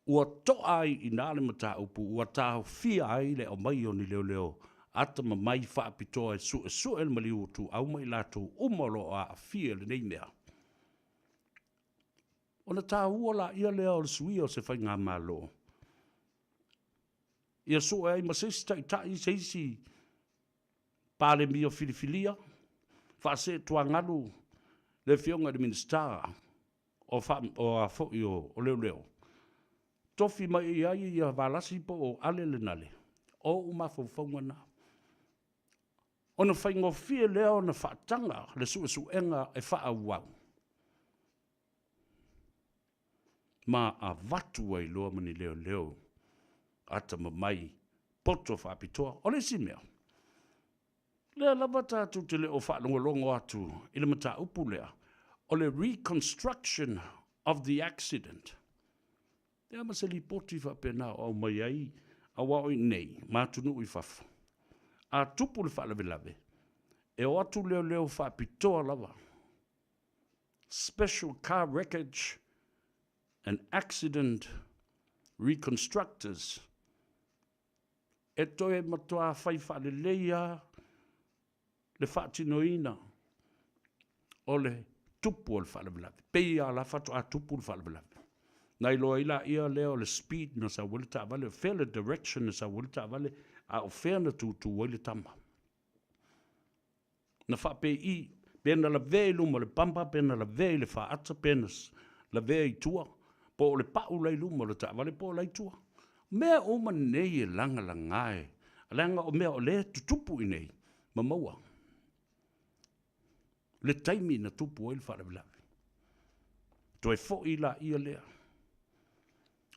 ua to'a ai i ina le mataupu ua taofia ai le aumai o ni leoleo atamamai faapitoa e suesue le maliu o Tuuau ma i latou uma o lo o aafia i lenei mea. Ona taua laia lea o le suia o se faigamalo ia sue ai ma se isi taitai, se isi Palemia filifilia, faaseetuagalu le Afioga i le Minisita o, fa, o, a foi o, o Leoleo, tofi mai i ai ia Valasi po o Ale Lenale, o ou mafaufauga na. Ona faigofie lea ona faataga le suesuega e faaauau ma avatu ai loa ma ni leoleo atamamai poto faapitoa. O le isi mea, lea lava tatou te le o faalogologo atu i le mataupu lea, o le reconstruction of the accident. Lea ma se lipoti faapena o aumai ai, aua o i inei ma atunuu i fafo, a tupu le faalavelave, e o atu leoleo faapitoa lava, special car wreckage and accident reconstructors, e toe matuā fai faalelei lava. le faatinoina o le tupu o le faalavelave. Pei lava la faatoa tupu le faalavelave. Na iloa ai laia lea o le speed na sau ai le taavale, o fea le direction na sau ai le taavale, a o fea na tutu ai le tama. Na faapei, pe na lavea i luma o le pampa, pe na lavea i le faata, pe na lavea i tua, po o le pau la i luma o le taavale, po o la i tua. Mea uma nei e lagalaga e, leaga o mea o lea e tutupu i inei, ma maua le taimi na tupu ai le faalavelave. Toe foi laia lea,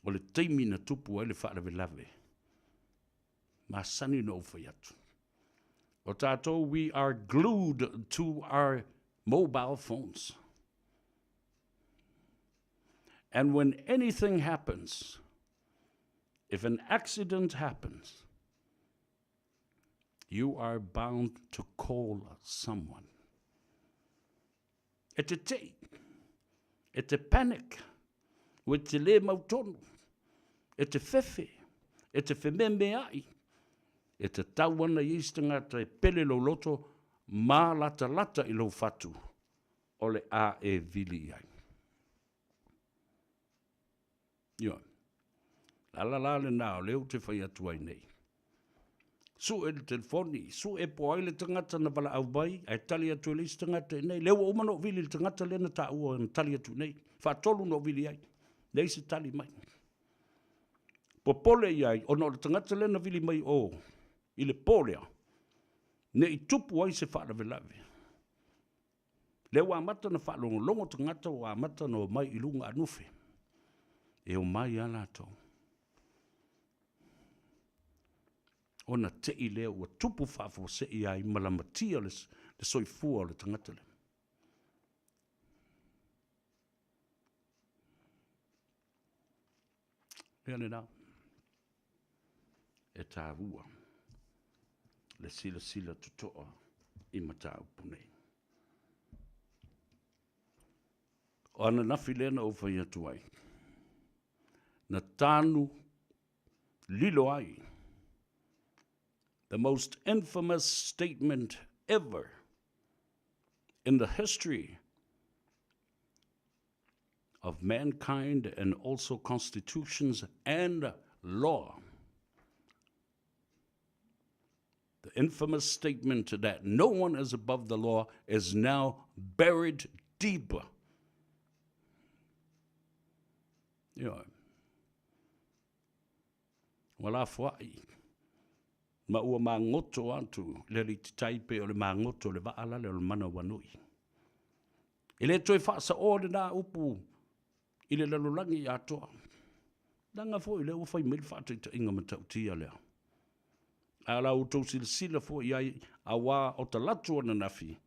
o le taimi na tupu ai le faalavelave, masani ona ou fai atu. O tatou, we are glued to our mobile phones. And when anything happens, if an accident happens, you are bound to call someone. E te tei, e te panic, ua te lē mautonu, e te fefe, e te fememea'i, e tatau ana i ai se tagata e pele lou loto ma latalata i lou fatu o le a e vili i ai. Ioe. O le ala la lena o lea ou te fai atu ai nei. Sue le telefoni, sue po o ai le tagata na valaau mai, ae tali atu e le isi tagata i inei. Lea ua uma ona ou vili i le tagata lea na taua na tali atu i inei. Faatolu na ou vili ai, leai se tali mai. Popole i ai, ona o le tagata lea na vili mai o i le po lea, ne i tupu ai se faalavelave. Lea ua amata ona faalogologo tagata ua amata ona omai i luga anufe. E omai lava latou. Ona tei lea ua tupu faafuasei ai ma lamatia le soifua o le tagata lea. Ia lena. E taua le silasila totoa i mataupu nei. O ananafi lea na ou fai atu ai, na tanu lilo ai the most infamous statement ever in the history of mankind and also constitutions and law. The infamous statement that no one is above the law is now buried deeper. Ioe. Ua lafoai ma ua magoto atu le alititai pei o le magoto o le vaa lale o le manawanui. E le toe faasaoa lena upu i le lalolagi atoa. Leaga foi o lea ua fai mai le faataitaiga matautia lea. A o la outou silasila foi i ai, aua o talaatu ananafi,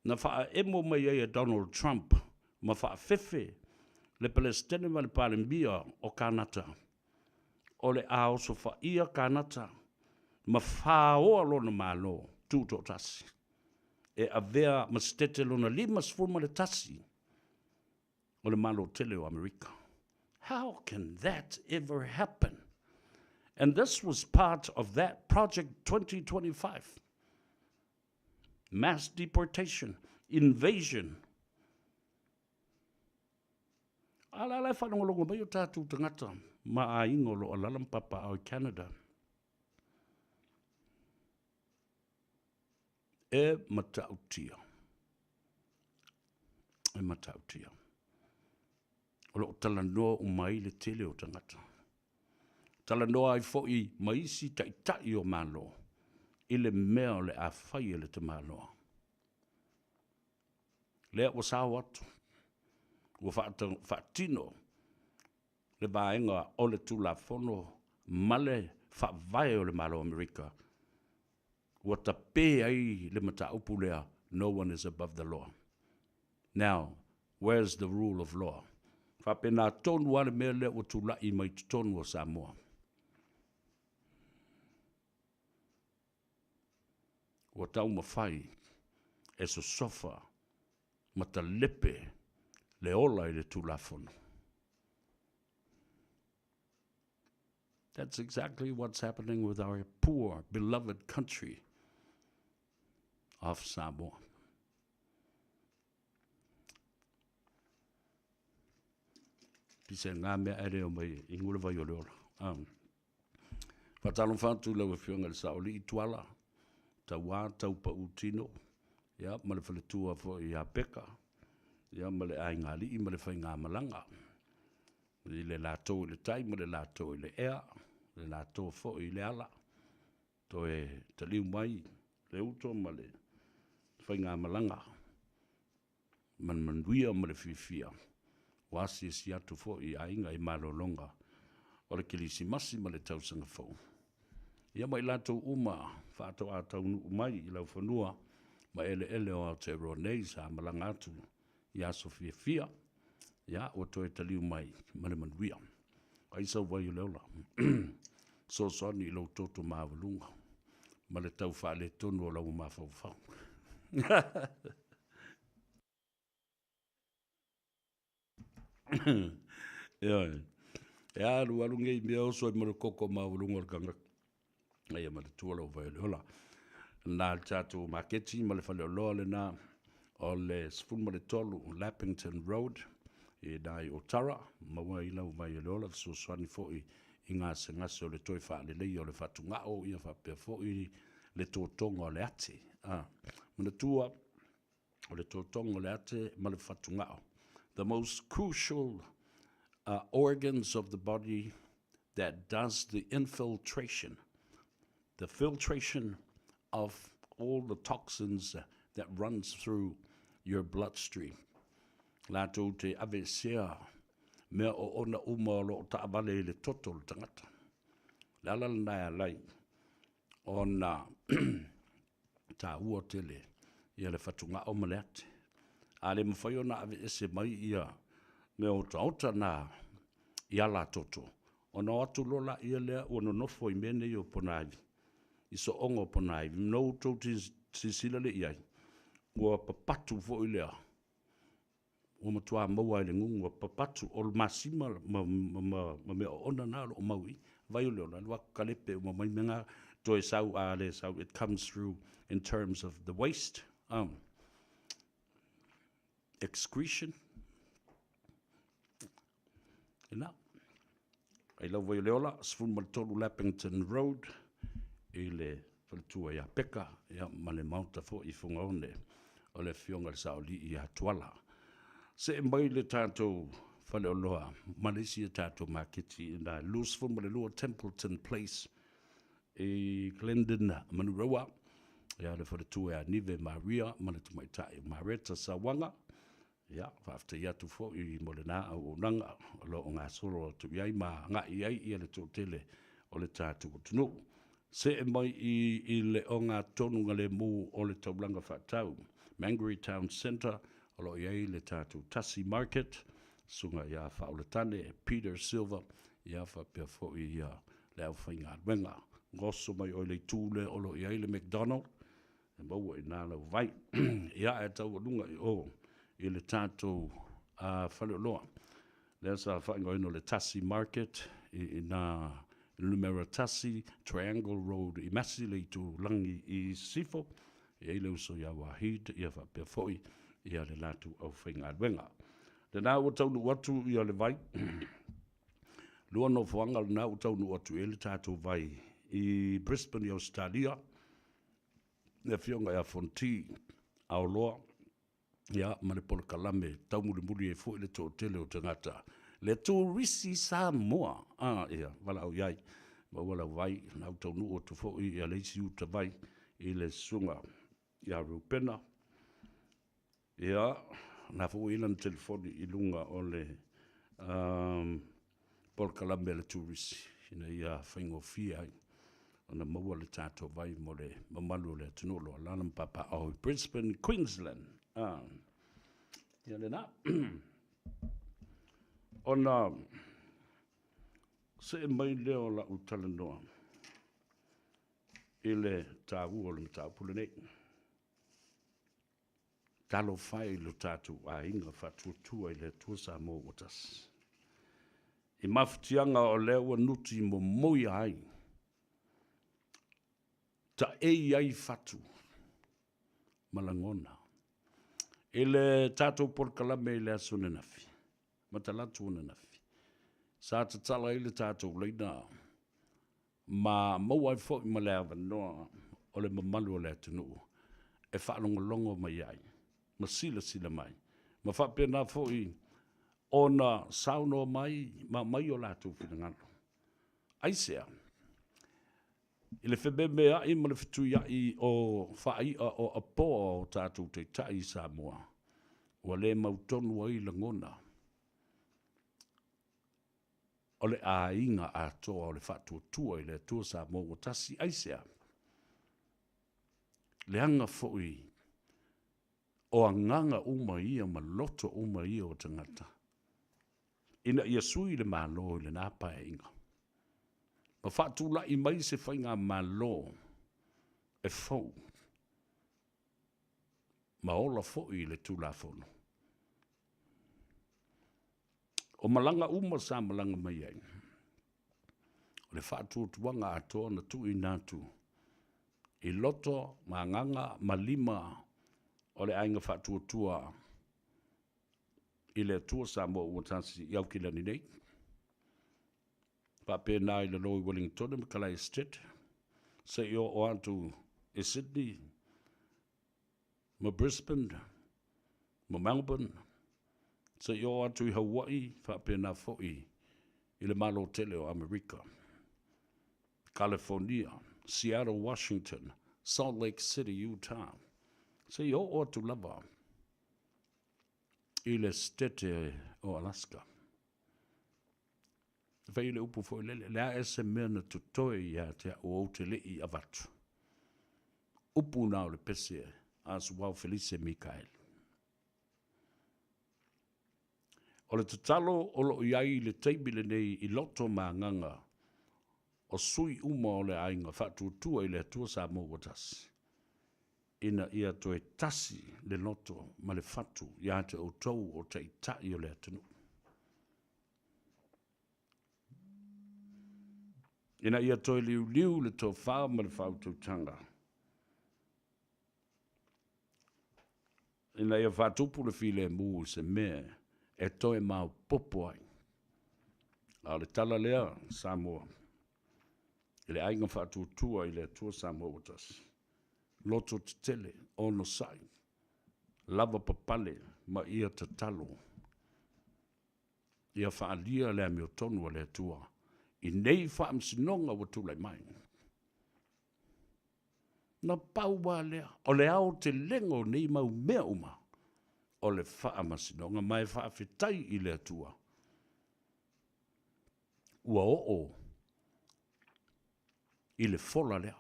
na faaemo mai ai e Donald Trump ma faafefe le Peresetene ma le Palemia o Kanata, o le a osofaia Kanata ma faoa lona Malo Tutoatasi e avea ma Setete lona 51 o le Malo tele o Amerika. How can that ever happen? And this was part of that Project 2025. Mass deportation, invasion. A la la e faalogologo mai o tatou tagata ma aiga o lo o alaala ma papaaao i Canada. E matautia. E matautia. O lo o talanoa uma ai le tele o tagata. Talanoa ai foi ma isi taitai o Malo i le mea o le a fai e le tamaloa. Lea ua sao atu, ua faatino le vaega o le Tulafono ma le Faavae o le Malo o Amerika ua tape ai le mataupu lea, no one is above the law. Now, where's the rule of law? Faapena tonu lava le mea lea ua tulai mai totonu o Samoa. Ua taumafai e sosofa ma talepe le ola i le Tulafono. That's exactly what's happening with our poor, beloved country. of Samoa. Pise ngā mea e reo mai i ngula vai o le ola. Whaatalofa atu i lau Afioga i le Saoli'i Tuala, tauā tau pa'u tino, ia, ma le faletua foi ia Peka, ia, ma le aigali'i ma le faigamalaga, i le latou i le tai ma le latou i le ea, le latou foi i le ala, toe taliu mai le uto ma le faigamalaga. Ma le manuia ma le fiafia, ua asiasi atu foi i aiga i malologa o le Kerisimasi ma le Tausaga Fou. Ia ma i latou uma faatoa taunuu mai i laufanua ma eleele o Aotearoa nei sa malaga atu i aso fiafia, ia ua toe taliu mai ma le manuia. Ai sau vai o le ola, fesoasoani i lou toto maualuga ma le tau faaletonu o lau mafaufau. Ioe. E alu alu nei mea oso ai ma le koko maualuga o le tagata. Ia manatua lau vai o le ola. Na le tatou maketi ma le faleoloa lena o le 13 Lappington Road i na i Otara, maua ai lau vai o le ola fesoasoani foi i gasegase o le toe faaleleia o le fatugao ia faapea foi le totoga o le ate. Manatua o le totoga o le ate ma le fatugao, the most crucial organs of the body that does the infiltration, the filtration of all the toxins that runs through your bloodstream. Latou te aveesea mea oona uma o lo o taavale i le toto o le tagata. Le ala lena e alai ona taua tele ia le fatugao ma le ate. A le mafai ona aveese mai ia mea otaota na i ala toto, ona o atu loa laia lea ua nonofo i mea nei o ponaivi, i sooga o ponaivi. Na outou silasila lea i ai, ua papatu foi lea, ua matua maua ai le gugu, ua papatu, o le masima ma, ma, ma, ma mea oona na o lo o mau i. Vai o le ola, alu atu kalepe uma mai mea na, toe sau a le sau, it comes through in terms of the waste, excretion. Ina. Ai lau vai o le ola, 13 Lappington Road, i le faletua ia Peka, ia, ma le maota foi i Fugaone, o le afioga i le Saoli'i ia Tuala. See mai le tatou faleoloa ma le isi a tatou maketi i na 22 Templeton Place i Glendon Manurewa, ia le faletua ia Nive Maria ma le tamaitai o Mareta Sauaga. Ia, faafetai atu foi mo lena auaunaga o lo o gasolo atu i ai ma agai i ai ia le toatele o le tatou atunuu. See mai i i le ogatonugalemu o le taulaga faatau, Mangere Town Centre, o lo o i ai le tatou Tasi Market, susuga ia Faaolatane Peter Silva, ia faapea foi ia le aufaigaluega. Goso mai oe i le itu lea o lo o i ai le McDonald, e maua i ina lau vai. Ia, ae taualuga i o i le tatou faleoloa. Lea sa faaigoaina o le Tasi Market i ina i le numera 1 Triangle Road i Massey le itulagi i Sisifo. E i ai le uso ia Wahid ia faapea foi ia le latou aufaigaluega. Lena ua taunuu atu ia le vai. Lua nofoaga lena ua taunuu atu i ai le tatou vai i Brisbane i Ausetalia. Le Afioga ia Fonti Aoloa, ia, ma le polokalame taumulimuli ai foi le toatele o tagata. Le turisi Samoa, a, ia, valaau i ai, maua lau vai, na ou taunuu atu foi ia le isi uta vai i le susuga ia Rupena, Ia, na foi i lana telefoni i luga o le polokalame a le turisi ina ia faigofie ai ona maua le tatou vai mo le mamalu o le atunuu o lo o alaala ma papaaao i Brisbane, Queensland. Ah, ia lena. Ona see mai lea o lau talanoa i le taua o le mataupu lenei. Talofa e i lo tatou aiga faatuatua i le Atua Samoa ua tasi. I mafatiaga o lea ua nuti momoia ai, taei ai fatu. ma lagona. I le tatou polokalame i le aso ananafi, ma talaatu ananafi, sa tatala ai le tatou laina ma maua ai foi ma le avanoa o le mamalu o le atunuu e faalogologo mai ai ma silasila mai ma faapena foi ona saunoa mai ma aumai o latou finagalo. Aisea? I le fememea'i ma le fetuia'i o faai'a o apoa o tatou taitai i Samoa, ua le mautonu ai lagona o le aiga atoa o le Faatuatua i le Atua Samoa ua tasi. Aisea? Leaga foi o agaga uma ia ma loto uma ia o tagata ina ia sui le Malo i lena Paeaiga ma faatula'i mai se faigamalo e fou ma ola foi i le Tulafono. O malaga uma sa malaga mai ai, o le faatuatuaga atoa na tuuina atu i loto ma agaga ma lima o le Aiga Faatuatua i le Atua Samoa ua tasi i Aukilani nei, faapena i lalo i Ueligitone ma Kalae Estate, seia oo atu i Sydney ma Brisbane ma Melbourne, seia oo atu i Hawaii, faapena foi i le Malo tele o Amerika, Kalifonia, Seattle, Washington, Salt Lake City, Utah, seia oo atu lava i le Setete o Alaska. E fai le upu foi lele, le a se mea na totoe ia te au ou te le i avatu. Upu na o le pese a Suao Felise Mikaele. O le tatalo o lo o i ai i le taimi lenei i loto ma agaga o sui uma o le aiga faatuatua i le Atua Samoa ua tasi, ina ia toe tasi le loto ma le fatu ia te outou o taitai o le atunuu. Ina ia toe liuliu le tofa ma le faautautaga, ina ia faatupu le filemu i se mea e toe maopoopo ai. A o le tala lea, Samoa, i le aiga faatuatua i le Atua Samoa ua tasi, loto tetele, onosai, lava papale ma ia tatalo ia faaalia le amiotonu a le Atua i nei faamasinoga ua tulai mai. Na pau lava lea, o le aotelega o nei mau mea uma, o le faamasinoga, ma e faafetai i le Atua, ua oo i le fola lea.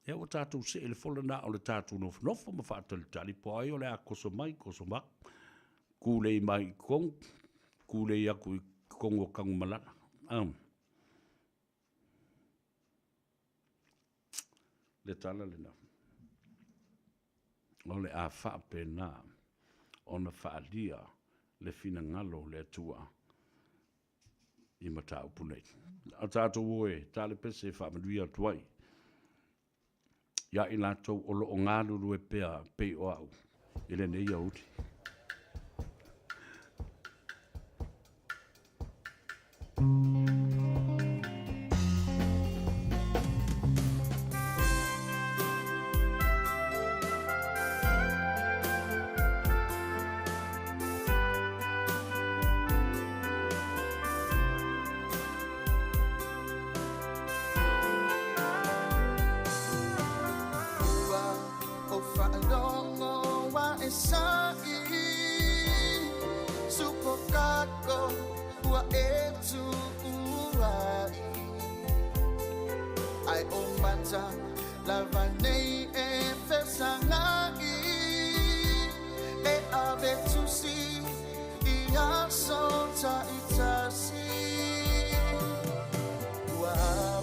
Ia ua tatou see i le fola na o le tatou nofonofo ma faatalitali po ai o le a koso mai, koso mai, kūlei mai i totonu, kūlei atu i totonu o Tanumalala. Le tala lena. O le a faapena ona faaalia le finagalo o le Atua i mataupu nei. A tatou o e talepese e faamanuia atu ai iā i latou o lo o galulue pea pei o au i lenei aoauli. Ua ou faalogo ua e saʻi Supokako ua e tuʻu ai Ai o mata lava nei e fesagai E ave tusi i aso taitasi Ua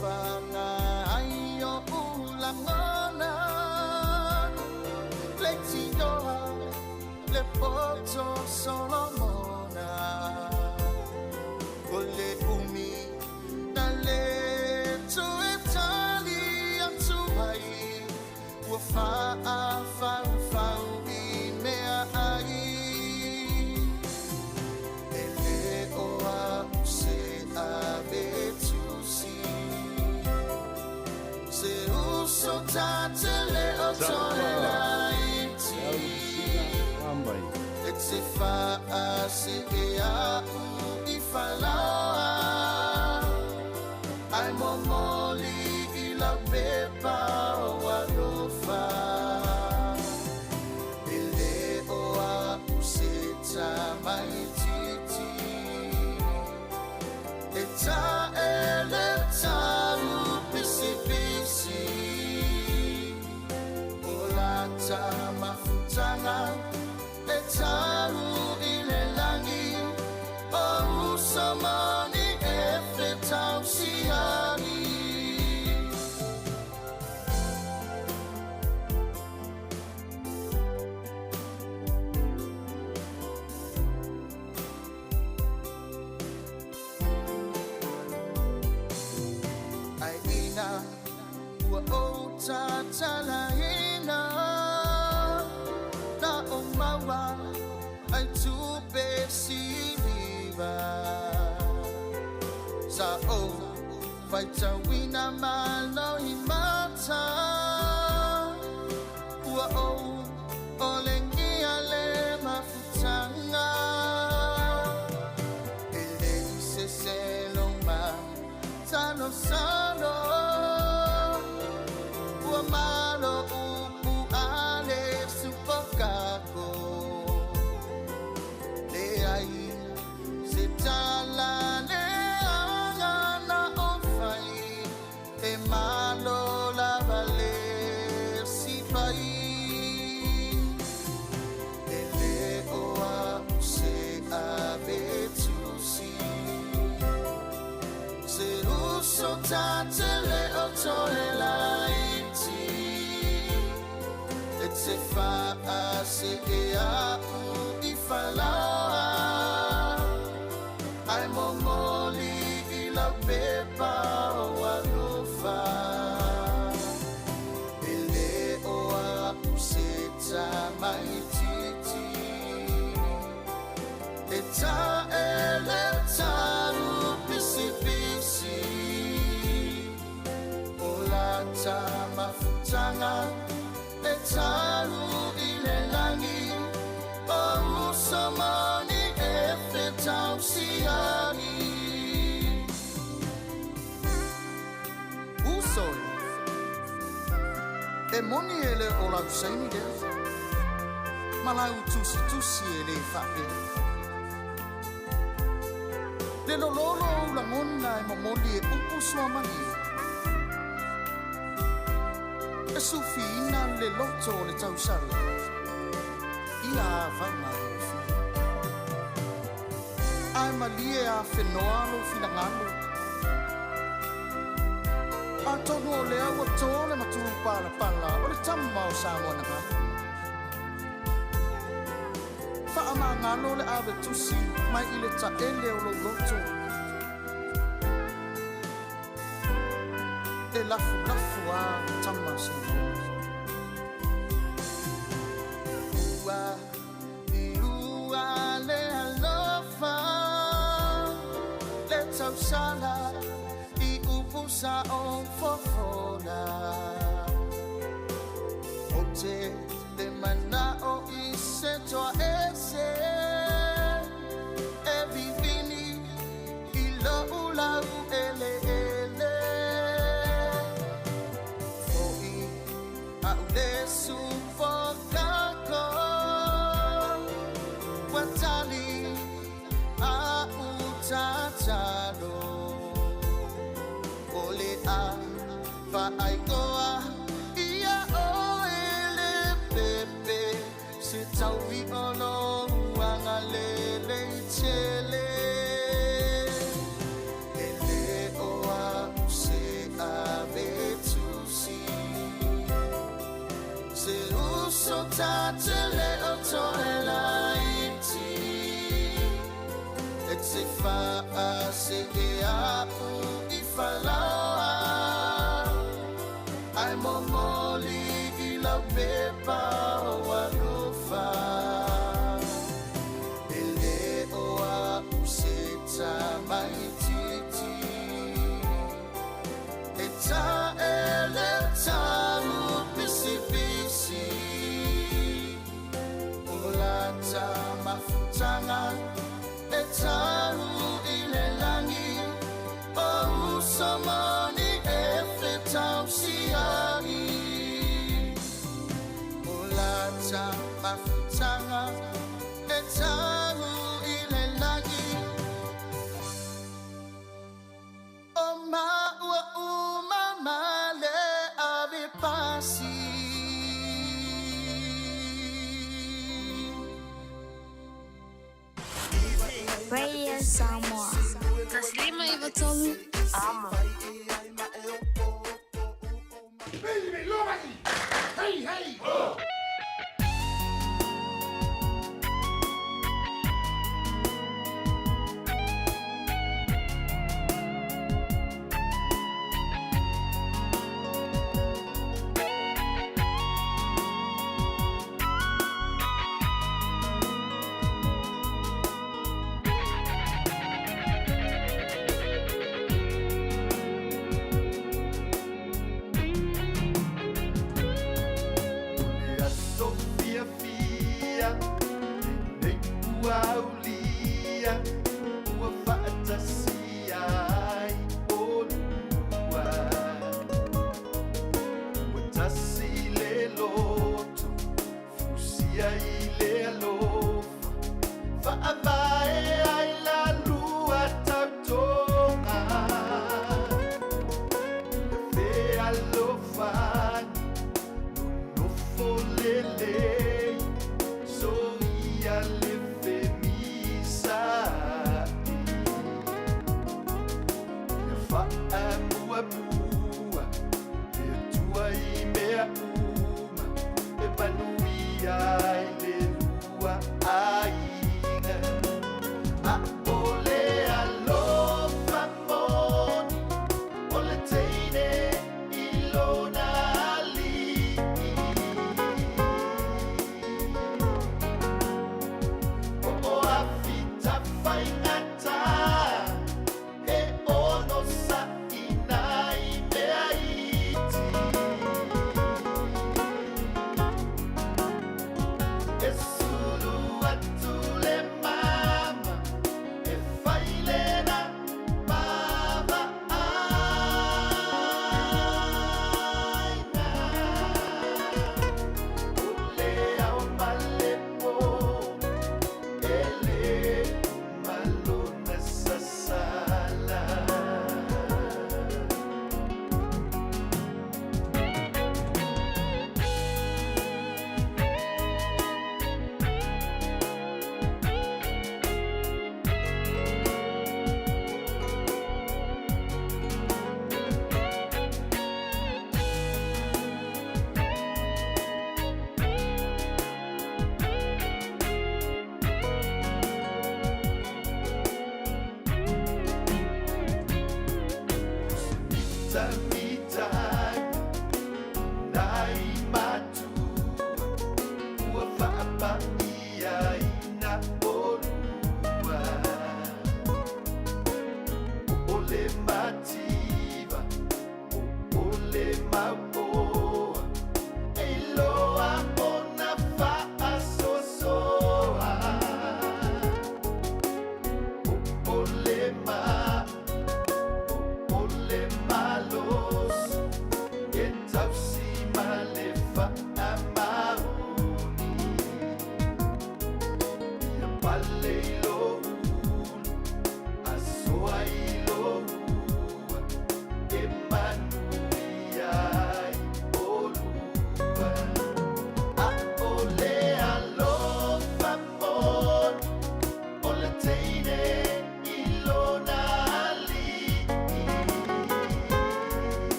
paga ai oʻu lagona Leitioa le poto Solomona O le umi na lē toe tali atu ai Ua faafaua. toe laiti E te whaase e au i whalaoa Ai momoli i lau pepa o alofa E le o au se tamaititi E ta ele tau pisi pisi O la tamafutanga E tau i le langi O usamani e whetau siani. Ai ina ua o tatalaina Na o maua ai tupe siliva Sa o faitauina malo i mata Ua o o lengia le mafutanga E le i se selo ma tano sano Ua malo upu ale supokako Le ai se tala le anga na o fai E malo lava le si fai E le o au se ave tusi Se uso tatele o toe laiti E te whaase e au i whalaoa Ai momoli i lau pepa o alofa E le o au se tamaititi E ta ele tau pisi pisi O la tamafutanga E tau i le langi O usamani e whetau siani. Uso e moni e le o lau saini lea Ma lau tusitusi e le faapea Le lololo o ulagona e momoli e upu suamani E sufiina le loto o le tausala Ia avaga e ofia Ae malie a whenoa lo finagalo Atonu o lea ua tō le matū palapala o le tama o Samoa na ngalo. Whaamangalo le ave tusi mai i le taele o lou loto. E lafu lafu a tama se Ua i ua le alofa le tausala i upu sa o fofola O te le mana o i se toa ese E vivini i lo lau ele ele Foi au le sufokako Watali a utatalo O le a whaaikoa Ia o ele pepe Se tauvi o lo uanga lele i tele E le o au se ave tusi Se uso tatele o toe laiti E te whaase e au i whalaoa Ai momoli i lau pepa o alofa E le o au se tamaititi E ta ele tau pisi pisi tagata mafutaga e tau i le lagi o maua uma ma le ave pasi. Radio Samoa. 153 Amo. Hey, hey! Oh!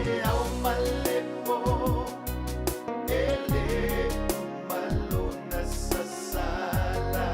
le ao ma le po, e le uma lona sasala.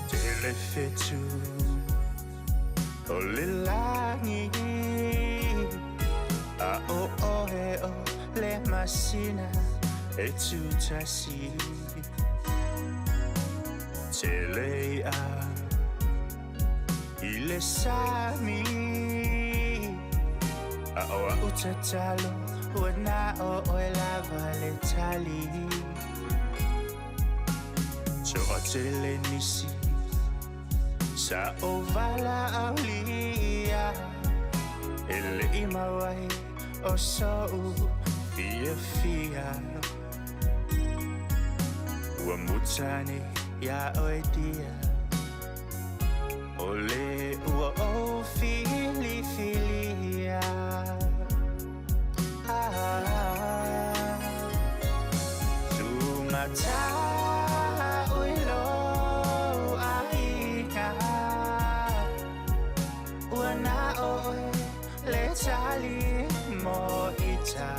Tele fetu o le lagi A o oe o le masina e tutasi Tele ia i le sami A o au tatalo ua na o oe lava le tali Toatele nisi sa o valaaulia E le'i mau ai o so'u fiafia Ua muta nei iā oe dia O le ua ou filifilia Ah, Suga ta'u i lou aiga Ua na oe le tali mo ita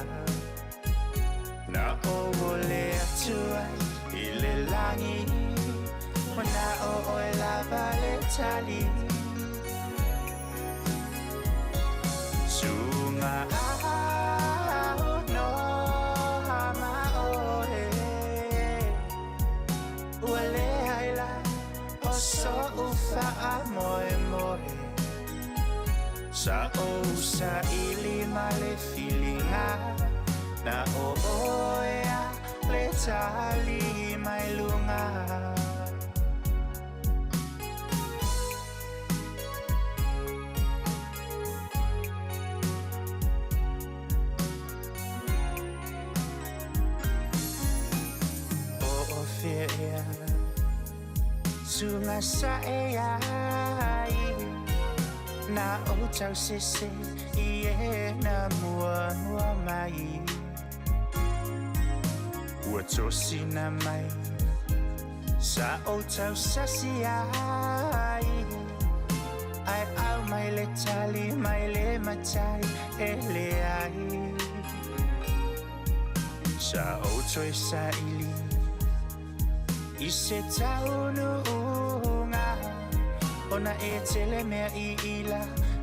Na ou ole atu ai i le lagi Ua na o oe lava le tali Suga au no ma oe Ua leai la o so'u fa'amoemoe Sa ou sa'ili ma le filiga Na o oe a le tali mai luga. Po o fea ea Suga sa'e ai Na ou tausese i e na muamua mai Ua tosina mai Sa ou tausasi ai Ae aumai le tali mai le matai e leai Sa ou toe sa'ili i se taunu'uga Ona e tele mea i ila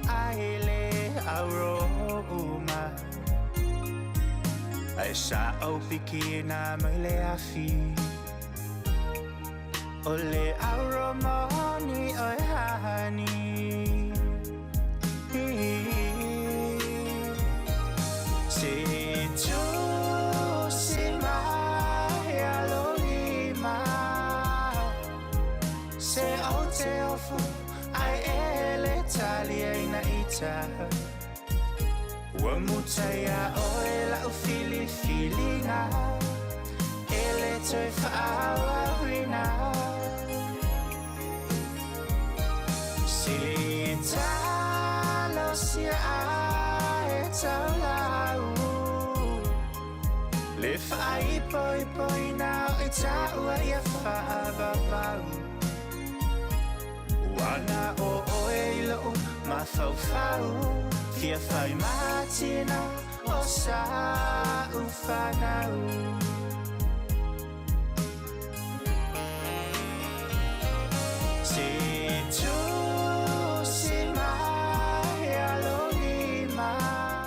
ai le auro'uga Ae sa ou pikiina mai le afi O le auro moni oe hani Se tusi mai a lou lima Se ou te ofo ai e le taliaina ita Ua muta iā oe la'u filifiliga E le toe fa'aauauina Se talosia ae taulau Le fa'aipoipoina o i ta'ua ia fa'avavau Ua na o oe i lo'u mafaufau Fia fai matina o sa'u fanau Se tusi mai a lou lima.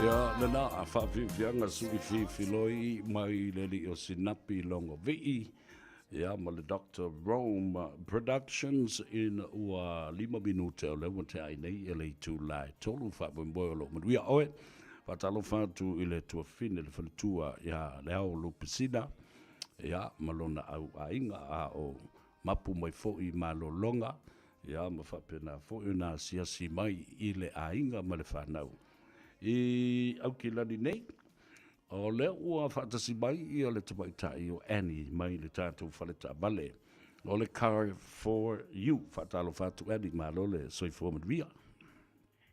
Ia, lena faafiafiaga suʻi fifiloi mai le alii o Sinapi Logovii. Ia, ma le Doctor Rome Productions ina ua 5 minute o lea ua tea ai nei e le itula e 3 faamoemoe o lo o manuia oe. Faatalofa atu i le tuafafine le faletua ia Leao Lupesina, ia, ma lona au aiga a o mapu mai foi i malologa, ia, ma faapena foi ona asiasi mai i le aiga ma le fanau i Aukilani nei. O lea ua faatasi mai ia le tamaitai o Annie mai le tatou fale taavale o le Car for You. Faatalofa atu Annie, malo le soifua manuia.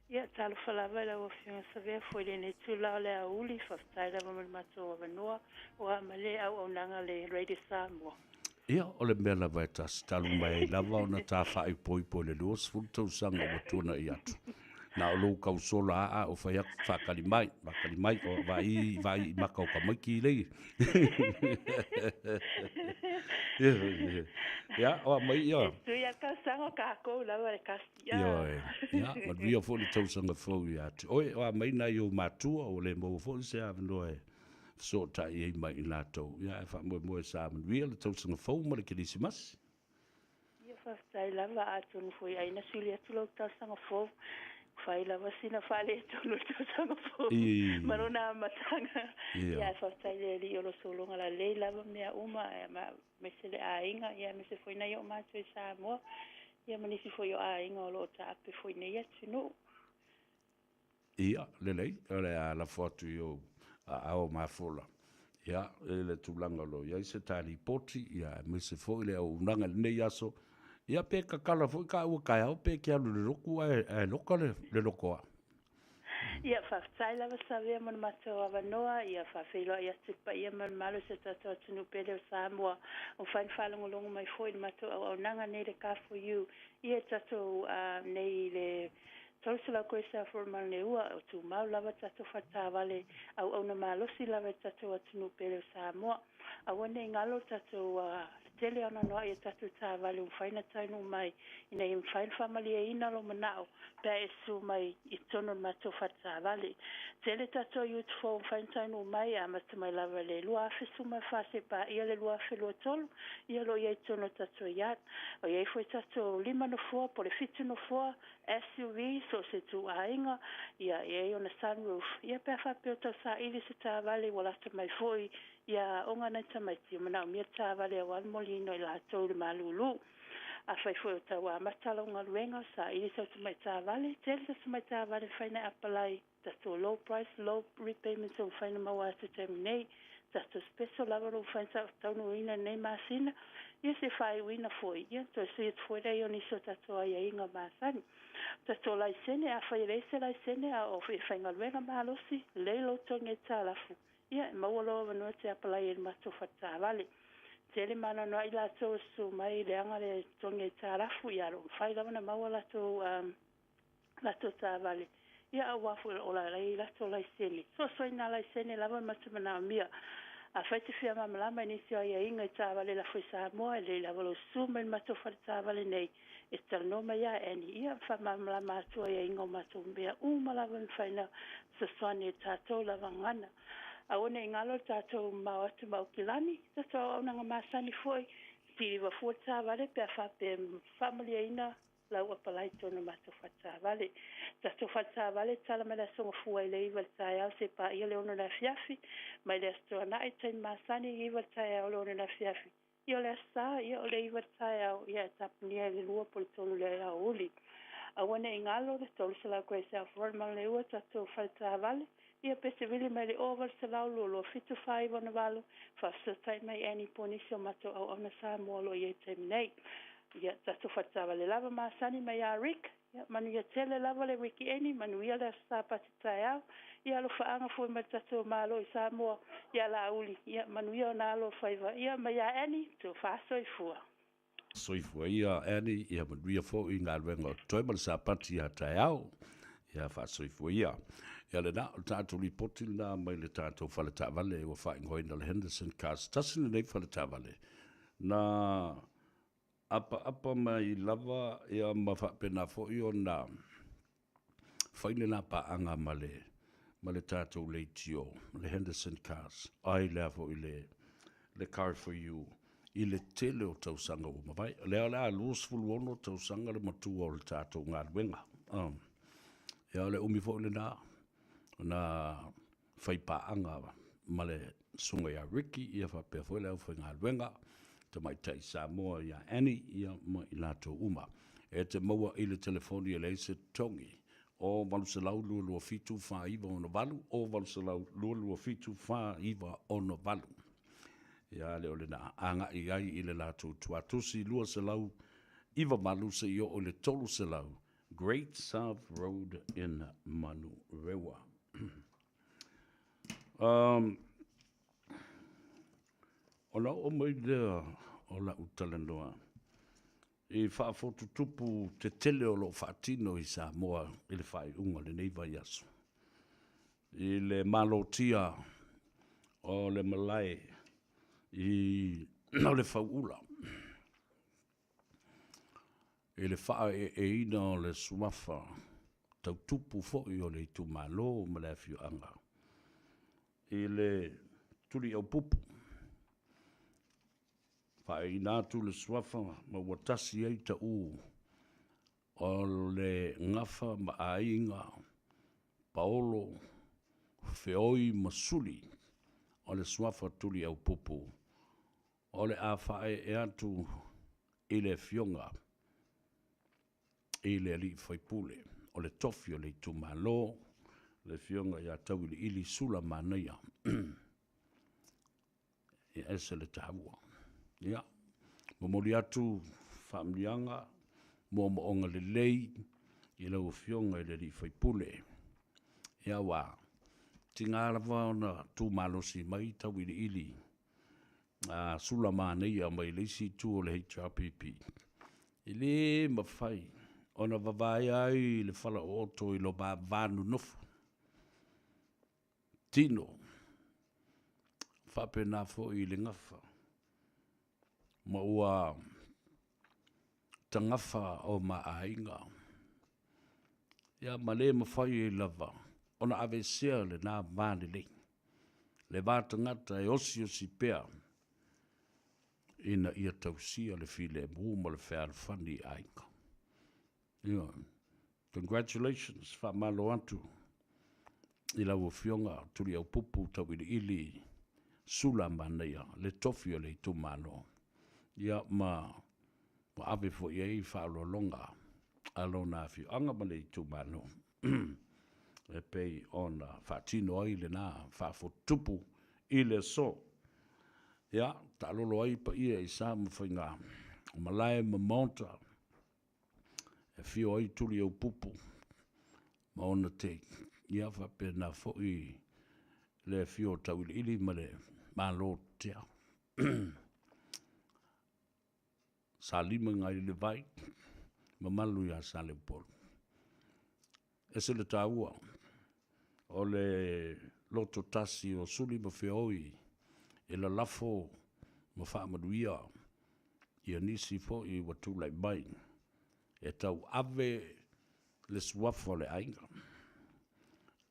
Ia, talofa lava i lau Afioga Savea foi i lenei itula o le aoauli. Faafetai lava mo le matou avanoa ua ma le auaunaga a le Radio Samoa. Ia, o le mea lava e tasi, talu mai ai lava ona ta faaipoipo i le 20 tausaga ua tuanai atu. Na o lou kausola a o fai atu, faatali mai, faatali mai, o vaai, vaai i maka o tamaiti lei. Ia, o a mai ia. E tui a tausaga o kākou lava le kasi. Ioe, ia, manuia foi le tausaga fou ia te oe. O a mai nai ou matua, ua le maua foi se avanoa e fesootai ai ma i latou. Ia, ae faamoemoe sa manuia le tausaga fou ma le Kerisimasi. Ia, faafetai lava, atonu foi ai na sili atu lau tausaga fou. Fai lava sina faaletonu i le tausaga fou ma lona amataga. Ia, ae faafetai i le Alii o lo sologa lalei lava mea uma, aemaise le aiga, ia aemaise foi nai o matou i Samoa, ia ma nisi foi o aiga o lo o taape foi i nei atunuu. Ia, lelei, o le a lafo atu i ou aao mafola, ia, i le tulaga o lo o i ai se ta lipoti, ia, aemaise foi le auaunaga i lenei aso, ia, pe tatala foi taua taeao pe e te alu i le lotu ae loka le lotoa. Ia, faafetai lava Savea mo le matou avanoa, ia faafeiloai atu i le paia ma le mamalu o si o tatou atunuu pele o Samoa, ua mafai ona faalogologo mai foi i le matou auaunaga nei i le Car4U, ia i tatou nei i le 300 Grace Alfred Malneua, o tumau lava tatou faletaavale auauna malosi lava i le tatou atunuu pele o Samoa. Aua ne i galo le tatou tele anoanoai o tatou taavale ua mafai ona taunuu mai ina ia mafai ona faamalieina lou manao pe a e susu mai i totonu o le matou faletaavale. Tele tatou youth fou ua mafai ona taunuu mai e amata mai lava i le 2014 seia paia le 2023, ia o lo o i ai i totonu o tatou yard. O i ai foi tatou 5 nofoa po o le 7 nofoa SUV, so o se ituaiga, ia, e i ai ona sunroof. Ia pe a faapea o tau saili se taavale ua lata mai foi ia aoga a nai tamaiti, e manaomia le taavale aua le moliina o i latou i le malulu. Afai foi o tau amata lau galuega, saili sau tamai taavale, tele sau tamai taavale e mafai ona e apalai Tatou low price, low repayments ua mafai ona maua atu i taimi nei. Tatou special lava ua mafai ona taunuuina i lenei masina. Ia se faaiuina foi, ia toe sui atu foi lea i o nisi o tatou aiaiga masani. Tatou laisene, afai e leai se laisene a o e faigaluega malosi, lelei lou togi aitalafu, ia e maua lou avanoa e te apalai ai i le matou faletaavale. Tele ma anoanoai latou e susu mai leaga le togi aitalafu, ia o lo o mafai lava ona maua latou latou taavale, ia aua foi o la e i latou laisene. Soso i nā laisene lava ma te manaomia. Afai e te fia malamalama i nisi o aiaiga i taavale lafo i Samoa, e lelei lava lou susu mai i le matou fale taavale nei e te talanoa mai ia Annie, ia faamalamalama atu aiaiga o matou mea uma lava e mafai ona fesoasoani e tatou lava gagana. Aua ne i galo le tatou mamao atu ma Aukilani, tatou auaunaga masani foi, kiliva fua le taavale pe a faapea e faamalieina lau apalai tonu matou faletaavale. Tatou faletaavale tala mai le Aso Gafua i le 9 i le taeao seia paia le 6 i le afiafi, mai le Aso Toonai taimi masani i le 9 i le taeao le 6 i le afiafi. Ia o le Aso Sa, ia o le 9 i le taeao, ia e tapunia i le 2 po o le 3 i le aoauli. Aua ne i galo le 300 Grace Alpha Road Manuleleua tatou faletaavale, ia pe te vili mai le 0800 22 74 98, faafesootai mai Annie po o nisi o matou auauna Samoa o lo o i ai i le taimi nei. Ia, tatou faletaavale lava masani mai ia Rick. Ia, manuia tele lava le weekeni, manuia le Aso Sapati taeao. Ia, alofaaga foi mai le tatou Malo i Samoa ia Laauli. Ia, manuia ona alo o faiva. Ia, mai ia Annie, tofa soifua. Soifua ia Annie, ia manuia foi i galuega o totoe ma le Sapati ia taeao. Ia faasoifua ia. Ia lena, o le tatou lipoti lena mai le tatou faletaavale ua faaigoaina le Henderson Cars. Tasi lenei faletaavale na apaapa mai lava ia ma faapena foi ona fai le lapaaga ma le ma le tatou leitio, le Henderson Cars, ai lea foi le le Car for You. i le tele o tausaga ua mavae. O lea o le a 26 tausaga le matua o le tatou galuega. Ia o le umi foi lena na faipaaga ma le susuga ia Ricky, ia faapea foi le aufaigaluega tamaitai Samoa ia Annie, ia ma i latou uma. E te maua i le telefoni e leai se totogi, o 800 227 4968, o 800 227 4968. Ia le o lena agai ai i le latou tuatusi 298 seia oo i le 300 Great South Road in Manurewa. Ona oo mai lea o lau talanoa i faafotutupu tetele o lo o faatino i Samoa i le faaiuga o lenei vaiaso, i le malotia o le malae i o le Fauula, i le faaeeina o le suafa tautupu foi o le itumalo ma le afioaga i le Tuliaupupu, faaeeina atu le suafa ma ua tasi ai tau o le Gafa ma Aiga Paolo, Feoi ma Suli o le suafa Tuliaupupu o le a faaee atu i le afioga i le alii faipule o le tofi o le itumalo, le afioga ia Tauiliili Sulamanaia. E ese le taua. Ia, momoli atu faamanuiaga, moomooga lelei i lau Afioga i le sui usufono. Ia aua e tiga lava ona tu malosi mai Tauiliili Sulamanaia mai le isi itu o le HRPP, e le mafai ona vavaea ai le falaooto i lo ma va nonofo, tino, faapena foi i le gafa, ma ua tagafa o ma aiga, ia ma le mafai ai lava ona aveesea lena va lelei, le va tagata e osiosi pea ina ia tausia le filemu ma le fealofani i aiga. Ioe. Congratulations, faamalo atu i lau Afioga Tuliaupupu Tauiliili Sulamanaia, le tofi o le itumalo, ia ma ua ave foi i ai faaaloaloga a lona afioaga ma le itumalo e pei ona faatino ai lena faafotutupu i le aso. Ia, taalolo ai paia i sa ma faiga o malae ma maota e afio ai Tuliaupupu ma ona teiki, ia faapena foi le afio o Tauiliili ma le Malo tea. Salima i le vai, mamalu ia Saleupolu. Ese le taua o le loto tasi o Suli ma Feoi e lalafo ma faamanuia ia nisi foi ua tulai mai e tauave le suafa o le aiga.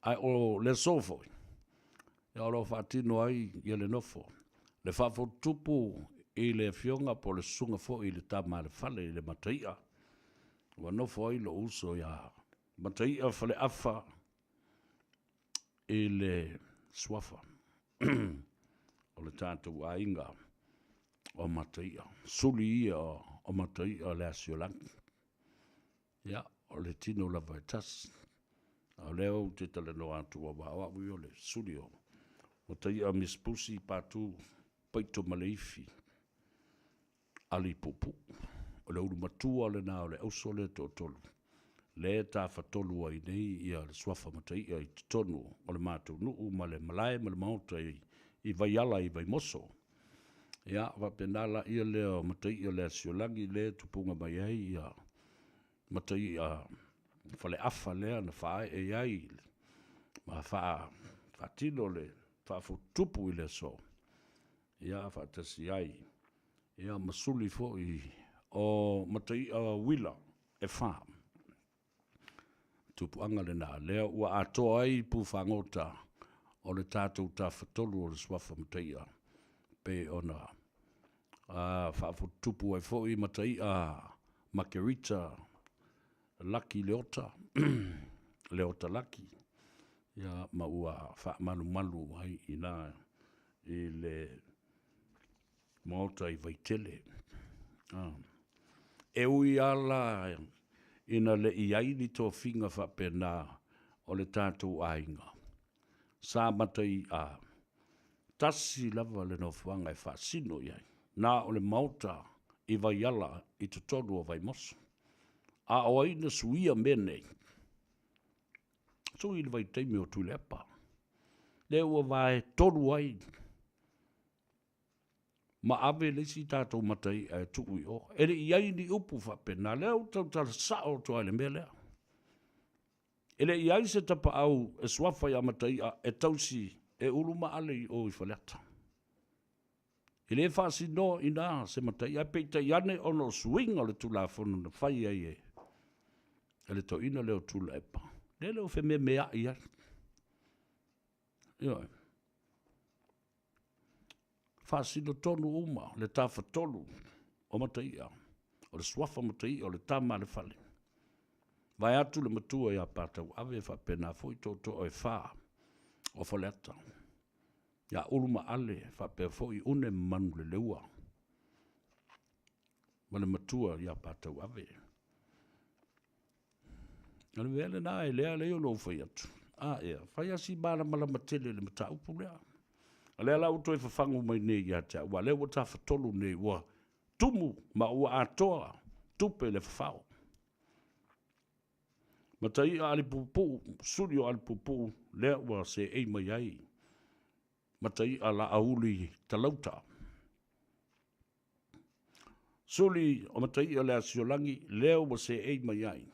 Ae o le aso foi, o lo o faatino ai ia le nofo, le faafotutupu i le afioga po o le susuga foi i le Tama a le Fale i le Mataia, ua nofo ai lou uso ia Mataia Faleafa i le suafa o le tatou aiga o Mataia, suli ia o Mataia le Asiolagi. Ia, o le tino lava e tasi. A o lea ou te talanoa atu aua o au ia o le suli o Mataia Miss Pusi Patu Paito Maleifi Aliipuupuu. O le ulu matua lena o le auso lea e toatolu, lea e tafatolu ai nei ia le suafa Mataia i totonu o le matou nuu ma le malae ma le maota i Vaiala i Vaimoso. Ia, faapena laia lea o Mataia le Asiolagi lea e tupuga mai ai ia Mataia Faleafa lea na faaee ai ma faatino le faafotutupu i le aso, ia faatasi ai ia ma suli foi o Mataia Uila e fa. Tupuaga lena lea ua atoa ai pufagota o le tatou tafatolu o le suafa Mataia pei ona Faafotutupu ai foi Mataia Makerita Laki Leota, Leota Laki, ia, ma ua faamalumalu ai i ina i le Maota i Vaitele. E ui lava la ina le i ai ni tofiga faapena o le tatou aiga, sa Mataia, tasi lava le nofoaga e faasino i ai, na o le Maota i Vaiala i totonu o Vaimoso. A o ai na suia mea nei? Sui i le vaitaimi o Tuilaepa, lea ua vaetolu ai ma ave le isi tatou matai'a e tuu i o. E le i i ai ni upu faapena, lea ua tautala sao atu lava i le mea lea. E le i i ai se tapaau e suafa ia Mataia e tausi e Ulu ma Ale i o i Faleata. E le faasinoa i ina se Mataia, ae peitai ane ona o suiga o le Tulafono na fai ai e le toeaina lea o Tuilaepa, lea ua fememeai ai. Ioe. Faasino tonu uma le Tafatolu o Mataia, o le suafa Mataia o le tama a le fale. Vaeatu le matua ia Patauave faapena foi tootoo e fa o Faleata, ia Ulu ma Ale faapea foi Une ma Manuleleua ma le matua ia Patauave. O le mea lena e lea lea ona ou fai atu, a ea, fai lava si malamalama tele i le mataupu lea. O lea la ua toe fafagu mai nei ia te au, aua o lea ua tafatolu nei, ua tumu ma ua atoa tupe i le fafao. Mataia Alipuupuu, suli o Alipuupuu, lea ua seei mai ai Mataia Laauli Talauta. Suli o Mataia Leasiolagi, lea ua seei mai ai.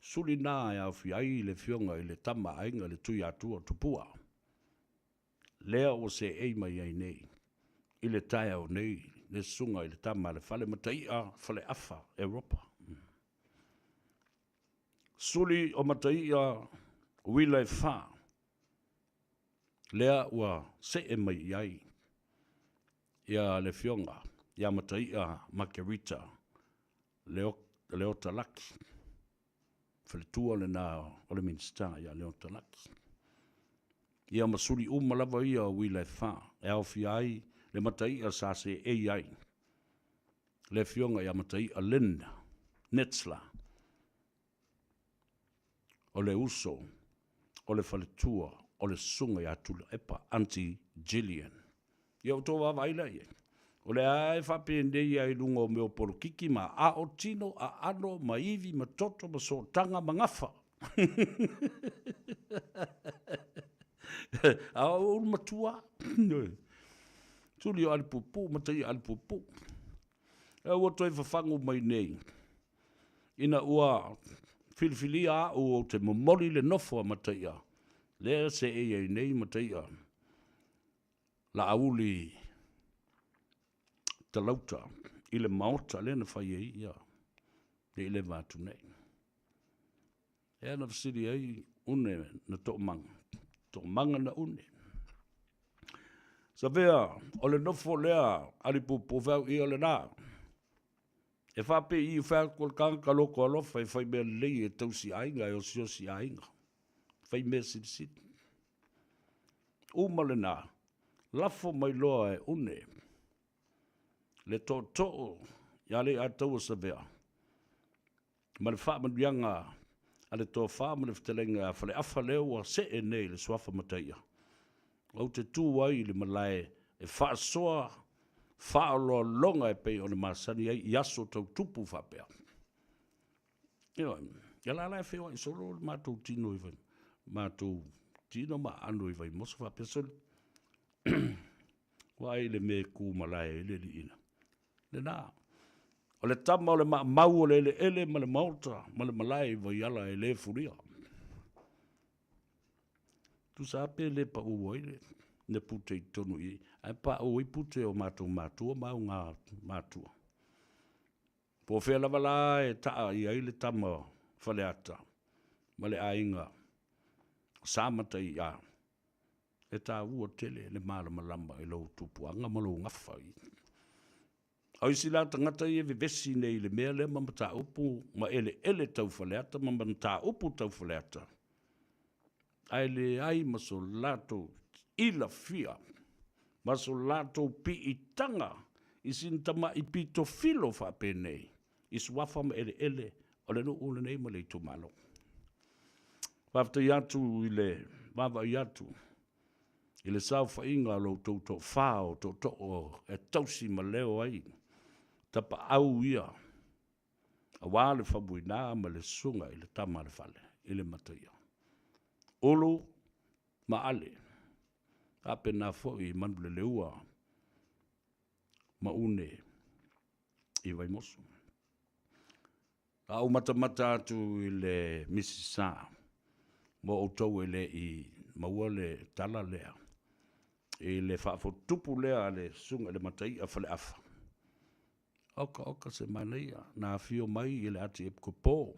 Suli na e aofia ai le afioga i le Tama a Aiga le Tuiatua Tupua. Lea ua seei mai ai nei i le taeao nei le susuga i le Tama a le Fale Mataia Faleafa Europa. Suli o Mataia Uila e fa, lea ua see mai i ai ia le afioga ia Mataia Makerita Leota Laki, faletua lena o le Minisita ia Leota Laki. Ia ma suli uma lava ia o uila e fa, e aofia ai le Mataia sa seei ai le afioga ia Mataia Lynn Netzler, o le uso o le faletua o le susuga ia Tuilaepa, Aunty Gillian. Ia outou vaavaai la i ai. O lea lava e faapenei lava i luga o mea o polokiki ma aao tino, aano ma ivi ma toto ma sootaga ma gafa. A o ou matua, tuli o Alipuupuu ma taia Alipuupuu. A ua toe fafagu mai nei, ina ua filifilia au ou te momoli le nofo a Mataia, lea seei ai nei Mataia Laauli Talauta i le maota lea na fai ai ia le i leva atu nei. Ea na fesili ai une na toomaga, toomaga na une. Savea, o le nofo lea Alipuupuu feau ia lena. E faapei i fai atu o le tagata loto alofa e fai mea lelei e tausi aiga, e osiosi aiga, fai mea silisili. Uma lena, lafo mai loa e une le tootoo ia Leiataua Savea ma le faamanuiaga a le tofa ma le fetalaiga ia Faleafa lea ua see nei i le suafa Mataia. Ou te tu ai i le malae e faasoa faaoloaloga e pei ona masani ai i aso tau tupu faapea. Ioe, ia la la e feoai solo le matou tino i matou tino ma aano i Vaimoso faapea solo. Vaai i le mea e ku malae ai le alii lena. O le tama o le maamau o le eleele ma le maota ma le malae i Vaiala e le fulia. Tusa lava pe le pau ai le pute i totonu i i, ae paau ai pute o matou matua ma auga matua. Po o fea lava la e taa i ai le tama Faleata ma le aiga Sa Mataia, e taua tele le malamalama i lou tupuaga ma lou gafa. A o isi la tagata ia e vevesi nei i le mea lea ma mataupu ma eleele tau Faleata ma mataupu tau Faleata, ae leai ma so latou ilafia ma so latou piitaga i sina tamai pito filo faapenei i suafa ma eleele o le nuu lenei ma le itumalo. Faafetai atu i le vaavaai atu i le saofaiga a lo outou toafa o tootoo e tausi ma leo ai tapaau ia aua le Faumuina ma le Susuga i le Tama a le Fale i le Mataia. Ulu ma Ale, faapena foi i Manuleleua ma Une i Vaimoso. A ou matamata atu i le Misisa mo outou e le i maua le tala lea i le faafotutupu lea a le Susuga i le Mataia Faleafa, oka oka se manaia, na afio mai i le Ati Epikopo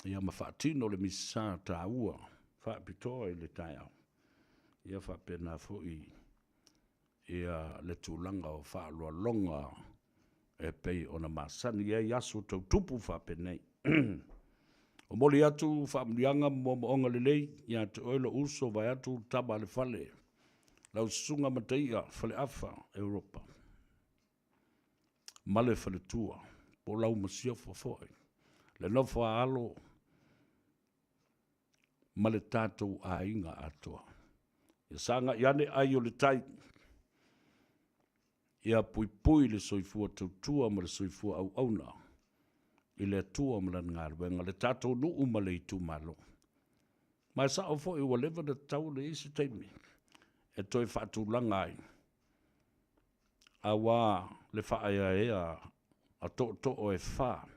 ia ma faatino le Misisa taua faapitoa i le taeao, ia faapena foi ia le tulaga o faaaloaloga e pei ona masani ai aso tau tupu faapenei. Momoli atu faamanuiaga ma moomooga lelei ia te oe lou uso vaeatu le tama a le fale, lau Susuga Mataia Faleafa Europa ma le faletua po o lau masiofo foi, le nofo a alo ma le tatou aiga atoa. Ia sagai ane ai o le tai, ia puipui le soifua tautua ma le soifua auauna i le Atua ma Lana galuega, le tatou nuu ma le itumalo. Ma e sao foi ua leva ona tatau ona i ai se taimi e toe faatulaga ai, aua le faaeaea a tootoo e fa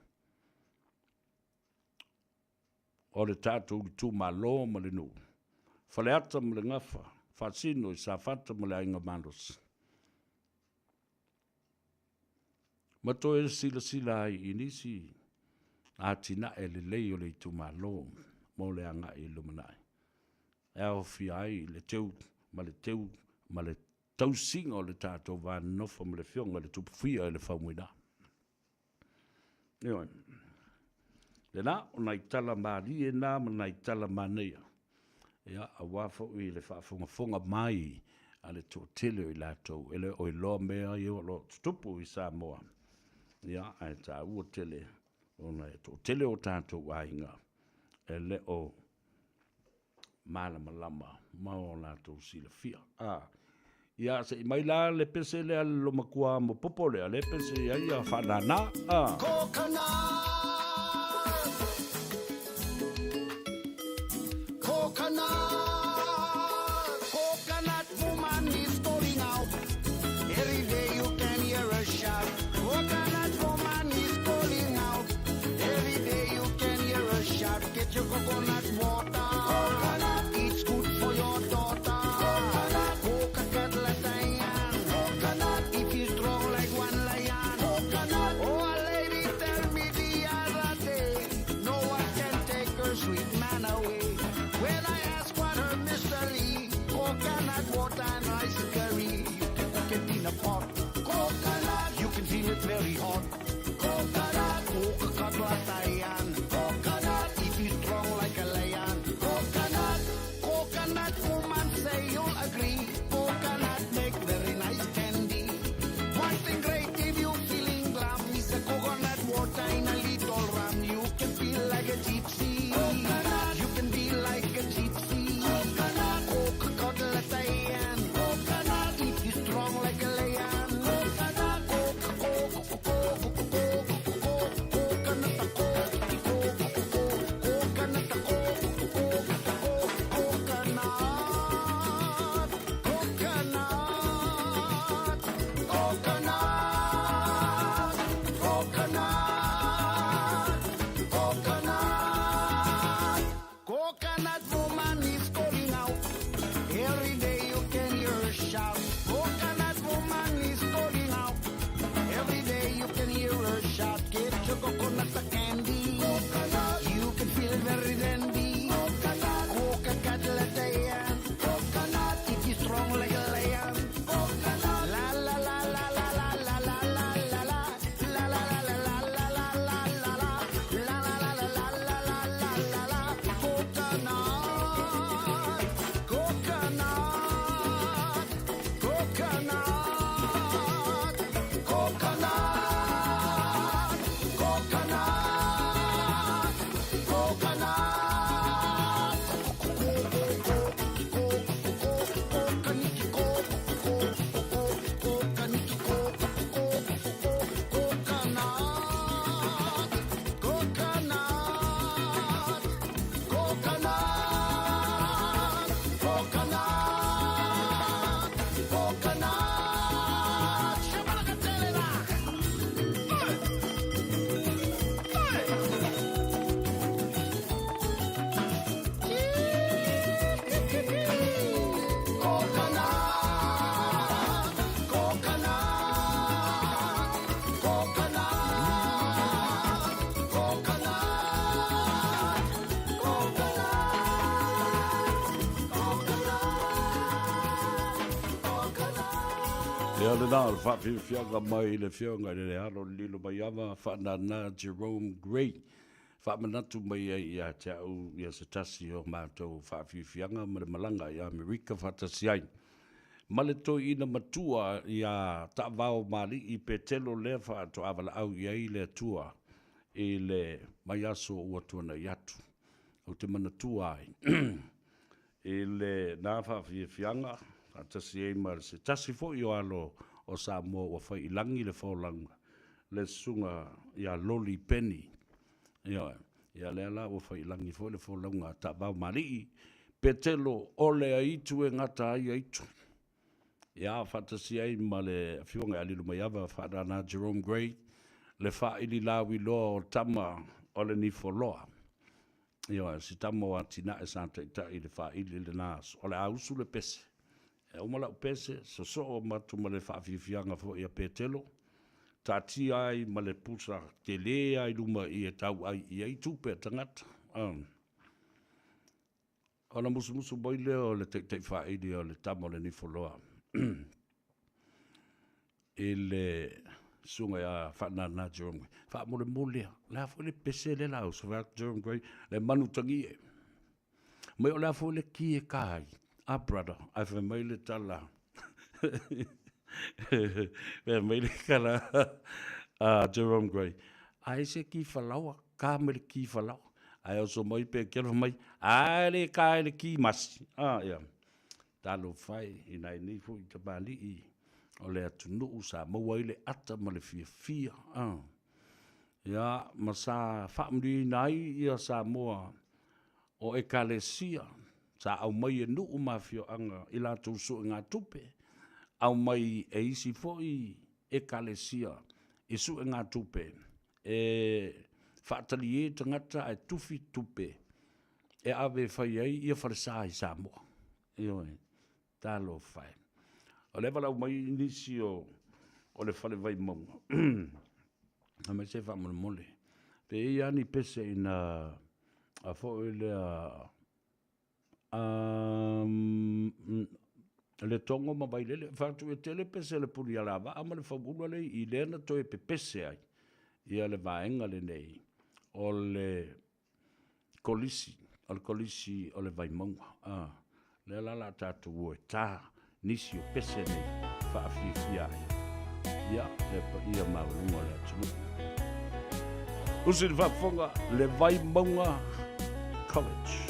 o le tatou itumalo ma le nuu, Faleata ma le Gafa, Faasino i Safata ma le Aiga Malosi, ma toe silasila ai i nisi atinae lelei o le itumalo mo le agai i le lumanai, e aofia ai le teu ma le teu ma le tausiga o le tatou va nonofo ma le Afioga i le Tupu Fia i le Faumuina. Ioe. Lena, o nai tala malie na ma nai tala manaia, ia, aua foi le faafogafoga mai a le toatele o i latou e le o iloa mea ia o lo o tutupu i Samoa, ia, ae taua tele ona e toatele o tatou aiga e le o malamalama ma o latou silafia. A, ia, se i mai la le pese lea le lomatua mopopo lea, le pese i ai a faanana. A. Coconut! Coconut! Coconut woman is calling out. Every day you can hear her shout. Coconut woman is calling out. Every day you can hear her shout. Get your coconut water. Coconut. It's good for your daughter. Coconut. Coca-Cola Diane. Coconut. If you strong like one lion. Coconut. Oh, a lady tell me the other day, no one can take her sweet man away. When I asked what her Mr. Lee, coconut water and rice curry. You can cook it in a pot. Coconut. You can feel it very hot. Coconut. Coca-Cola Diane. Coconut. If you strong like a lion. Coconut. Coconut woman say you'll agree. Coconut make very nice candy. One thing great if you feeling glum is a coconut water in a little rum. You can feel like a gypsy. Coconut. You can be like a gypsy. Coconut. Coca-Cola Diane. Coconut. If you strong like a lion. Coconut. Coca, coca, coca, coca, coca, coconut, coca, coconut, coconut, coconut, coconut, coconut. Coconut woman is calling out. Every day you can hear her shout. Coconut woman is calling out. Every day you can hear her shout. Get your coconut candy. Coconut. You can feel very dandy. Coconut. Coca-Cola Diane. Coconut. If you strong like a lion. Coconut. La la la la la la la la. Ia lena o le faafiafiaga mai i le Afioga i le Alo Lilo Maiava Faanana Jerome Gray. Faamanatu mai ai ia te au ia se tasi o matou faafiafiaga ma le malaga i Amerika faatasi ai ma le toeaina matua ia Taavao Mali'i Petelo lea faatoa valaau i ai le Atua i le vaiaso ua tuanai atu. Ou te manatua ai i lena faafiafiaga faatasi ai ma se tasi foi o alo o Samoa ua fai i lagi le folauga, le susuga ia Loli Penny. Ioe. Ia lea la ua fai i lagi foi le folauga a Taavao ma Alii Petelo o le aitu e gata ai aitu. Ia, faatasi ai ma le Afioga ia Lilomaiava Faanana Jerome Gray, le faaili lauiloa o tama o le Nifoloa. Ioe, si tama o Atinae sa taitai i le faaili i lena aso. O le a usu le pese. E uma lau pese, sosoo atu ma le faafiafiaga foi a Petelo, taatia ai ma le pusa tele lava i luma i i e tauai i ai tupe a tagata. Ona musumusu mai lea o le taitai faaili o le tama o le Nifoloa i le susuga ia Faanana Jerome Gray, faamolemole lava, o le a foi le pese lea o le a usu? Fai atu Jerome Gray, le manutangi e. Mai o le a foi le ki e ka ai? A brother, ae fai mai le tala, fai mai le tala a Jerome Gray, ai se ki falaoa, ka mai le ki falaoa. Ae oso mai Petelo fai mai, a le ka ai le ki masi. A, ia. Talofa e, i nai nei foi tamalii o le atunuu sa maua ai le ata ma le fiafia. A. Ia, ma sa faamanuiaina ai ia Samoa o Ekalesia sa aumai e nuu ma afioaga i latou suegatupe, aumai e isi foi Ekalesia i suegatupe e faatalie tagata ae tufi tupe e ave e fai ai ia falesa i Samoa. Ioe. Talofa e. O lea e valaau mai nisi o le Fale Vaimauga, fai mai se faamolemole, pe i ai lava ni pese ina a foi lea Letogo ma Vailele, fai atu e tele pese a le Punialavaa ma le Fauula lea i lea na toe pepese ai ia le vaega lenei o le Kolisi, o le Kolisi o le Vaimauga. A, lea la o le a tatou o e ta nisi o pese nei e faafiafia ai ia le paia maualuga o le atunuu. Usi le faafofoga, le Vaimauga College.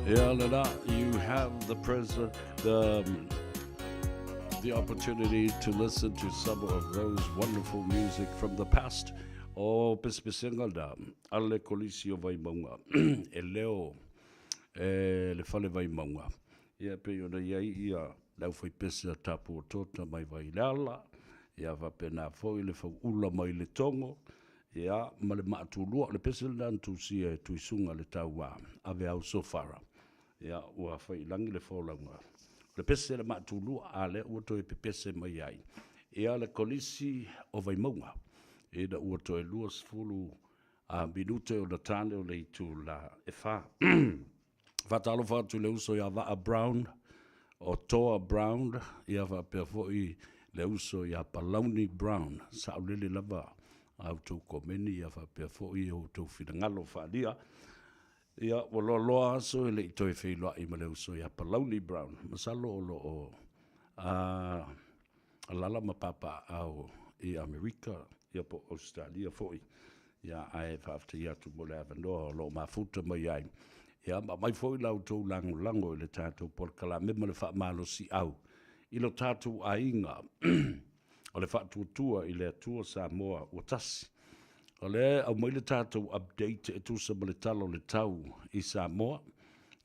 Ia lena, you have the present, the, um, the opportunity to listen to some of those wonderful music from the past. O pesepesega na, a le Kolisi o Vaimauga, e leo e le fale Vaimauga. Ia pei ona i ai ia le aufaipese a Tapuatota mai Vaileala, ia faapena foi le Fauula mai Letogo, ia ma le Maatulua, o le pese lena na tusia e Tuisuga le Tauā, Aveau Sofara. Ia ua fai i lagi le folauga. O le pese a le Maatulua, a lea ua toe pepese mai ai ia le Kolisi o Vaimauga, ina ua toe 20 a minute ona tane o le itula e 4. Faatalofa atu i le uso ia Vaa Brown, o Toa Brown, ia faapea foi le uso ia Palauni Brown. Saolele lava a outou komeni, ia faapea foi o outou finagalo faaalia. Ia, ua loaloa aso e le i toe feiloai ma le uso ia Palauni Brown. Masalo o lo o a alaala ma papaaao i Amerika, ia po o Ausetalia foi. Ia, ae faafetai atu mo le avanoa o lo o mafuta mai ai. Ia, ma aumai foi la outou lagolago i le tatou polokalame ma le faamalosiau i lo tatou aiga o le Faatuatua i le Atua Samoa ua tasi. O lea e aumai le tatou update e tusa ma le tala o le tau i Samoa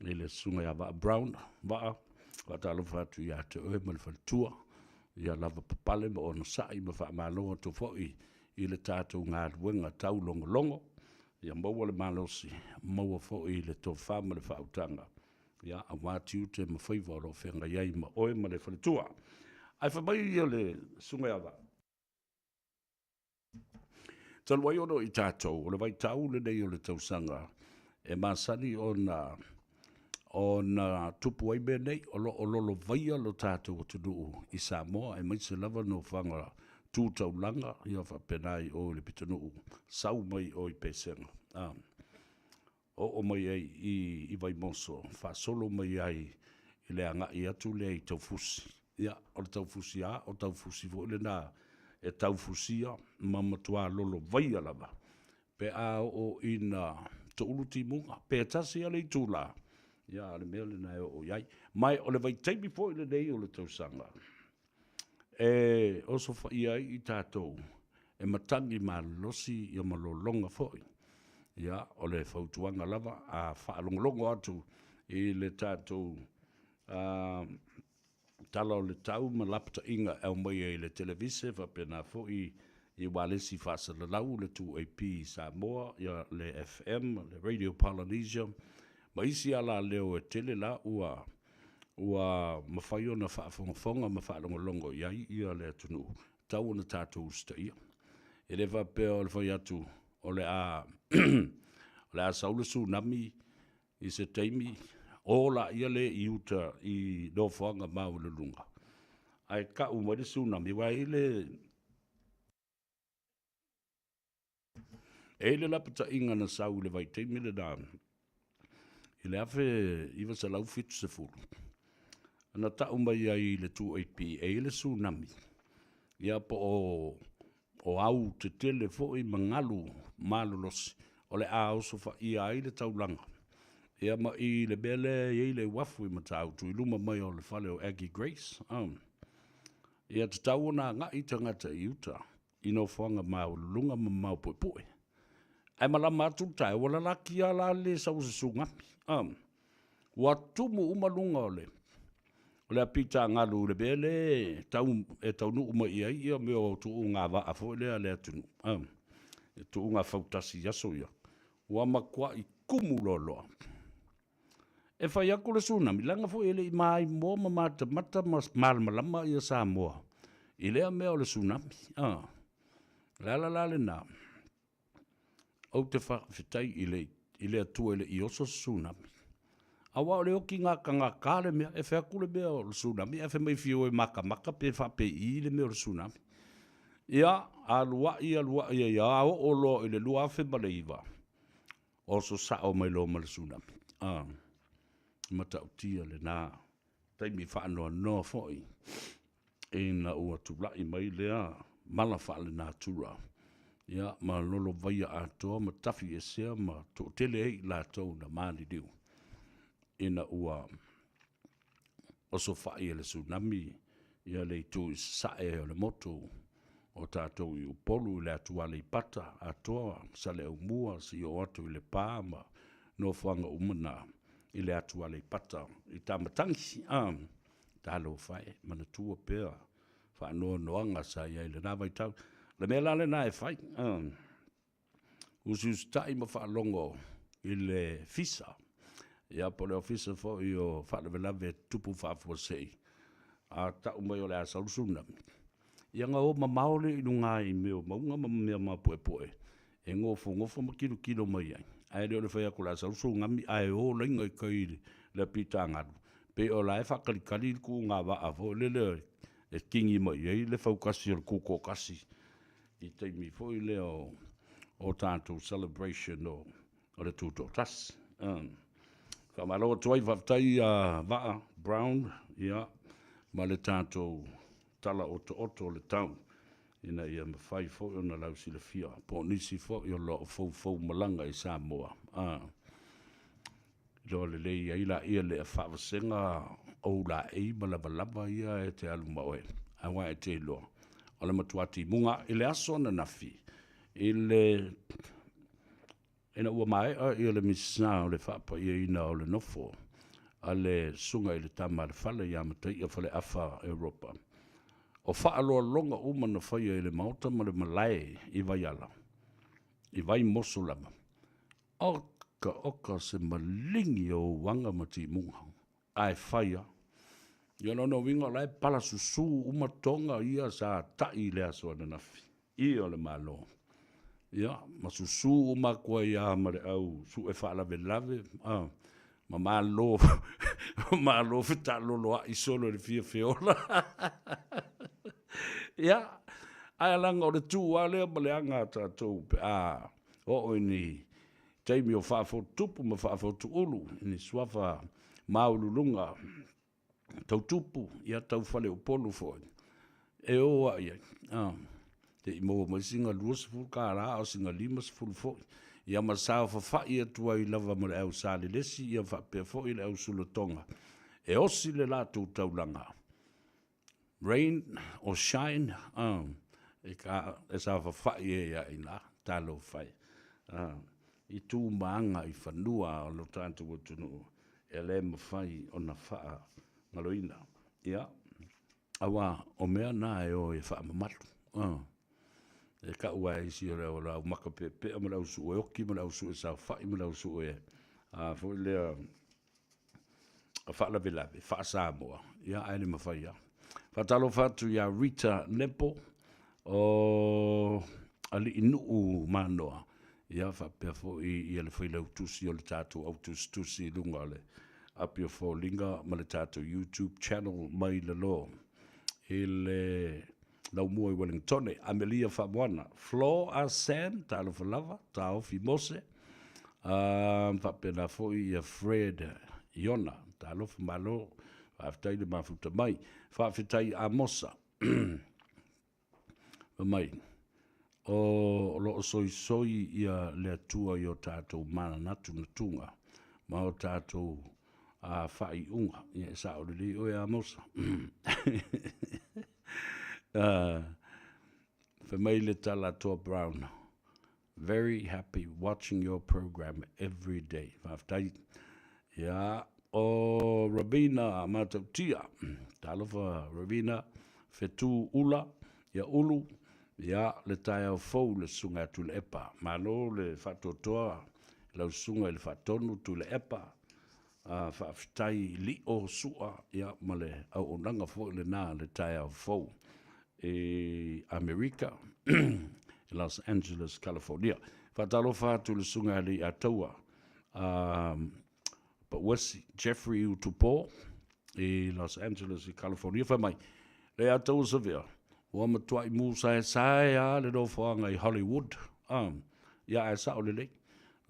i le Susuga ia Vaa Brown. Vaa, faatalofa atu ia te oe ma le faletua, ia lava papale ma onosai ma faamalo atu foi i le tatou galuega taulogologo, ia maua le malosi, maua foi le tofa ma le faautaga, ia aua tiute ma faiva o lo o feagai ai ma oe ma le faletua. Ae fai mai ia le Susuga ia Vaa, Talu ai ona o i tatou, o le vaitau lenei o le tausaga e masani ona ona tupu ai mea nei, o lo o lolovaia lo tatou atunuu i Samoa, aemaise lava nofoaga tu taulaga, ia faapena i o i le pitonuu, sau mai o i Pesega, a, oo mai ai i, i Vaimoso, faasolo mai ai i le agai atu lea i Taufusi. Ia, o le Taufusi lava, o Taufusi foi lena e taufusia ma matua lolovaia lava pe a oo ina toulu timuga, pe tasi lava le itula, ia a o le mea lena e oo i ai. Ma o le vaitaimi foi lenei o le tausaga e osofaia ai i tatou e matagi malolosi ia ma lologa foi. Ia, o le fautuaga lava a faalogologo atu i le tatou tala o le tau ma lapataiga e aumaia i le televise faapena foi i ualesi faasalalau, le 2AP i Samoa, ia le FM, le Radio Polynesia, ma isi alaleo e tele la ua ua mafai ona faafogafoga ma faalogologo i ai ia le atunuu, tau ona tatou usitaia. E le faapea o le fai atu o le a o le a sau le tsunami i se taimi, o laia lea i uta i nofoaga maualuluga, ae tau mai le tsunami, aua e i ai le E i ai le lapataiga na sau i le vaitaimi lena i le 1970, na tau mai ai i le 2AP e i ai le tsunami, ia po o o au tetele foi ma galu malolosi o le a osofaia ai le taulaga. Ia ma i le mea lea e i ai le uafu i Matautu i luma mai o le fale o Aggie Grace, ia tatau ona agai tagata i uta i nofoaga maualuluga ma maupuepue. Ae malama atu le taeao, ua lalaki lava la le sau o se tsunami. Ua tumu uma luga o le o le apitagalu i le mea lea tau, e taunuu mai i ai ia mea o tuuga vaa foi lea a le atunuu, a, tuuga fautasi i aso ia, ua matuai tumu loaloa. E fai atu le tsunami, leaga foi e le i maimoa ma matamata ma malamalama ia Samoa i lea mea o le tsunami. A, o le ala la lena, ou te faafetai i le, i le Atua e le i oso se tsunami. Aua o le oti gatagata le mea, e fai atu le mea o le tsunami, ae fai mai fia o e matamata pe faapei le mea o le tsunami. Ia, aluai, aluai ai lava, oo loa i le 2009, oso sao mai loa ma le tsunami. A, matautia lena taimi faanoanoa foi ina ua tulai mai lea mala faalenatura, ia, ma lolovaia atoa ma tafi esea ma toatele ai i latou na maliliu. ina ua osofa'i e le tsunami ia le itu i sasae o le motu o tatou i Upolu i le atu Aleipata atoa Saleaaumua seia oo atu i Lepa ma nofoaga uma na i le atu Aleipata i Tamatagi. A, talofa e, manatua pea faanoanoaga sa i ai i lena vaitau. O le mea la lena e fai, usiusitai ma faalogo i le Fisa, ia po o le Ofisa foi o Faalavelave Tutupu Faafuasei, a tau mai o le a sau le tsunami, ia ona o mamao lea i luga i mea o mauga ma mea maupuepue e nofonofo ma tilotilo mai ai, ae le o le fai atu o le a sau le tsunami ae o laina i tai i le apitagalu, pei o la e faatalitali le tuuga vaa foi lele e kini mai i ai le fautasi o le Tutoatasi i taimi foi lea o tatou celebration o le Tutoatasi. Faamalo atu ai, faafetai ia Vaa Brown ia, ma le tatou tala otooto o le tau ina ia mafai foi ona lausilafia po o nisi foi o lo o foufou malaga i Samoa. Iloa lelei ai laia le faavasega o ou laei ma lavalava ia e te alu ma oe, aua e te iloa o le matua timuga i le aso ananafi i le ina ua maea ia le misa o le faapaiaina o le nofo a le susuga i le Tama a le Fale ia Mataia Faleafa Europa. O faaaloaloga uma na faia i le maota ma le malae i Vaiala, i Vaimoso lava, Oka oka se maligi o ou aga ma timuga, ae fai lava. Ia o lona uiga o la e pala susu uma toga ia sa tai i le aso ananafi, i o le Malo. Ia, ma susu uma atu ai lava ma le au sue faalavelave, a, ma malo, malo fetaaloloai solo i le fia feola. Ia, ae leaga o le tu lava lea ma le aga a tatou pe a oo i ni taimi o faafotutupu ma faafotuulu, i ni suafa maualuluga tau tupu, ia tau faleupolu foi, e o lava i ai, se i maua mai sina $20 a o sina $50 foi, ia ma saofafai atu ai lava ma le au Salelesi ia faapea foi le au Sulatoga e osi le latou taulaga. Rain or shine, e saofafai ai lava i ina, talofa e, i tu ma aga i fanua o lo tatou atunuu e le mafai ona faagaloina. Ia, aua o mea na e o e faamamalu. E tau lava e isi o le au maka peapea ma le au sue oti ma le au sue saofai ma le au sue a foi lea faalavelave faa-Samoa, ia ae le mafai lava. Faatalofa atu ia Rita Nepo o Aliinuu Manoa, ia faapea foi ia le failautusi o le tatou au tusitusi i luga o le api o foliga ma le tatou YouTube channel mai lalo i le Laumua i Ueligitone, Amelia Faamoana, Flo a Sam, talofa lava, Taofi Mose, faapena foi ia Fred Iona, talofa malo, faafetai le mafuta mai. Faafetai Amosa, fai mai, o lo o soisoi ia le Atua i o tatou mananatunatuga ma o tatou faaiuga. Ia e sao lelei oe Amosa. Fai mai le tala a Toa Brown, Very happy watching your program every day. Faafetai. Ia, o Ravina Matautia, talofa Ravina, Fetu Ula, ia Ulu, ia le taeao fou le susuga ia Tuilaepa. Malo le faatoatoa i lau susuga i le Faatonu Tuilaepa. Faafetai Lio Sua, ia ma le auaunaga foi lena le taeao fou i Amerika, i Los Angeles, California. Faatalofa atu i le Susuga ia Leiataua Pauesi Jeffrey Utupo i Los Angeles i California. Fai mai, Leiataua Savea, ua matuai musaesae lava le nofoaga i Hollywood. Ia ae sao lelei.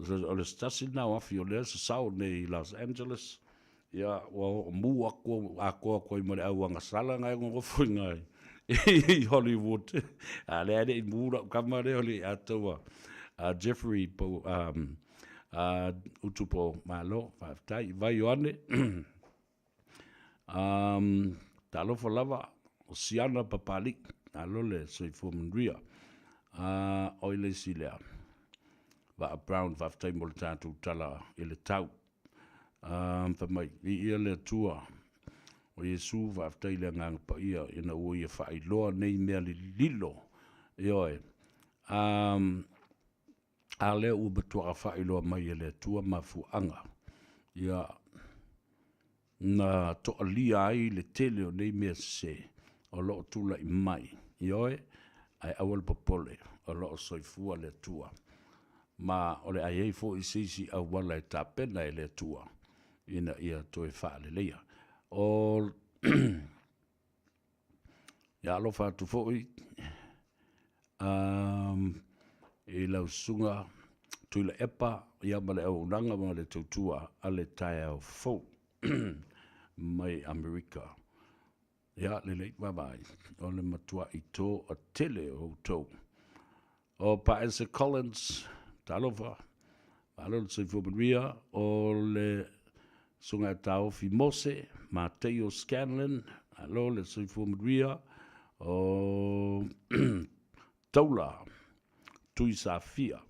O le tasi lena o afi o lea e sasao nei i Los Angeles, ia ua oo mu atu atoa atu ai ma le au agasala na e nonofo i ina i Hollywood. A o lea e le i mu lau tama lea o Leiataua a Jeffrey po Utupo malo, faafetai. Vai Ioane, talofa lava, o Siana Papali'i, malo le soifua manuia. O ai le isi lea? Vaa Brown, faafetai mo le tatou tala i le tau. Fai mai, Viia le Atua, o Iesu, faafetai i le Agaga Paia ina ua Ia faailoa nei mea lililo, ioe, a lea ua matuā faailoa mai e le Atua mafuaaga, ia, na toalia ai le tele o nei mea sese o lo o tulai mai, ioe, ae aua le popole, o lo o soifua le Atua, ma o le a i ai foi se isi auala e tapena e le Atua ina ia toe faaleleia. O ia alofa atu foi i lau susuga Tuilaepa ia ma le auaunaga ma le tautua a le taeao fou mai Amerika. Ia, lelei vaavaai, o le matua'i toatele o outou. O Paese Collins, talofa, malo le soifua manuia. O le Susuga ia Taofi Mose, Mateio Scanlan, malo le soifua manuia. O Taula Tuisafia,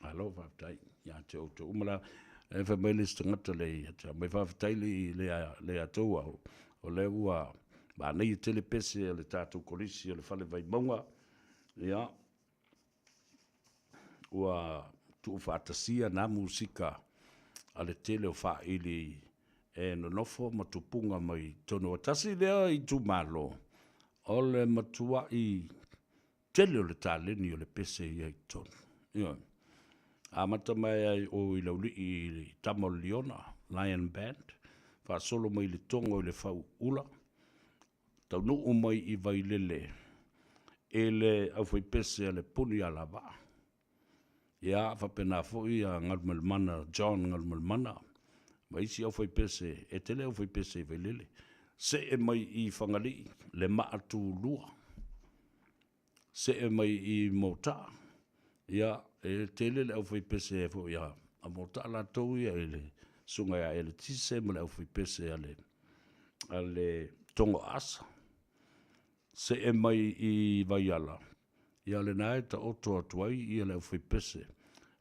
malo faafetai ia te outou uma la. E fai mai le isi tagata le ia te au mai, faafetai le ia tou au, o lea ua manaia tele pese a le tatou Kolisi o le Fale Vaimauga, ia, ua tuufaatasia na musika a le tele o faili e nonofo ma tupuga mai totonu. Tasi lea itumalo o le matuai tele o le taleni o le pese ia i totonu. Ioe. Amata mai ai o i Laulii i le Tama o le Liona, Lion Band, faasolo mai i le Togo i le Fauula, taunuu mai i Vailele i le aufaipese a le Puni Alavaa. Ia, faapena foi ia Galumalemana, John Galumalemana, ma isi aufaipese, e tele aufaipese i Vailele. See mai i Fagalii, le Maatulua, see mai i Mota'a, ia, e tele le aufaipese foi a Mota'a latou ia i le susuga ia Eletise ma le aufaipese a le Togo Aasa. See mai i Vaiala, ia lena e taoto atu ai ia le aufaipese,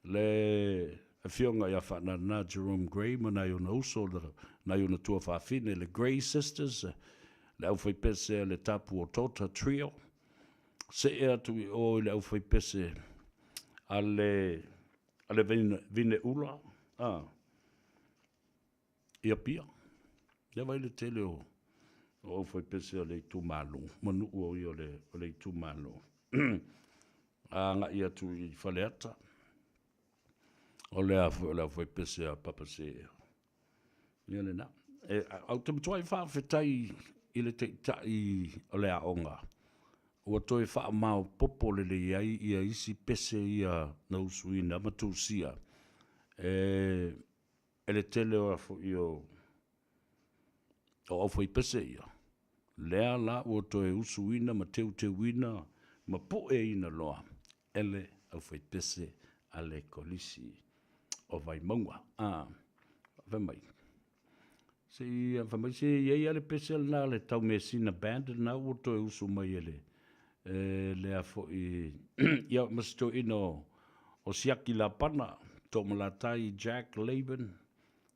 le afioga ia Faanana Jerome Gray ma nai ona uso, nai ona tuafafine, le Gray Sisters, le aufaipese a le Tapu o Tota Trio. See atu i o i le aufaipese a le Vineula, i Apia. Ia vaai le tele o aufaipese o le itumalo, ma nuu o ia o le itumalo. Agai atu i Faleata, o le a foi o le aufaipese a Papa Seea. Ia lena. E, ou te matuai faafetai i le taitai o le aoga, ua toe faamaopoopo lelei ai ia isi pese ia na usuina ma tusia e le tele o foi o aufaipese ia, lea la ua toe usuina ma teuteuina ma pueina loa e le aufaipese a le Kolisi o Vaimauga. Fai mai, se i fai mai se i ai lava le pese lena a le Taumeasina Band lena ua toe usu mai e le lea foi ia ma si toeaina o Siaki Lapana, Toomalatai Jack Laban,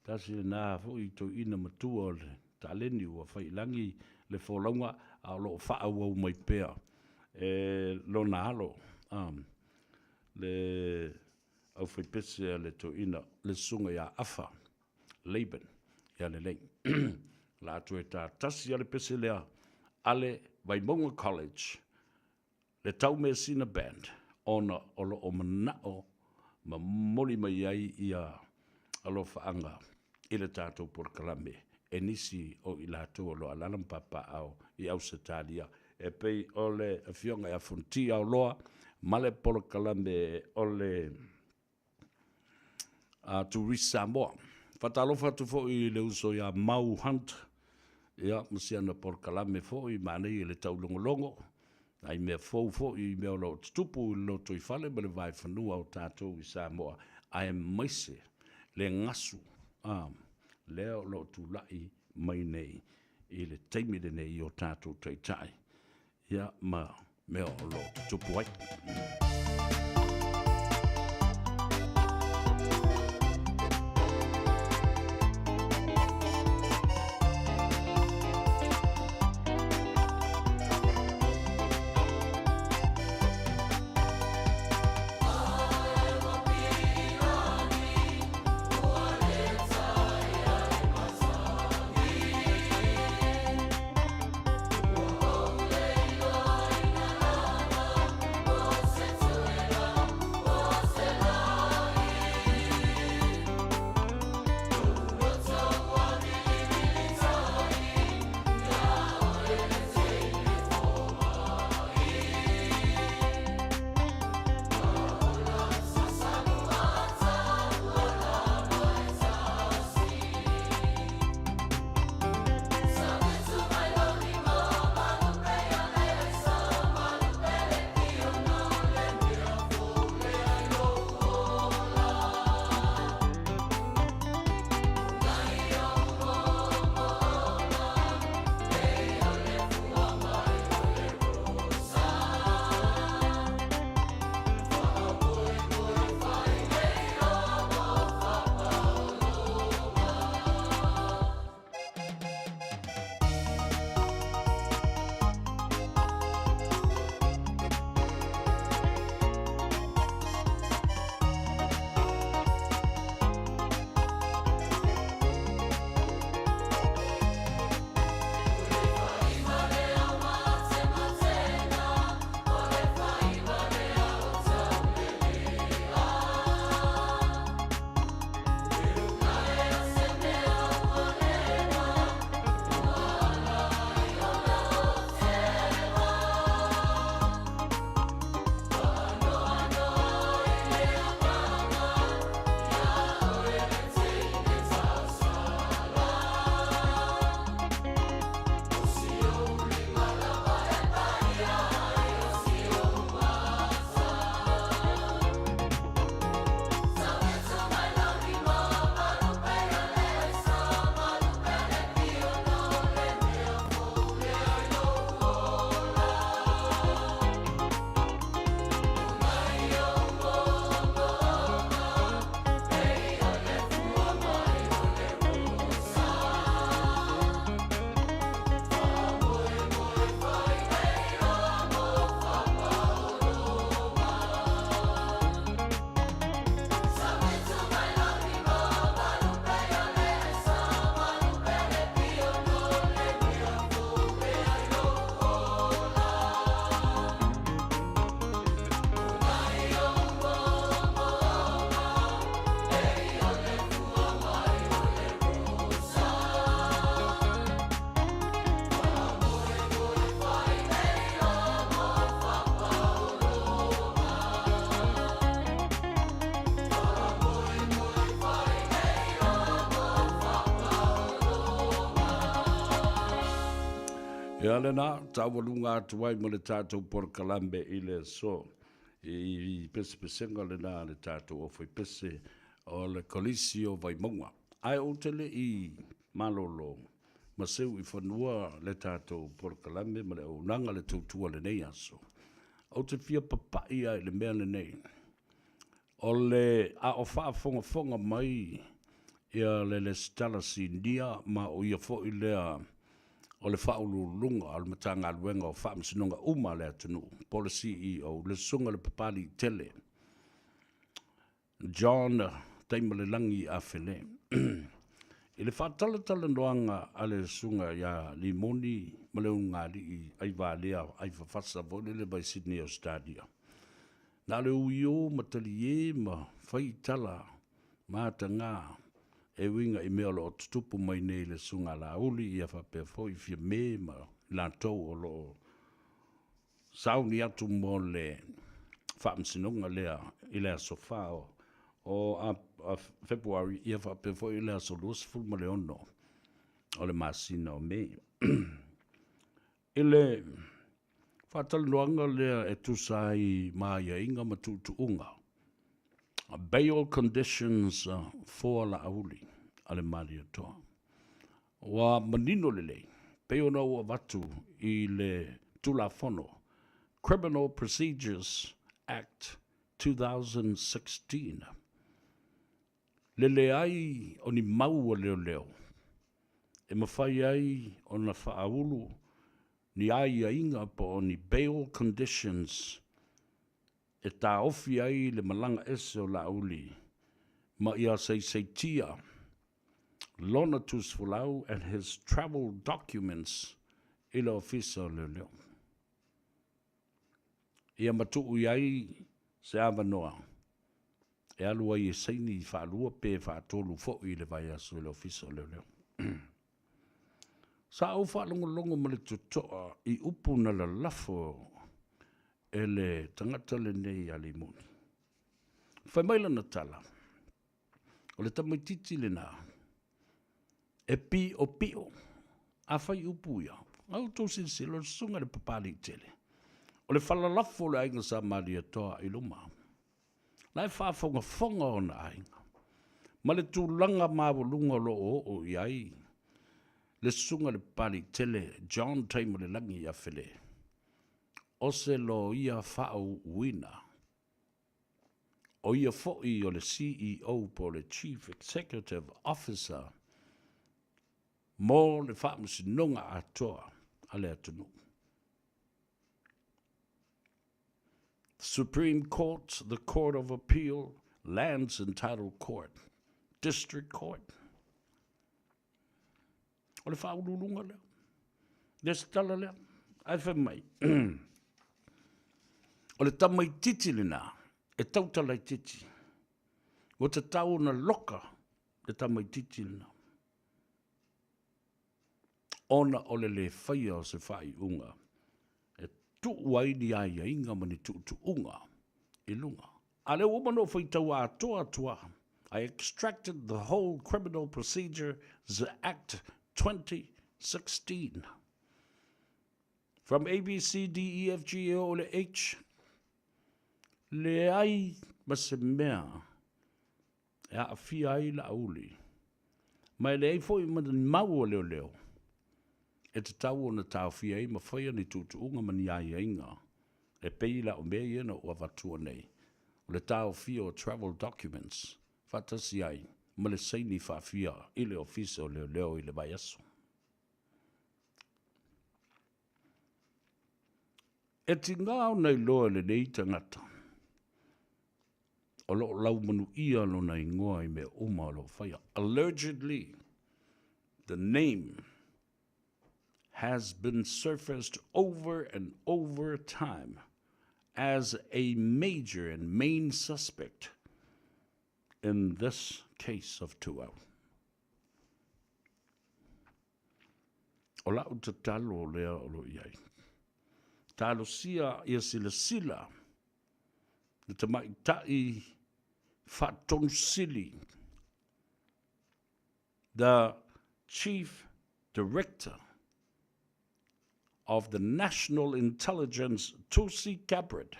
tasi lena foi toeaina matua o le taleni ua fai i lagi le folauga, a o lo o faaauau mai pea e lona alo, le aufaipese a le toeaina, le susuga ia Afa Laban. Ia lelei. La toe tasi lava le pese lea a le Vaimauga College, le Taumeasina Band, ona o lo o manao ma momoli mai ai ia alofaaga i le tatou polokalame e nisi o i latou o lo o alaala ma papaaao i Ausetalia, e pei o le afioga ia Fonoti Aoloa ma le polokalame o le Tourist Samoa. Faatalofa atu foi i le uso ia Mau Hunt, ia, ma si ana polokalame foi, manaia le taulogologo, nai mea fou foi i mea o lo o tutupu i le lotoifale ma le vaefanua o tatou i Samoa. Aemaise le gasu a lea o lo o tulai mai nei i le taimi lenei i o tatou taitai ia ma mea o lo o tutupu ai. Ia lena, taualuga atu ai ma le tatou polokalame i le aso. I pesepesega lena a le tatou aufaipese o le Kolisi o Vaimauga. Ae ou te le i malolo ma seu i fanua le tatou polokalame ma le auaunaga le tautua lenei aso. Ou te fia papai lava i le mea lenei. O le a o faafogafoga mai ia le Lesitala Sinia ma o ia foi lea o le Faauluuluga o le Matagaluega o Faamasinoga uma a le atunuu, po o le CEO, le Susuga i le Papaliitele John Taimalelagi Afele. I le faatalatalanoaga a le Susuga ia Limoni ma le ulugalii Aivalea Aifafasa foi lele mai Sydney, Australia, Na o le uiū ma taliē ma fai tala mataga e uiga i mea o lo o tutupu mai nei i le Susuga a Laauli ia faapea foi Fiame ma i latou o lo o sauni atu mo le faamasinoga lea i le aso 4 o Fepuari ia faapea foi i le aso 26 o le masina o Me. I le faatalanoaga lea e tusa ai ma aiaiga ma tuutuuga Bail conditions for Laauli a le Malietoa. Ua manino lelei, pei ona ou avatu i le Tulafono, Criminal Procedures Act 2016, le leai o ni mau a leoleo e mafai ai ona faaulu ni aiaiga po o ni bail conditions e taofi ai le malaga ese o Laauli ma ia saisaitia lona tusifolau and his travel documents i le Ofisa o Leoleo. Ia matuu i ai se avanoa e alu ai e saini faalua pe faatolu foi i le vaiaso i le Ofisa o Leoleo. Sa ou faalogologo ma le totoa i upu na lalafo e le tagata lenei ia Limoni. Fai mai lana tala, o le tamaitiiti lena e piopio. Afai upu ia, a outou silasila, o le susuga i le Papaliitele, o le falalafo o le aiga Sa Malietoa i luma, la e faafogafoga ona aiga, ma le tulaga maualuga o lo o oo i ai le susuga i le Papaliitele John Taimalelagi Afele, o se loia faauuina, o ia foi o le CEO po o le Chief Executive Officer mo le Faamasinoga atoa a le atunuu. Supreme Court, the Court of Appeal, Lands and Title Court, District Court. O le faauluuluga lea. Le tala lea. Ae fai mai, o le tamaitiiti lena, e tautalaitiiti. Ua tatau ona loka le tamaitiiti lena, ona o le le faia o se faaiuga e tuu ai ni aiaiga ma ni tuutuuga i luga. A lea ua uma ona ou faitau atoa atu lava. I extracted the whole Criminal Procedures Act 2016. From A, B, C, D, E, F, G, E, O, le H. Leai ma se mea e aafia ai Laauli, ma e leai foi ma ni mau a leoleo e tatau ona taofia ai ma faia ni tuutuuga ma ni aiaiga e pei la o mea ia na ou avatua nei, o le taofia o travel documents faatasi ai ma le saini faafia i le Ofisa o Leoleo i le vaiaso. E tiga ona iloa e lenei tagata o lo o laumanuia lona igoa i mea uma o lo o faia. Allegedly, the name has been surfaced over and over time as a major and main suspect in this case of Tuau. O lau tatalo lea o lo o i ai. Talosia ia silasila le tamaitai faatonusili, the Chief Director of the National Intelligence Tulsi Gabbard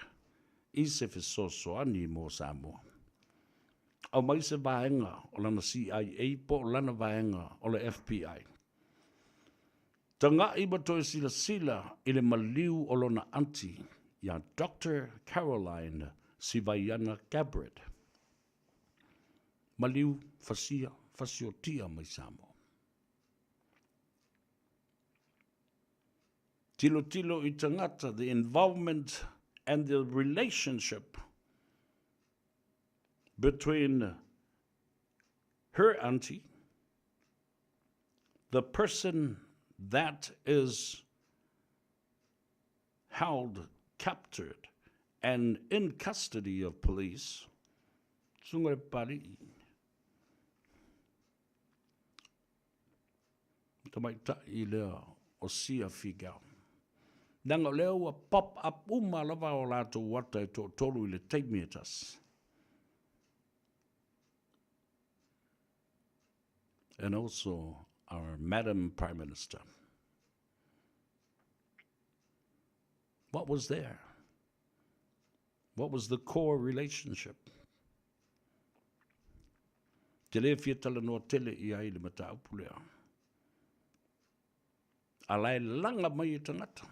i se fesoasoani mo Samoa. Aumai se vaega o lana CIA po o lana vaega o le FBI. Taga'i ma toe silasila i le maliu o lona aunty ia Doctor Caroline Sivaiana Gabbard. Maliu fasia fasiotia mai Samoa. Tilotilo i tagata, the involvement and the relationship between her auntie, the person that is held captured and in custody of police, susuga i le Papali'i, tamaitai lea o Sia Figiel. Leaga o lea ua pop up uma lava o latou ata e toatolu i le taimi e tasi. And also our Madam Prime Minister. What was there? What was the core relationship? Te lē fia talanoa tele i ai le mataupu lea. A la e laga mai e tagata.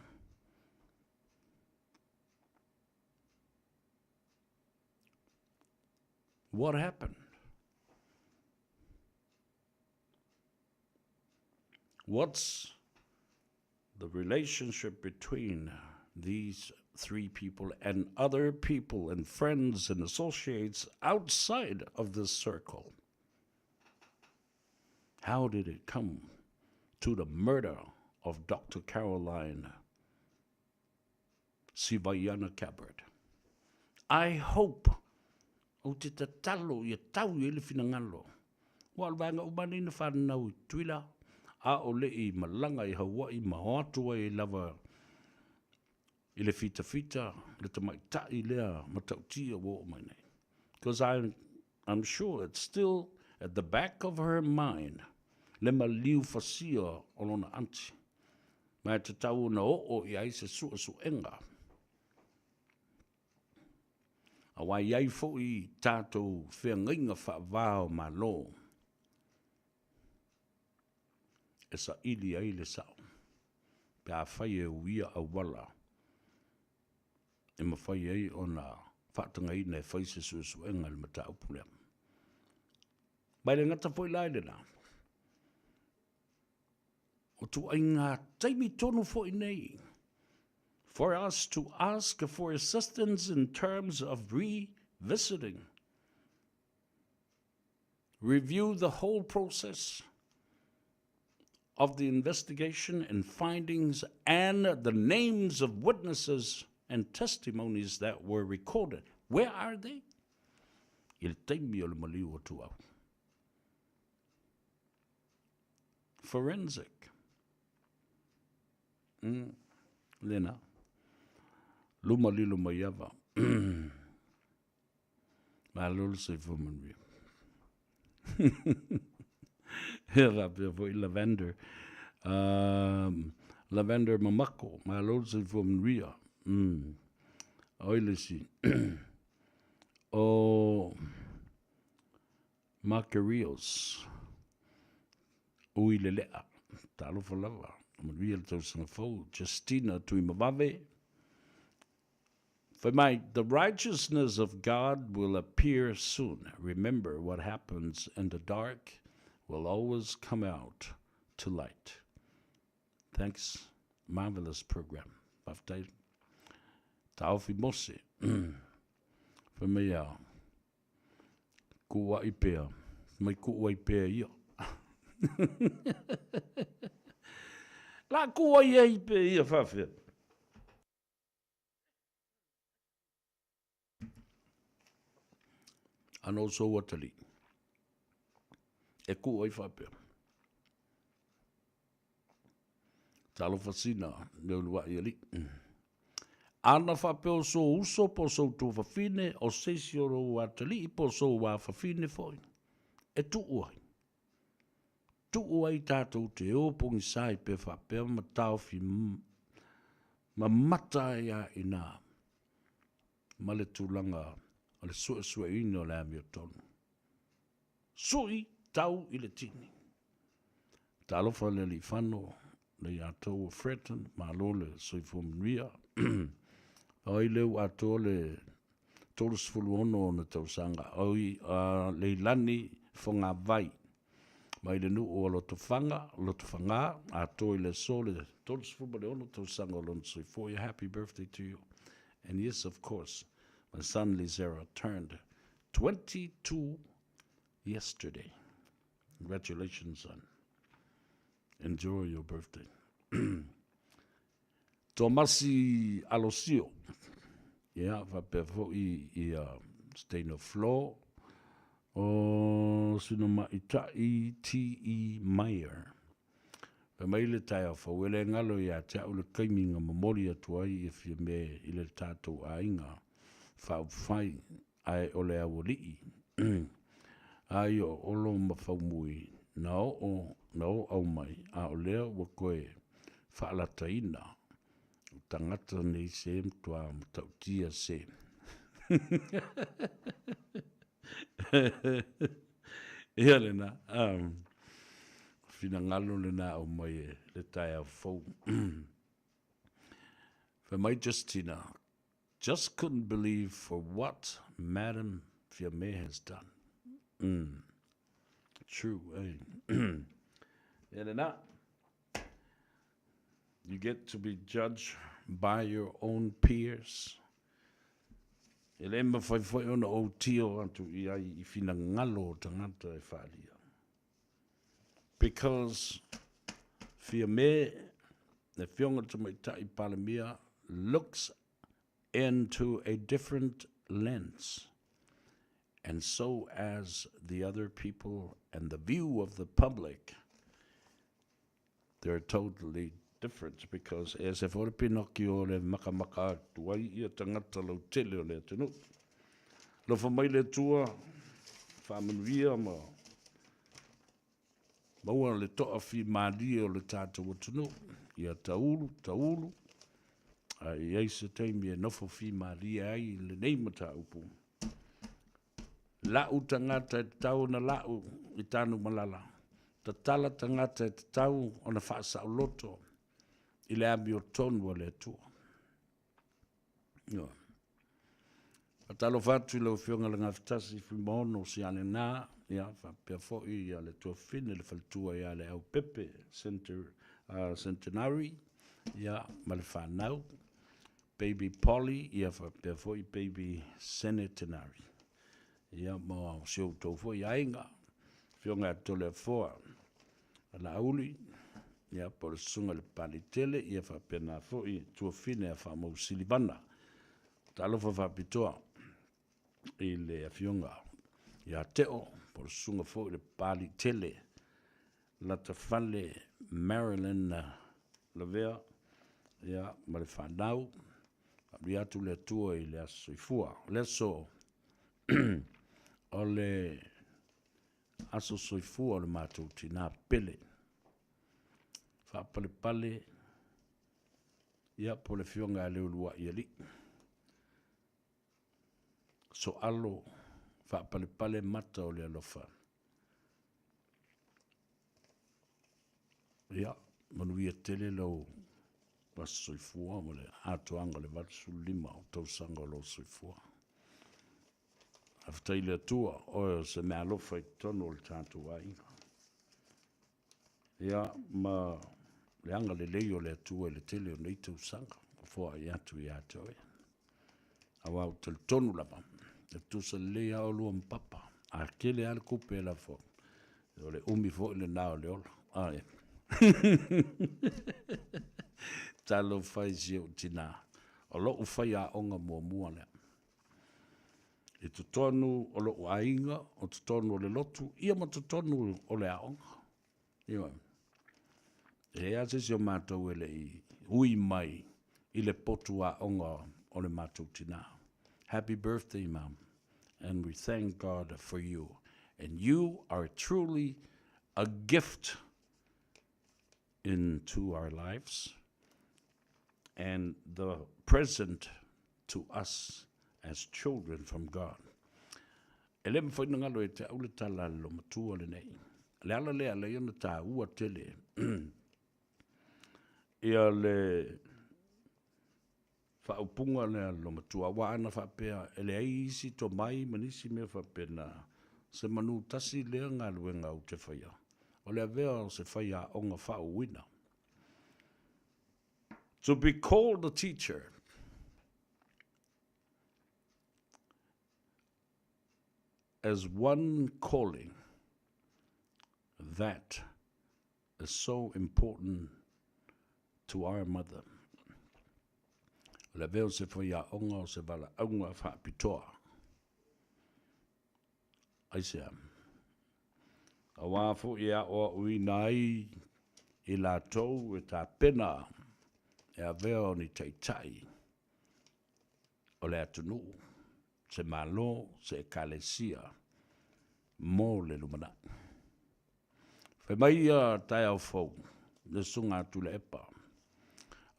What happened? What's the relationship between these three people and other people and friends and associates outside of this circle? How did it come to the murder of Dr. Caroline Sivaiana Cabbard? I hope ou te tatalo ia tau i ai le finagalo. Ua o le vaega uma nei na fanau i Tutuila, a o le i malaga i Hawaii ma o atu ai lava i le fitafita le tamaitai lea matautia ua oo mai nei. Because I'm sure it's still at the back of her mind le maliu fasia o lona aunty. Ma e tatau ona oo i ai se suesuega. Aua e i ai foi tatou feagaiga faava o Malo e saili ai le sao pe afai e uia auala e mafai ai ona faatagaina e fai se suesuega i le mataupu lea. Ma e le gata foi la i lena, o ituaiga taimi tonu foi nei for us to ask for assistance in terms of revisiting, review the whole process of the investigation and findings and the names of witnesses and testimonies that were recorded. Where are they? I le taimi o le maliu o Tuau. Forensic. Mm. Lena. Luma lilo mai ava. Malo le soifua manuia. Ia faapea foi Lavender. Um, Lavender Mamako, malo le soifua manuia. Mm. Oi le isi. O Makarios, ui lelea, talofa lava, manuia le tausaga fou. Justina Tuimavave, Fai mai, the righteousness of God will appear soon. Remember what happens in the dark will always come out to light. Thanks. Marvelous program. Faafetai. Taofi Mose. Fai mai a kuuaʻi pea. Mai kuu ai pea ia. La kuu ai ai pea ia faafea. Ana o sou atalii. E kuu ai faapea. Talofa sina me uluaʻi alii. Ana faapea o sou uso po o sou tuafafine, o se isi o lou atalii po o sou afafine foi, e tuu ai. Tuu ai tatou te o pogisa ai pea faapea ma taofi mamata ai a ina ma le tulaga o le suesueina o le amiotonu. Sui tau i le tini. Talofa le Alii-fano le ia tou o Freton, malo le soifua manuia. Oi lea ua atoa le 36 ona tausaga, oi a Leilani Fogavai mai le nuu o Lotofaga, Lotofaga, atoa i le aso le 36 tausaga o lona soifua. Ia happy birthday to you. And yes, of course, my son Lizera turned 22 yesterday. Congratulations, son. Enjoy your birthday. Tomasi Alosio. Ia, faapea foi ia Stain of Floor. O sina maʻitaʻi T.E. Meyer. Fai mai le taeao fou, e le galo ia te au le taimi na momoli atu ai ia Fiame i le tatou aiga faaupufai ae o le aualii a ia o Olo ma Faumui na oo na oo mai a o lea ua toe faalataina o tagata nei se matua matautia se. Ia lena, finagalo lena aumai e le taeao fou. Fai mai Justina, just couldn't believe for what Madam Fiame has done. True, eh? Ia lena. You get to be judged by your own peers. E le mafai foi ona ou tio atu i ai i finagalo o tagata e faaalia. Because Fiame, le Afioga i le Tamaitai Palemia, looks into a different lens and so as the other people and the view of the public, they're totally different because e ese foi le Pinocchio o le makamaka atu ai ia tagata lautele o le atunuu. Alofa mai le Atua, faamanuia ma maua le toafimalie o le tatou atunuu. Ia taulu, taulu, a i ai se taimi e nofo fimalie ai lenei mataupu. La'u tagata e tatau ona la'u i Tanumalala, tatala tagata e tatau ona faasaoloto i le amiotonu a le Atua. Ioe. Faatalofa atu i lau Afioga i le Gafatasi Fuimaono Sialena, ia, faapea foi ia le Tuafafine, le faletua ia Leaupepe Center, Centenary, ia, ma le fanau, Baby Polly, ia faapea foi Baby Senetenary. Ia, ma si outou foi aiga, Afioga ia Toleafoa Laauli, ia, po o le Susuga i le Papaliitele, ia faapena foi Tuafafine a Faamau Silivana. Talofa faapitoa i le Afioga ia Teo, po o le Susuga foi i le Papaliitele Latafale Marilyn Lavea, ia, ma le fanau. Faamanuia atu le Atua i le aso soifua. O le aso o le aso soifua o le matou tina pele. Faapalepale, ia, po o le Afioga ia Leuluai Alii. Soalo faapalepale mata o le alofa. Ia, manuia tele lou aso soifua ma le atoaga o le 85 o tausaga o lou soifua. Faafetai i le Atua, oe o se meaalofa i totonu o le tatou aiga. Ia, ma le agalelei o le Atua i le tele o nei tausaga ua foai atu ia te oe. Aua ou te talitonu lava, e tutusa lelei lava oulua ma papa. A tele lava le tupe e lafo atu, o le umi foi lena o le ola. Ae. Talofa i si ou tina, o lou faiaoga muamua lea. I totonu o lou aiga, o totonu o le lotu, ia ma totonu o le aoga. Ioe. E leai lava se isi o matou e le i ui mai i le potu aoga o le matou tina. Happy birthday, Mom, and we thank God for you. And you are truly a gift into our lives and the present to us as children from God. E le mafai ona galo e te au le tala a le lomatua lenei. O le ala lea e ala ai ona taua tele ia le faaupuga lea a le lomatua, aua ana faapea e leai isi tomai ma nisi mea faapena, se manu tasi lea galuega ou te faia, o le avea o se faiaoga faauuina. To be called a teacher as one calling that is so important to our mother. O le avea o se faiaoga o se valaauga faapitoa. Aisea? Aua foi e aoaoina ai i latou e tapena e avea o ni taitai o le atunuu, se Malo, se Ekalesia mo le lumanai. Fai mai ia taeao fou, le Susuga a Tuilaepa,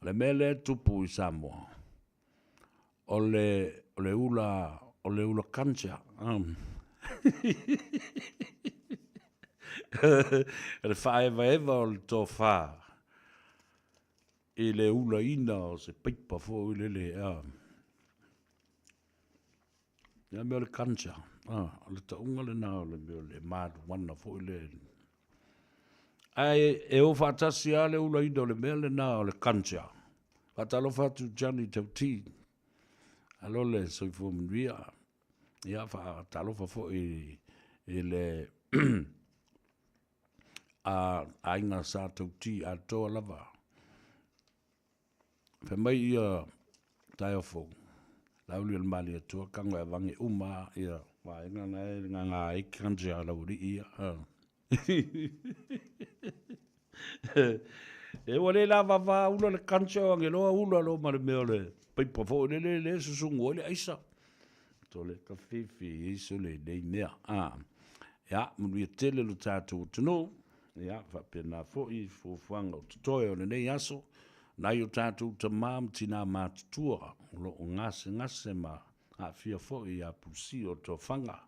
o le mea lea e tupu i Samoa, o le, o le ula, o le ula cancer. O le faaevaeva o le tofa i le ulaina o se paipa foi lele, a. Ia mea o le ganja, a, o le tauga lena o le mea o le marijuana foi lea. Ae e o faatasi lava le ulaina o le mea lena o le ganja. Faatalofa atu Johnny Tauti, alo le soifua manuia. Ia, faatalofa foi i le aiga Sa Tauti atoa lava. Fai mai ia taeao fou, Laauli o le Malietoa, tago e avage uma lava ia vaega na e gaga ai ganja a lau alii ia. E ua le lavava ula le ganja o ageloa ula loa ma le mea o le paipa foi lele lea e susugu ai le aisa. Tole kafifi iso lenei mea. Ia, manuia tele lo tatou atunuu. Ia, faapena foi fuafuaga o totoe o lenei aso, nai o tatou tama ma tina matutua o lo o gasegase ma aafia foi ia Pusia o Tofaga.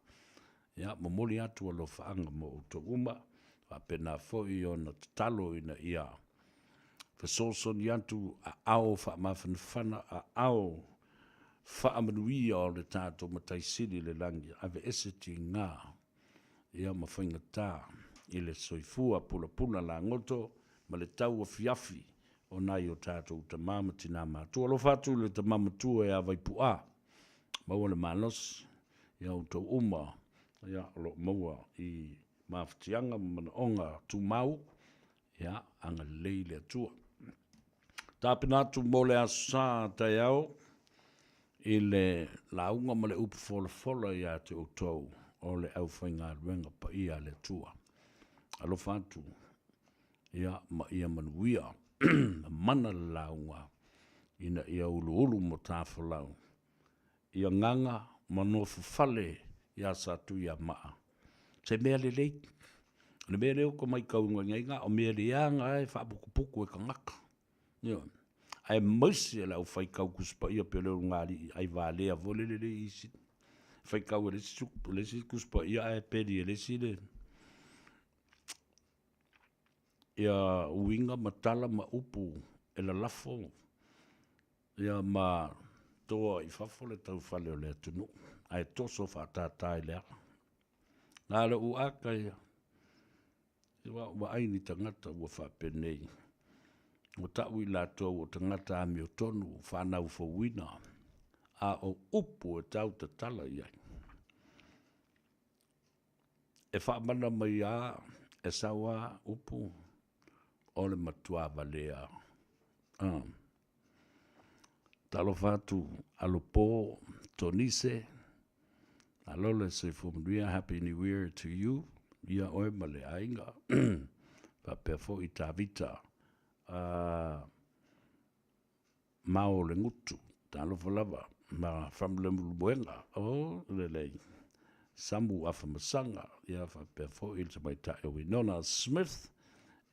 Ia, momoli atu alofaaga mo outou uma, faapena foi ona tatalo ina ia fesoasoani atu aao faamafanafana, aao faamanuia o le tatou Matai Sili i le lagi, aveese tiga ia ma faigata i le soifua pulapula lagoto ma le tauafiafi o nai o tatou tama ma tina matua. Alofa atu i le tama matua ia Vaipu'a, maua le malosi ia outou uma ia o lo o maua i mafatiaga ma manaoga tumau, ia agalelei le Atua. Tapena atu mo le Aso Sa taeao i le lauga ma le upu folafola ia te outou o le aufaigaluega paia a le Atua. Alofa atu ia ma ia manuia mana le lauga ina ia uluulu matafolau ia gaga ma nofofale iā Satuiamaa se mea lelei. O le mea lea ou te matauina nei, na o mea leaga lava e faaputuputu e tagata, ioe, aemaise le au faitau Tusi Paia pei o le ulugalii aivalea foi lele e i isi, faitau e le isi Tusi Paia ae peli e le isi le ia uiga ma tala ma upu e lalafo ia ma toa i fafo le taufale o le atunuu ae toso faatata i le ala. Na o lou ata ia, ua ou vaai i ni tagata ua faapenei, ua tau i latou o tagata amiotonu, fanau fouina, a o upu e tau tatala i ai. E faamana mai lava, e sau lava upu o le matua valea. Talofa atu Alopo Tonise, malo le soifua manuia, happy new year to you, ia oe ma le aiga. Faapea foi Tavita Mao le Gutu, talofa lava, ma from Leulumoega, oh, lelei. Samu Afamasaga, ia faapea foi le tamaitai o Winona Smith,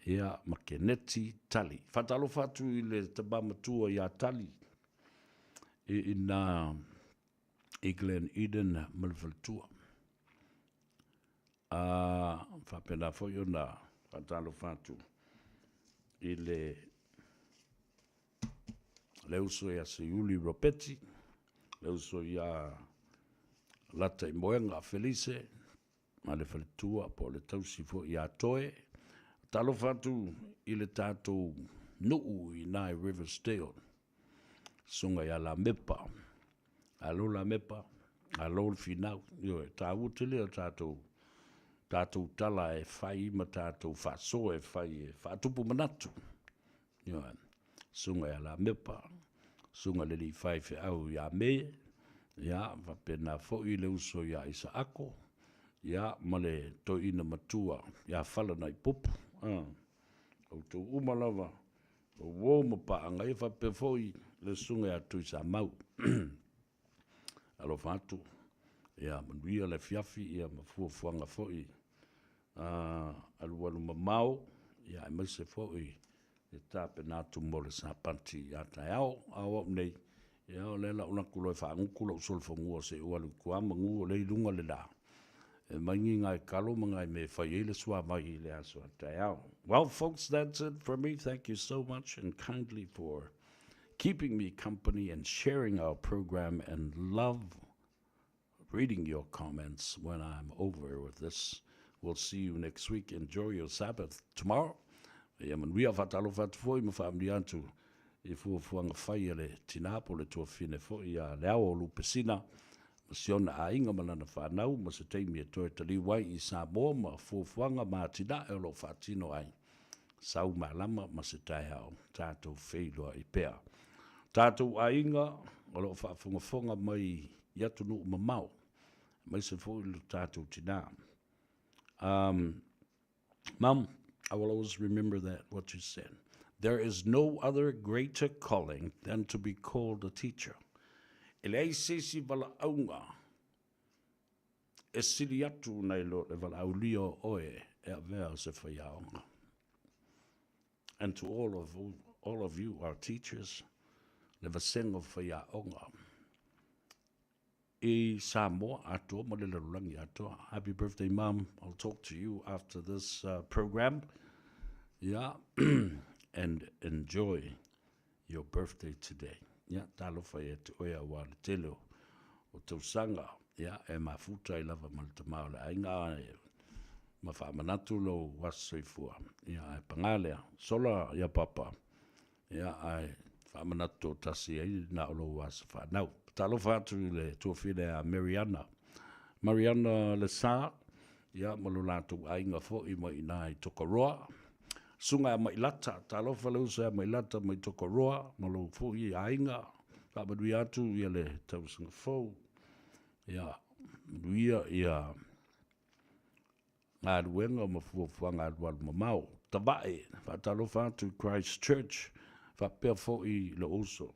ia ma Keneti Tali. Faatalofa atu i le tama matua ia Tali, i ina i Glen Eden ma le faletua. A faapena foi ona faatalofa atu i le le uso ia Seiuli Ropeti, le uso ia Lataimoega Felise, ma le faletua po o le tausi foi ia Toe. Talofa atu i le tatou nuu i ina i Riversdale, susuga ia Lamepa. Alo Lamepa, alo le finau. Ioe, taua tele o tatou tatou tala e fai ma tatou faasoa e fai e faatupu manatu. Ioe, susuga ia Lamepa, susuga i le alii faifeau ia Me, ia faapena foi le uso ia Isaako, ia ma le toeaina matua ia Falanaipupu. Outou uma lava, o uo ma paaga ia faapea foi le susuga ia Tuisamau. Alofa atu, ia manuia le afiafi ia ma fuafuaga foi alualu mamao, ia aemaise foi le tapena atu mo le Sapati a taeao. A o au nei, ia o lea o le a ou alu atu loa e faagutu lou solofanua se i ou alu i tua manu o lea e i luga le la. E maingi ngai kalo ma ngai me fai ai le suavai i le aso a taeao. Well folks, that's it for me. Thank you so much and kindly for keeping me company and sharing our program and love reading your comments when I'm over with this. We'll see you next week. Enjoy your Sabbath tomorrow. Ia manuia faatalofa atu foi ma faamanuia atu i fuafuaga fai a le tinā po o le tuafafine foi ia Le Ao o Lupesina ma si ona aiga ma lana fanau ma se taimi e toe taliu ai i Samoa ma fuafuaga ma atinae o lo o faatino ai sau malama ma se taeao tatou feiloai pea. Tatou aiga o lo o faafogafoga mai i atunuu mamao, aemaise foi lo tatou tinā. Um, Mum, I will always remember that, what you said. There is no other greater calling than to be called a teacher. E leai se isi valaauga e sili atu nai lo le valaaulia o oe e avea o se faiaoga. And to all of, all of you, our teachers, le vasega o faiaoga i Samoa atoa ma le lalolagi atoa. Happy birthday, Mum. I'll talk to you after this program. Yeah, and enjoy your birthday today. Yeah, talofa ia te oe aua le tele o, o tausaga. Yeah, e mafuta ai lava ma le tama o le aiga e, ma faamanatu lou aso soifua. Yeah, ae pagā lea, sola ia papa. Ia, ae faamanatu toatasi ai na o lou aso fanau. Talofa atu i le tuafine a Mariana. Mariana Lesa, ia, ma lo latou aiga foi mai i ina i Tokoroa. Susuga ia Mailata, talofa le uso ia Mailata mai Tokoroa, ma lou foi aiga. Faamanuia atu ia le tausaga fou. Ia, manuia ia galuega ma fuafuaga alualu mamao. Tavae, faatalofa atu i Christchurch, faapea foi lou uso,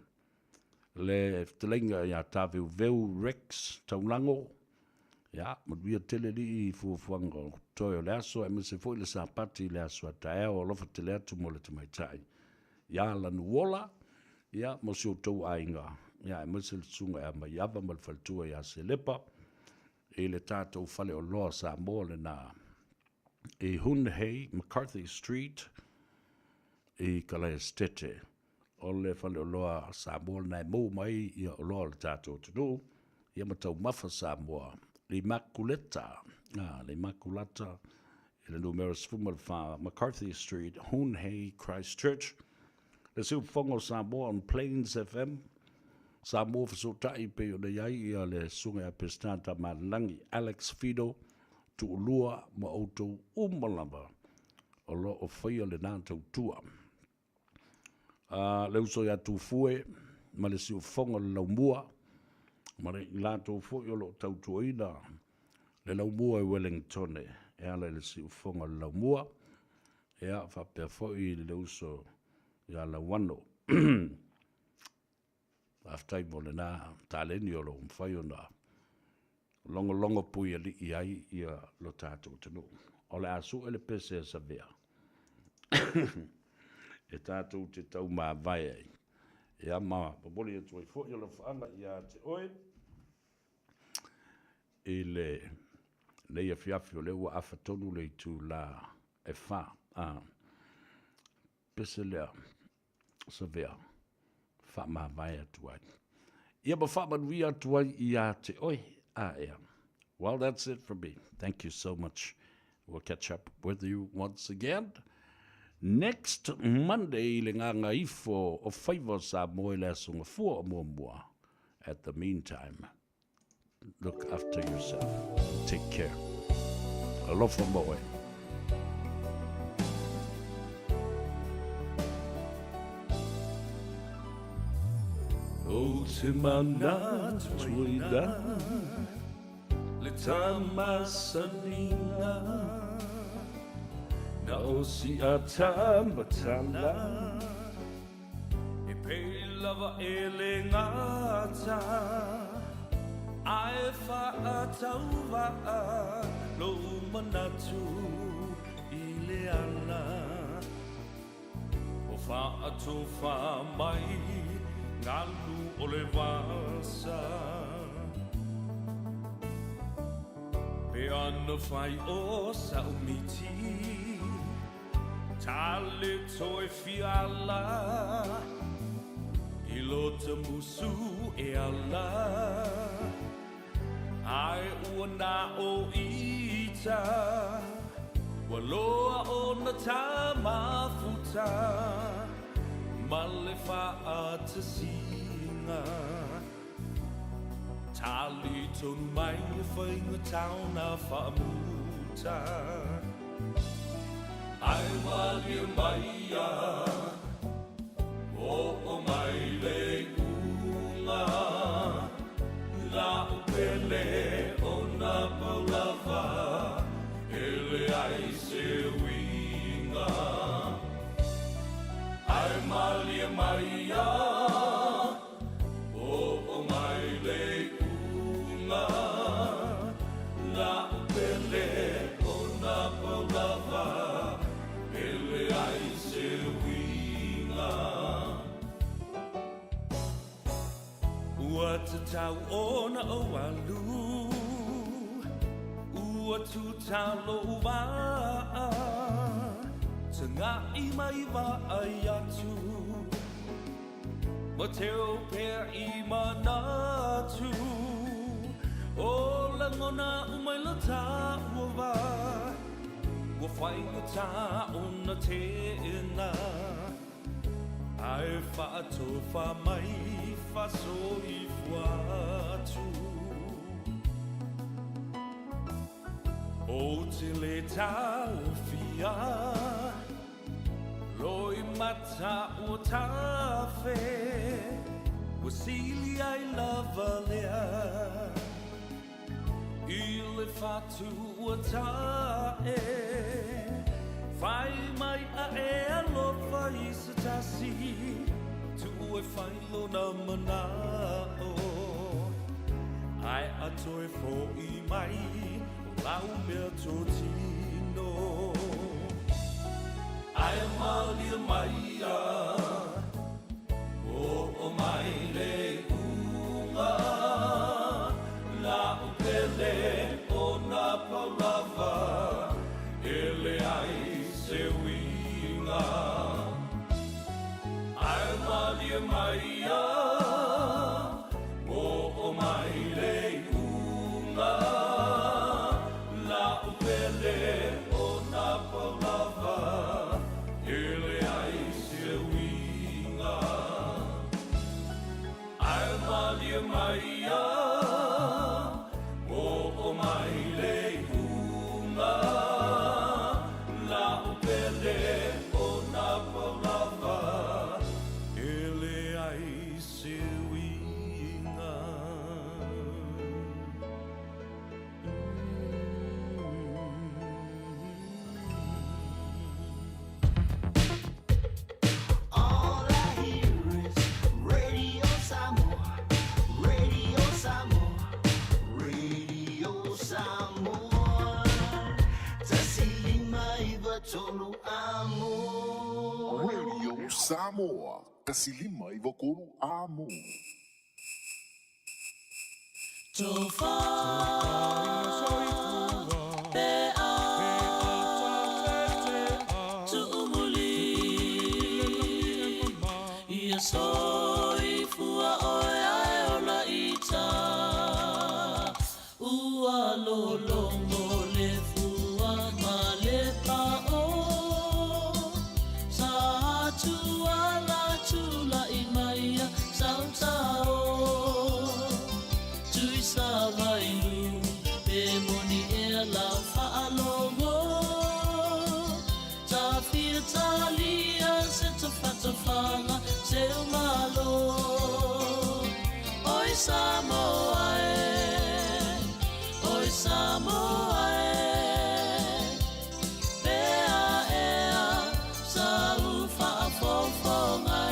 le fetalaiga ia Taveuveu Rex Taulago. Ia, manuia tele alii i fuafuaga o toe o le aso, aemaise foi le Sapati i le aso a taeao. Alofa tele atu mo le tamaitai ia Lanuola, ia, ma si outou aiga, ia, aemaise le susuga ia Maiava ma le faletua ia Selepa, i le tatou faleoloa Samoa lena i Hunhei, McCarthy Street i Kalaesetete. O le faleoloa Samoa lena e maua mai ai ia oloa o le tatou atunuu, ia ma taumafa Samoa. Le Imakuleta, ah, le Imakulata i le numera 14 McCarthy Street, Hunhei, Christchurch. Le siufofoga o Samoa on Plains FM, Samoa Fesootai pei ona i ai ia le Susuga ia Peseta Tamalelagi, Alex Fido, Tuulua ma outou uma lava o lo o faia lena tautua. Le uso ia Tufue ma le siufofoga o le Laumua ma le i latou foi o lo o tautuaina le Laumua i Wellingtone e ala i le siufofoga o le Laumua. Ia, faapea foi le uso ia Lauano. Faafetai mo lena taleni o lo o mafai ona logologo puialii ai ia lo tatou atunuu. O le a sue le pese a Savea e tatou te taumavae ai. Ia ma momoli atu ai foi alofaaga ia te oe i lenei afiafi o lea ua afa tonu le itula e fa. A pese lea Savea faamavae atu ai. Ia ma faamanuia atu ai ia te oe. A ea. Well, that's it for me. Thank you so much. We'll catch up with you once again next Monday i le gagaifo o faiva o Samoa i le Aso Gafua o muamua. At the meantime, look after yourself. Take care. Alofa ma oe. Ou te manatu ina le tamasaniga Na o si atamatala E pei lava e le gata Ae faatauvaa lou manatu i le ala Ua faatofa mai galu o le vasa. Pe ana whai o sa umiti Tale toe fiala I lota musu e ala. Ai ua na o ita Ua loa o na tamafuta Ma le fa'atasinga Tali tonu mai le whainga tauna whaamuta Ai malia mai ia O o mai le unga La upele o na paulava Ele ai se winga Ai malia mai ia O o mai le unga La upele o na paulava Ele ai se winga Ua te tau ona o alu Ua tūtalo waa Te ngai mai vaai atu Ma teo pea i manatu O langona umai la tāua wā Ua whainga tā ona tēnā Ai whaatofa mai whasoifua atu O te le taofia Loi mata o tafe Ua sili ai lava lea I le fatu ua tae Whai mai a e alofa i se tasi Tu e whai lona manao Ai a toe fo i mai O lau mea tō tino. Ai malia mai a O o mai le unga La upele o na paulava Ele ai se winga Ai malia mai a O o mai le unga La upele o na paulava Ele ai se winga Ai malia mai a O o mai le unga La upele o na paulava Ele ai se winga All I hear is Radio Samoa, Radio Samoa, Radio Samoa. Tasilima iwa tolu amo. Radio Samoa, tasilima i wakolu amo. Tofa pe a tuumuli Ia soifua oe ae ola ita Ua lologo le fua ma le pa'o Sa tuala tula'i maia sautao Tui sa vailu pe moni ea lau faalogo Tafia talia se tafatafaga se o malo Oi Samoa e, oi Samoa e Pea ea sa u faafofoga e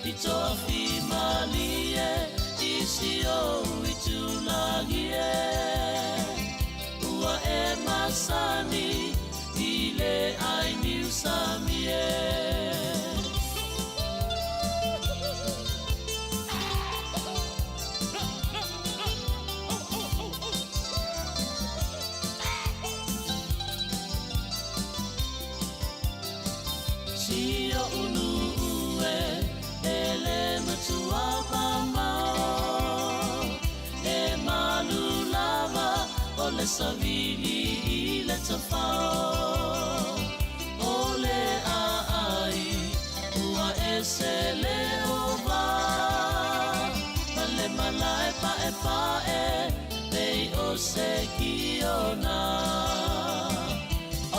I toafimalie i si ou itulagi e Ua e masani i le ai niusami e. savili i le tafao o le aai ua ese le ova ma le malae paepae pei o se kiona.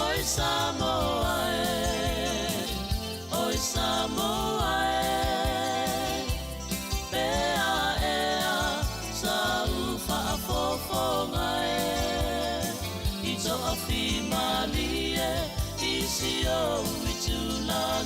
Oi Samoa e, oi Samoa e, pea ea sa u faafofoga e, i toafimalie i si ou itula.